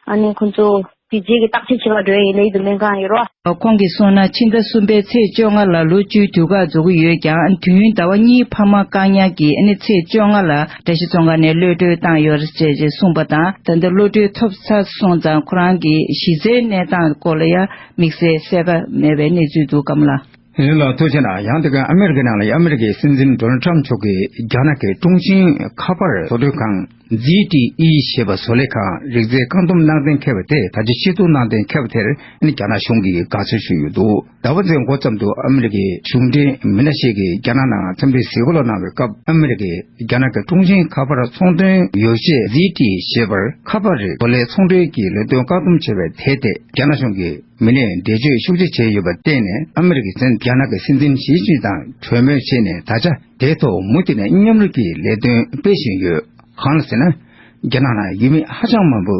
ཨ་ནི་ཁོ་ཚོ་དེ་རྗེས་ཀྱི་བརྟག་དཔྱད་བྱེད་པར་འགྲོ་ཡ་ཡིན་ནའི་དེ་སྨན་ཁང་ཡོད་རོ། ཁོང་གིས་གསུངས་ན་ཕྱི་ཟླ་གསུམ་པའི་ཚེས་བཅོ་ལྔ་ལ་ལོ་བཅུའི་དུས་བཀག་རྫོགས་ཀྱི་ཡོད་ཀྱང་དུས་ཡུན་ཟླ་བ་གཉིས་འཕར་མ་བཀག་ཉར་གྱིས་ཨ་ནི་ཚེས་བཅོ་ལྔ་ལ་བཀྲ་ཤིས་བཙོན་ཁང་ནས་གློད་གྲོལ་བཏང་ཡོད་རེད་ཅེས་གསུངས་པ་དང་། ད་ལྟ་གློད་གྲོལ་ཐོབ་ཚར་སོང་ཙང་ཁོ་རང་གི་གཞི་རྩའི་གནས་སྟངས་སྐོར་ལ་ཡང་དམིགས་བསལ་གསལ་ཁ་མེད་པའི་གནས་ཚུལ་འདུག་སྐམ་ལགས། ཡིན་ལ་ཐུགས་རྗེ་གནང་། ཡང་དེ་ག་ཨ་མེ་རི་ཀའི་ནང་ལ་ཨ་མེ་རི་ཀའི་སྲིད་འཛིན་ཌོ་ནལ་ཊམ་མཆོག་གིས་རྒྱ་ནག་གི་ཀྲུང་ཆིང་ཁ་པར་བཟོ་སྐྲུན་ཁང་ ཛི་ཊི་ཨི་ཞེས་པ་བཟོ་ལས་ཁང་རིག་རྩལ་བཀག་སྡོམ་གནང་གཏན་འཁེལ་བ་དེ་ད་ཆ་ཕྱིར་བསྡུ་གནང་གཏན་འཁེལ་བ་དེར་ནི་རྒྱ་ནག་གཞུང་གིས་དགའ་བསུ་ཞུས་ཡོད་འདུག་ཟླ་བ་འདིའི་འགོ་ཙམ་དུ་ཨ་མི་རི་ཀའི་གཞུང་འབྲེལ་མི་སྣ་ཞིག་གིས་རྒྱ་ནག་ནང་འཚམས་འདྲིའི་གཟིགས་སྐོར་ལ་གནང་བའི་སྐབས། ཨ་མི་རི་ཀས་རྒྱ་ནག་གི་ཀྲུང་ཆིང་ཁ་པར་ཚོང་དོན་ཡོ་བྱད་ཛི་ཊི་ཞེས་པར་ཁ་པར་རིགས་བཟོ་ལས་ཚོང་འབྲེལ་གྱི་ལས་དོན་བཀག་སྡོམ་བྱས་པའི་དེབ་དེ་རྒྱ་ནག་གཞུང་གིས་མི་སྣས་འགྲེལ་བརྗོད་ཤུགས་ཆེ་བྱས་ཡོད་པར་བརྟེན་ནས། ཨ་མི་རི་ཀའི་མཚན་རྒྱ་ནག་གི་སྲིད་འཛིན་ཞི་ཅིན་ཕིང་དང་གྲོས་མོལ་བྱས་ནས། ད་ཆ་དེའི་ཐོག་མུ་མཐུད་ནས་མཉམ་རུབ་ཀྱིས་ལས་དོན་སྤེལ་བཞིན་ཡོད། གང་ལ་ཟེར་ན། རྒྱ་ནག་ནང་ཡུལ་མི་ཧ་ཅང་མང་པོ་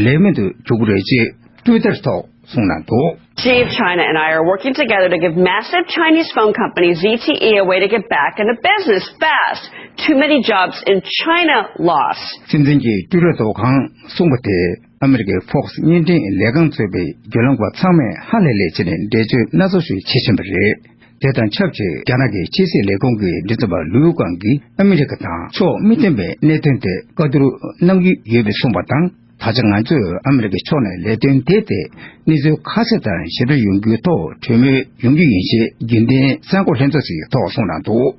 ལས་མེད་དུ་གྱུར་གྱི་རེད་ཅེས་ཊུའི་ཊར་ཐོག་གསུངས་གནང་འདུག། Xi of China and I are working together to give massive Chinese phone company Z T E a way to get back into business fast. Too many jobs in China lost. སྲིད་འཛིན་གྱིས་ཊུའི་ཊར་ཐོག་གང་གསུངས་པ་དེ། ཨ་མི་རི་ཀའི་Fox་བརྙན་འཕྲིན་ལས་ཁང་གཙོས་པའི་བརྒྱུད་ལམ་པ་ཚང་མས་ཧ་ལས་ལས་བྱས་ནས་འགྲེལ་བརྗོད་སྣ་ཚོགས་ཤིག་བྱེད་བཞིན་པ་རེད། དེ་དང་ཆབས་ཅིག་རྒྱ་ནག་གི་ཕྱི་སྲིད་ལས་ཁུངས་ཀྱི་མགྲིན་ཚབ་པ་ལུའུ་ཀང་གིས་ཨ་མི་རི་ཀ་དང་ཕྱོགས་མི་མཐུན་པའི་གནད་དོན་དེ་བཀའ་བསྡུར་གནང་རྒྱུ་ཡོད་པའི་གསུངས་པ་དང་། ད་ཆ་ང་ཚོས་ཨ་མི་རི་ཀའི་ཕྱོགས་ནས་ལས་དོན་དེ་དེ་གནས་ཚུལ་ཁ་གསལ་དང་ཞིབ་ཕྲ་ཡོང་རྒྱུའི་ཐོག་གྲོས་མོལ་ཡོང་རྒྱུ་ཡིན་ཞེས་རྒྱུན་ལྡན་གསར་འགོད་ལྷན་ཚོགས་ཤིག་གི་ཐོག་གསུངས་གནང་འདུག།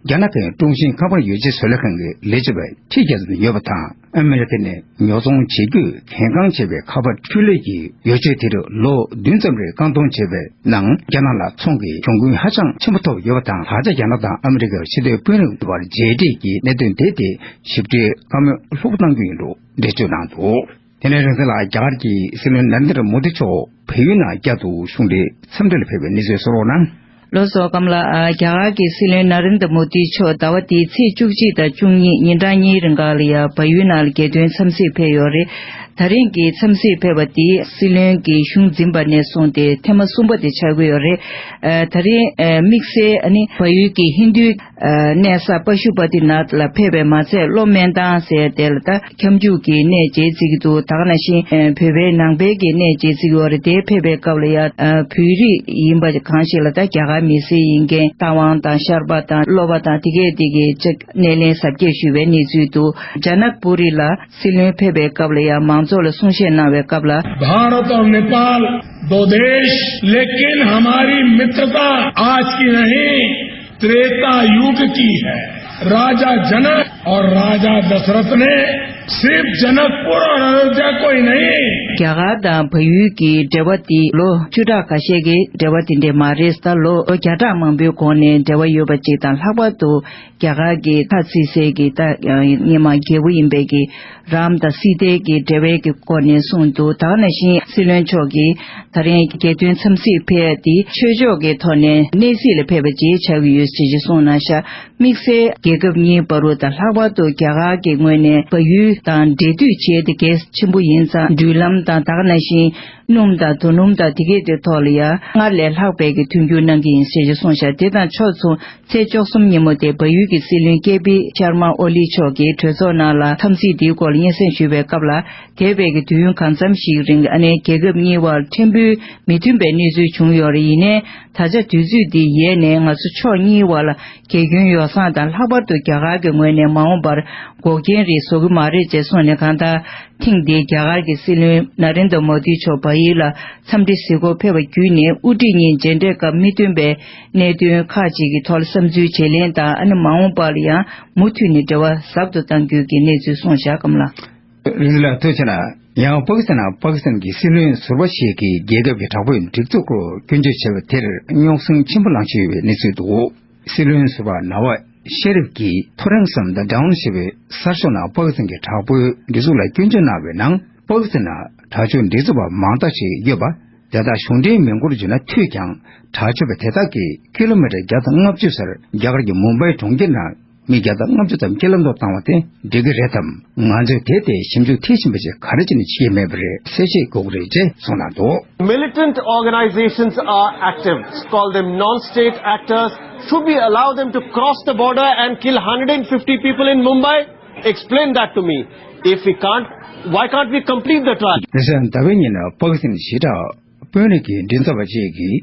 རྒྱ་ནག་གི་ཀྲུང་ཆིང་ཁ་པར་ཡོ་བྱད་བཟོ་ལས་ཁང་གི་ལས་བྱེད་པ་ཁྲི་བརྒྱ་ཙམ་ཡོད་པ་དང་། ཨ་མི་རི་ཀ་ནས་ཉོ་ཚོང་བྱེད་རྒྱུས་གལ་འགངས་ཆེ་བའི་ཁ་པར་འཕྲུལ་ལས་ཀྱི་ཡོ་བྱད་དེ་རུ་ལོ་བདུན་ཙམ་རིང་བཀག་སྡོམ་བྱས་པའི་ནང་། རྒྱ་ནག་ལ་ཚོང་གི་གྱོང་གུན་ཧ་ཅང་ཆེན་པོ་ཐོབ་ཡོད་པ་དང་། ད་ཆ་རྒྱ་ནག་དང་ཨ་མི་རི་ཀའི་ཕྱི་སྡོད་དཔོན་རིགས་བར་མཇལ་འཕྲད་ཀྱི་གནད་དོན་དེ་དེ་ཞིབ་ཕྲའི་བཀའ་མོལ་ལྷུག་པོ་གནང་རྒྱུ་ཡིན་འགྲོ་འགྲེལ་བརྗོད་གནང་འདུག། དེ་ནས་རིང་བསྲེལ་ལགས། རྒྱ་གར་གྱི་སྲིད་བློན་ནཱ་རེན་དྲ་མོ་དི་མཆོག་བལ་ཡུལ་ནང་བསྐྱར་དུ་གཞུང་འབྲེལ་འཚམས་འདྲིར་ཕེབས་པའི་གནས་ཚུལ་གསན་རོགས་གནང་། ལགས་སོ། ཀམ་ལགས། ཨ། རྒྱ་གར་གྱི་སྲིད་བློན་ནཱ་རེན་དྲ་མོ་དི་མཆོག་ཟླ་བ་འདིའི་ཚེས་བཅུ་གཅིག་དང་བཅུ་གཉིས་ཉིན་གྲངས་གཉིས་རིང་ག་ལ་ཡ་བལ་ཡུལ་ནང་ལ་རྒྱལ་དོན་འཚམས་གཟིགས་ཕེབས་ཡོད་རེད། ད་རིང་གི་འཚམས་གཟིགས་ཕེབས་པ་འདི་སྲིད་བློན་གྱི་གཞུང་འཛིན་པ་ནས་བཟུང་སྟེ་ཐེངས་མ་གསུམ་པ་དེ་ཆགས་ཀྱི་ཡོད་རེད། ཨ། ད་རིང་། ཨ། དམིགས་བསལ་ཨ་ནི་བལ་ཡུལ་གྱི་ཧིན་རྡུའི་ཨ། གནས་ས་པ་ཤུ་པ་ཏི་ནཱཐ་ལ་ཕེབས་པའི་མ་ཚད། གློ་སྨན་ཐང་ཟེར་དེ་ལ་ད་ཁྱབ་འཇུག་གི་གནས་མཇལ་རྩིས་ཀྱི་འདུག། ད་ག་ནང་བཞིན་ཨ། བོད་པའི་ནང་པའི་གི་གནས་མཇལ་རྩིས་ཀྱི་ཡོད་རེད། དེ་ཕེབས་པའི་སྐབས་ལ་ཡ། ཨ། བོད་རིགས་ཡིན་པ་གང་ཞིག་ལ་ད་རྒྱ་གར་མི་སེར་ཡིན་མཁན། རྟ་དབང་དང་ཤར་པ་དང་གློ་བ་དང་དེ་གས་དེ་གས་ཅིག་སྣེ་ལེན་གཟབ་རྒྱས་ཞུས་པའི་གནས་ཚུལ་འདུག། ཇ་ནག་པུ་རི་ལ་སྲིད་བློན་ཕེབས་པའི་སྐབས་ལ་ཡ་མང་ཚོགས་ལ་གསུང་བཤད་གནང་བའི་སྐབས་ལ། भारत और नेपाल दो देश, लेकिन हमारी मित्रता आज की नहीं, त्रेता युग की है। राजा जनक और राजा दशरथ ने सिर्फ जनकपुर और अयोध्या को ही नहीं, རྒྱ་གར་དང་བལ་ཡུལ་གྱི་འབྲེལ་བ་དེ་ལོ་བཅུ་ཕྲག་ཁ་ཤས་ཀྱི་འབྲེལ་བ་དེ་འདྲ་མ་རེད། ད་ལོ་བརྒྱ་ཕྲག་མང་པོའི་གོང་ནས་འབྲེལ་བ་ཡོད་པ་ཅིག་དང་། ལྷག་པར་དུ་རྒྱ་གར་གྱི་ད་རྩིས་སའི་གི་ད་སྔོན་མ་རྒྱལ་པོ་ཡིན་པའི་གི་རཱམ་དང་སི་ཏཱའི་གི་འབྲེལ་བའི་གི་སྐོར་ནས་གསུངས་འདུག། ད་ག་ནང་བཞིན་སྲིད་བློན་མཆོག་གིས་ད་རིང་རྒྱལ་དོན་འཚམས་གཟིགས་ཕེབས་དེ་ཆོས་ཕྱོགས་ཀྱི་ཐོག་ནས་གནས་གཟིགས་ལ་ཕེབས་པ་ཅིག་ཆགས་ཀྱི་ཡོད་ཅེས་གསུངས་གནང་ཤག། དམིགས་བསལ་རྒྱལ་ཁབ་གཉིས་བར་དུ་དང་། ལྷག་པར་དུ་རྒྱ་གར་གྱི་ངོས་ནས་བལ་ཡུལ་དང་འབྲེལ་མཐུད་བྱས་ཏེ་གལ་ཆེན་པོ་ཡིན་ཙང་། འགྲུལ་ལམ་དང་། ད་ག་ནང་བཞིན་སྣུམ་དང་རྡོ་སྣུམ་དང་དེ་གས་དེ་ཐོག་ལ་ཡ་སྔར་ལས་ལྷག་པའི་གི་མཐུན་འགྱུར་གནང་གི་ཡིན་ཞེས་གསུངས་ཤག། དེ་དང་ཕྱོགས་མཚུངས་ཚེས་བཅུ་གསུམ་ཉིན་མོ་དེ་བལ་ཡུལ་གྱི་སྲིད་བློན་ཀེ་པི་ཤར་མ་ཨོ་ལི་མཆོག་གིས་གྲོས་ཚོགས་ནང་ལ་འཚམས་གཟིགས་འདིའི་སྐོར་ལ་སྙན་སེང་ཞུས་པའི་སྐབས་ལ། འདས་པའི་གི་དུས་ཡུན་གང་འཚམ་ཞིག་རིང་ཨ་ནེ་རྒྱལ་ཁབ་གཉིས་བར་ཕྲན་བུ་མི་མཐུན་པའི་གནས་ཚུལ་བྱུང་ཡོད་རེད། ཡིན་ནའི་ད་ཆ་དུས་ཚོད་འདི་ཡལ་ནས་ང་ཚོ་ཕྱོགས་གཉིས་བར་ལ་གྱེས་སྐྱོན་ཡོ་བསྲང་དང་། ལྷག་པར་དུ་རྒྱ་གར་གྱི་ངོས་ནས་མ་འོངས་པར་འགོག་རྐྱེན་རེ་བཟོ་གི་མ་རེད་ཅེས་གསུངས་ནས། གང་ལྟར་ཐེངས་འདིའི་རྒྱ་གར་གྱི་སྲིད་བློན་ནཱ་རེན་དྲ་མོ་དི་མཆོག་བལ་ཡུལ་ལ་འཚམས་འདྲི་གཟིགས་སྐོར་ཕེབས་པ་བརྒྱུད་ནས། དབུ་ཁྲིད་གཉིས་མཇལ་འཕྲད་སྐབས་མི་མཐུན་པའི་གནད་དོན་ཁག་ཅིག་གི་ཐོག་ལ་བསམ་ཚུལ་བརྗེ་ལེན་དང་། ཨ་ནི་མ་འོངས་པ་ལ་ཡང་མུ་མཐུད་ནས་འབྲེལ་བ་ཟབ་ཏུ་གཏང་རྒྱུ་གི་གནས་ཚུལ་གསུངས་བཞག། ཀམ་ལགས། རིག་འཛིན་ལགས་ཐུགས་རྗེ་གནང་། ཡང་པ་ཀི་སི་ཐན་ནང་པ་ཀི་སི་ཐན་གྱི་སྲིད་བློན་ཟུར་པ་ཞིག་གིས་རྒྱལ་ཁབ་ཀྱི་དྲག་པོའི་སྒྲིག་འཛུགས་སྐོར་སྐྱོན་བརྗོད་བྱས་པ་དེར་རྙོག་ཟིང་ཆེན་པོ་ལངས་བཞིན་ཡོད་པའི་གནས་ཚུལ་འདུག། སྲིད་བློན་ཟུར་པ་ནཱ་ཝཱ་ཤེ་རིབ་ཀྱིས་ཐོ་རེངས་སམ་ད་ཌའོན་ཞེས་པའི་གསར་ཤོག་ནང་པ་ཀི་སི་ཐན་གྱི་དྲག་པོའི་སྒྲིག་འཛུགས་ལ་སྐྱོན་བརྗོད་གནང་བའི་ནང་། པ་ཀི་སི་ཐན་ནང་དྲག་སྤྱོད་སྒྲིག་འཛུགས་པ་མང་དག་ཅིག་ཡོད་པ། དེ་དག་གཞུང་འབྲེལ་མིན་སྐོར་བརྗོད་ན་འཐུས་ཀྱང་། དྲག་སྤྱོད་པ་དེ་དག་གིས་ཀི་ལོ་མི་ཊར་བརྒྱ་དང་ལྔ་བཅུ་སར་རྒྱ་གར་གྱི་མུམ་བྷའི་གྲོང་ཁྱེར་ནང་མི་བརྒྱ་དང་ལྔ་བཅུ་ཙམ་ཀི་ལ་མདོ་བཏང་བ་དེ་འགྲིག་གི་རེད་དམ། ང་ཚོས་དེ་ཐད་ཞིབ་འཇུག་མཐིལ་ཕྱིན་པ་ཞིག་ག་རེ་བྱས་ནས་བྱེད་ཀྱི་མེད་པ་རེད། གསལ་བཤད་དགོས་ཀྱི་རེད་ཅེས་གསུངས་གནང་འདུག། Militant organizations are active. Call them non-state actors. Should we allow them to cross the border and kill one hundred fifty people in Mumbai? Explain that to me. If we can't, why can't we complete the trial? རེས་གཟའ་ཟླ་བའི་ཉིན་པ་ཀི་སི་ཐན་ཞི་དྲག་དཔོན་རིགས་ཀྱི་མགྲིན་ཚབ་པ་ཅིག་གིས་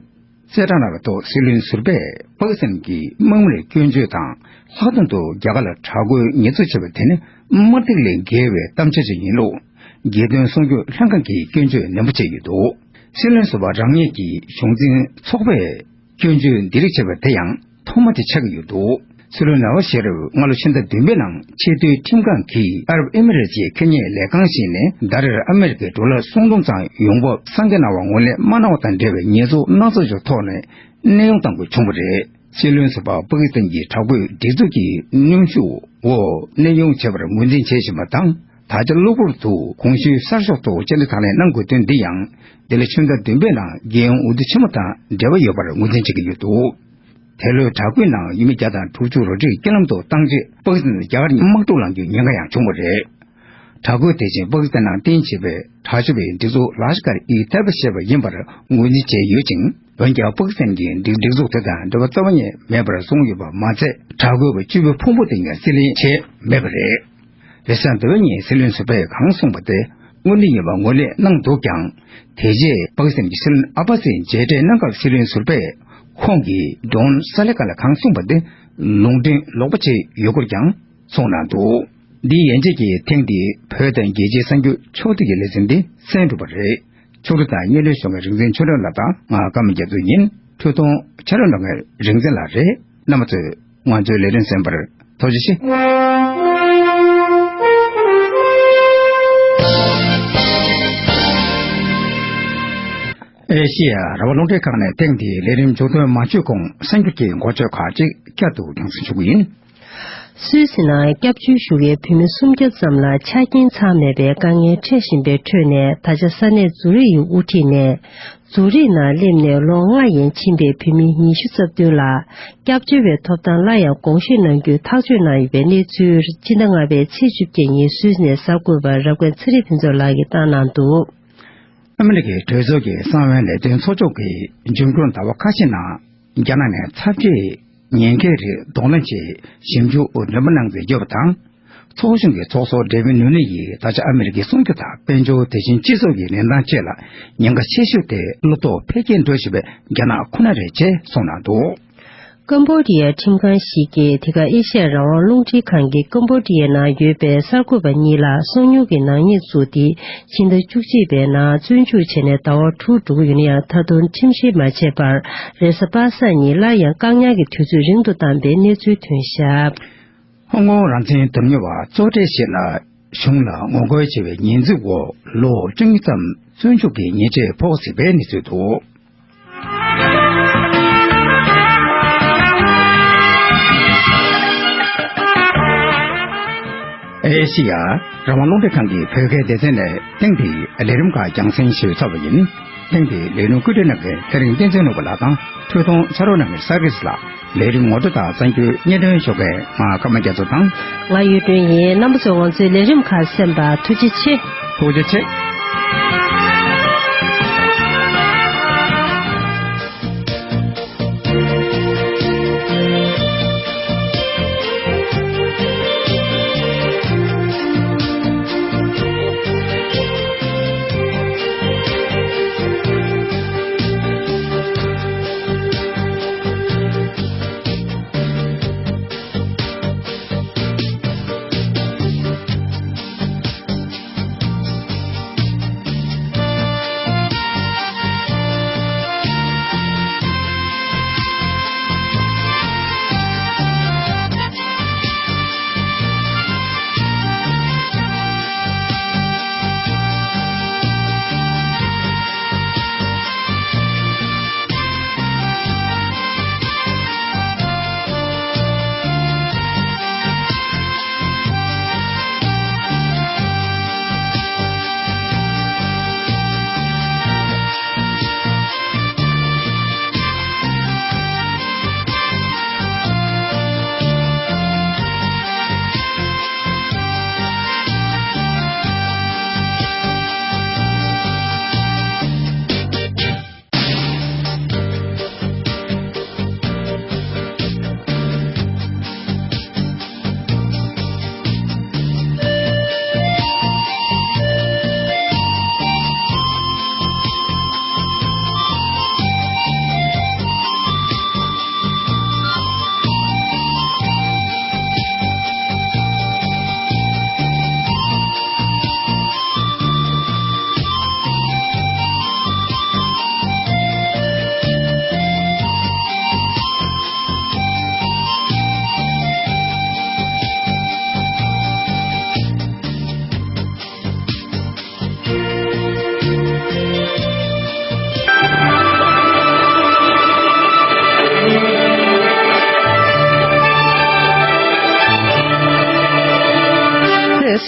གསལ་བསྒྲགས་གནང་བའི་ཐོག། སྲིད་བློན་ཟུར་པས་པ་ཀི་སི་ཐན་གྱི་དམག་མིར་སྐྱོན་བརྗོད་དང་། ལྷག་དོན་དུ་རྒྱ་གར་ལ་དྲག་རྒོལ་ཉེས་འཛུགས་བྱས་པ་དེ་ནི་དམར་ཐིག་ལས་བརྒལ་བའི་གཏམ་འཆལ་ཅིག་ཡིན་ལུགས། རྒྱལ་དོན་སྲུང་སྐྱོབ་ལྷན་ཁང་གིས་སྐྱོན་བརྗོད་ནན་པོ་བྱས་ཡོད་འདུག། སྲིད་བློན་ཟུར་པ་རང་ཉིད་ཀྱི་གཞུང་འཛིན་ཚོགས་པས་སྐྱོན་བརྗོད་འདི་རིགས་བྱས་པ་དེ་ཡང་ཐོག་མ་དེ་ཆགས་ཀྱི་ཡོད་འདུག། སྲིད་བློན་ནཱ་ཝ་ཤེ་རིབ་སྔ་ལོ་ཕྱི་ཟླ་བདུན་པའི་ནང་ཆེས་མཐོའི་ཁྲིམས་ཁང་གིས་ཨ་རབ་ཨེ་མི་རེ་ཊི་ཁེ་ཉེས་ལས་ཁང་ཞིག་ནས་ཟླ་རེར་ཨ་མི་རི་ཀའི་ཌོ་ལར་སུམ་སྟོང་ཙམ་ཡོང་འབབ་གསང་རྒྱ་གནང་བ་ངོས་ལེན་མ་གནང་བ་དང་འབྲེལ་བའི་ཉེས་འཛུགས་སྣ་ཚོགས་ཀྱི་ཐོག་ནས་གནས་དབྱུང་གཏང་དགོས་བྱུང་བ་རེད། སྲིད་བློན་ཟུར་པ་པ་ཀི་སི་ཐན་གྱི་དྲག་པོས་སྒྲིག་འཛུགས་ཀྱི་གནོན་ཤུགས་འོག་གནས་དབྱུང་བྱས་པར་ངོས་འཛིན་བྱེད་བཞིན་པ་དང་། ད་ཆ་གློ་བུར་དུ་གོང་ཞུས་གསར་ཤོག་ཐོག་བཅར་འདྲི་དང་ལེན་གནང་དགོས་དོན་འདི་ཡང་འདི་ལོའི་ཕྱི་ཟླ་བདུན་པའི་ནང་རྒྱལ་ཡོངས་འོས་བསྡུ་ཆེན་མོ་དང་འབྲེལ་བ་ཡོད་པར་ངོས་འཛིན་བྱེད་ཀྱི་ཡོད་འདུག་དེ་ལོའི་དྲག་པོའི་ནང་ཡུལ་མི་བརྒྱ་དང་དྲུག་ཅུ་རོ་ཁྲི་རྐྱེན་ལམ་དུ་བཏང་རྗེས་པ་ཀི་སི་ཐན་རྒྱ་གར་གཉིས་དམག་འཁྲུག་ལངས་རྒྱུའི་ཉེན་ཁ་ཡང་བྱུང་བ་རེད། དྲག་རྒོལ་དེ་བཞིན་པ་ཀི་སི་ཐན་ནང་རྟེན་བྱེད་པའི་དྲག་ཤོས་པའི་སྒྲིག་འཛུགས་ལ་ཤ་ཀར་ཨི་ཐེ་བ་ཞེས་པ་ཡིན་པར་ངོས་འཛིན་བྱས་ཡོད་ཅིང་། འོན་ཀྱང་པ་ཀི་སི་ཐན་གྱིས་སྒྲིག་སྒྲིག་འཛུགས་དེ་དང་འབྲེལ་བ་རྩ་བ་ཉིད་མེད་པར་བཟུང་ཡོད་པ་མ་ཚད། དྲག་རྒོལ་བ་བཅུ་པའི་ཕུང་པོ་དེ་ཡང་རྩིས་ལེན་བྱས་མེད་པ་རེད། རེས་གཟའ་ཟླ་བའི་ཉིན་སྲིད་བློན་ཟུར་པས་གང་གསུངས་པ་དེ་དངོས་གནས་ཡིན་པ་ངོས་ལེན་གནང་འདུག་ཀྱང་། དེ་རྗེས་པ་ཀི་སི་ཐན་གྱི་སྲིད་བློན་ཨ་བྷ་སིས་མཇལ་འཕྲད་གནང་སྐབས་སྲིད་བློན་ཟུར་པས་ཁོང་གིས་ཌོན་ས་ལེ་ཀ་ལ་གང་གསུངས་པ་དེ་ལུང་འདྲེན་ལོག་པ་བྱས་ཡོད་སྐོར་ཀྱང་གསུངས་གནང་འདུག་འདིའི་ཡན་ཆད་ཀྱིས་ཐེངས་འདིའི་བོད་དང་རྒྱལ་སྤྱིའི་གསར་འགྱུར་ཕྱོགས་བསྡུས་ཀྱི་ལེ་ཚན་འདི་གསན་གྲུབ་པ་རེད། ཕྱོགས་སྒྲིག་དང་སྙན་སྒྲོན་ཞུ་མཁན་རིག་འཛིན་ཆོས་སྒྲོན་ལགས་དང་ང་ཀརྨ་རྒྱ་མཚོ་ཡིན། འཕྲུལ་གཏོང་ཕྱག་རོགས་གནང་མཁན་རིག་འཛིན་ལགས་རེད། རྣམ་པ་ཚོས་ང་ཚོའི་ལས་རིམ་གསན་པར་ཐུགས་རྗེ་ཆེ། ཨེ་ཤེ་ཡ་རང་དབང་རླུང་འཕྲིན་ཁང་ནས་ཐེངས་འདིའི་ལས་རིམ་མཇུག་སྡོམ་མ་བྱས་གོང་གསར་འགྱུར་གྱི་འགོ་བརྗོད་ཁག་ཅིག་བསྐྱར་དུ་རྒྱང་སྲིང་ཞུ་རྒྱུ་ཡིན། སུད་སི་ནང་སྐྱབས་བཅོལ་ཞུ་མཁན་བོད་མི་སུམ་བརྒྱ་ཙམ་ལ་ཆ་རྐྱེན་ཚང་མེད་པའི་དཀའ་ངལ་འཕྲད་བཞིན་པའི་ཁྲོད་ནས། ད་ཆ་ས་གནས་ཛུ་རིག་ཡི་དབུ་ཁྲིད་ནས་ཛུ་རིག་ནང་སླེབས་ནས་ལོ་ལྔ་ཡན་ཕྱིན་པའི་བོད་མི་ཉི་ཤུ་རྩ་བདུན་ལ་སྐྱབས་བཅོལ་བའི་ཐོབ་ཐང་སླར་ཡང་དགོངས་བཞེས་གནང་རྒྱུའི་ཐག་གཅོད་གནང་ཡོད་པའི་གནས་ཚུལ། སྤྱི་ཟླ་ལྔ་པའི་ཚེས་བཅོ་བརྒྱད་ཉིན་སུད་སི་ནས་གསར་འགོད་པ་རབ་དགའ་ཚེ་རིང་ཕུན་ཚོགས་ལགས་ཀྱིས་བཏང་གནང་འདུག་ཨ་མི་རི་ཀའི་གྲོས་ཚོགས་ཀྱི་གསང་བའི་ལས་དོན་ཚོགས་ཆུང་གིས་འབྱུང་འགྱུར་ཟླ་བ་ཁ་ཤས་ནང་རྒྱ་ནག་ནས་ཚབས་ཆེའི་ཉེན་ཁའི་རིགས་གདོང་ལེན་ཆེད་ཞིབ་འཇུག་འགྲེམས་སྤེལ་གནང་མཛད་ཡོད་པ་དང་། ཚོགས་ཆུང་གི་ཚོགས་གཙོ་ཌེ་ཝིད་ནུ་ནི་ཡིས་ད་ཆ་ཨ་མི་རི་ཀའི་གསུང་རྒྱུ་དང་དཔལ་འབྱོར། དེ་བཞིན་སྤྱི་ཚོགས་ཀྱི་གནས་སྟངས་བཅས་ལ་ཉེན་ཁ་ཆེ་ཤོས་དེ་གློ་ཐོག་འཕེལ་རྒྱས་འགྲོ་བཞིན་པའི་རྒྱ་ནག་ཁོ་ན་རེད་ཅེས་གསུངས་གནང་འདུག་ཀམ་བོ་ཌི་ཡའི་ཁྲིམས་ཁང་ཞིག་གིས་དེ་ག་ཨེ་ཤ་ཡ་རང་དབང་རླུང་འཕྲིན་ཁང་གི་ཀམ་བོ་ཌི་ཡའི་ནང་ཡོད་པའི་གསར་འགོད་པ་གཉིས་ལ་སང་ཉིན་གྱི་ནག་ཉེས་བཙུགས་ཏེ། ཕྱི་ཟླ་བཅུ་གཅིག་པའི་ནང་བཙོན་འཇུག་བྱས་ནས་ཟླ་བ་དྲུག་འགྲོ་གི་ཡོད་ན་ཡང་། ད་དུང་ཁྲིམས་བཤེར་མ་བྱས་པར་རེས་གཟའ་པ་སངས་ཉིན་སླར་ཡང་བཀག་ཉར་གྱི་དུས་ཚོད་རིང་དུ་བཏང་པའི་གནས་ཚུལ་ཐོན་བཞག་ཧོང་ཀོང་རང་བཙན་འདོར་མྱོང་བ་གཙོ་གྲས་ཤིག་ལ་གཞུང་ལ་ངོ་རྒོལ་བྱས་པའི་ཉེས་འཛུགས་འོག་ལོ་བཅུ་གཉིས་ཙམ་བཙོན་འཇུག་གི་ཉེས་ཆད་ཕོག་སྲིད་པའི་གནས་ཚུལ་འདུག་ཨེ་ཤེ་ཡ་རང་དབང་རླུང་འཕྲིན་ཁང་གི་བོད་སྐད་སྡེ་ཚན་ནས་ཐེངས་འདིའི་ལས་རིམ་ཁག་རྒྱང་སྲིང་ཞུས་ཚར་བ་ཡིན། ཐེངས་འདིའི་ལས་རིམ་བཀོད་སྒྲིག་གནང་མཁན་ཚེ་རིང་བསྟན་འཛིན་ནོར་བུ་ལགས་དང་། འཕྲུལ་གཏོང་ཕྱག་རོགས་གནང་མཁན་སར་གྷིས་ལགས། ལས་རིམ་ངོ་སྤྲོད་དང་གསར་འགྱུར་སྙན་སྒྲོན་ཞུ་མཁན་ང་ཀརྨ་རྒྱ་མཚོ་དང་། ང་གཡུ་སྒྲོན་ཡིན། རྣམ་པ་ཚོས་ང་ཚོའི་ལས་རིམ་ཁག་གསན་པར་ཐུགས་རྗེ་ཆེ། ཐུགས་རྗེ་ཆེ།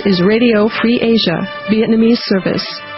is Radio Free Asia, Vietnamese service.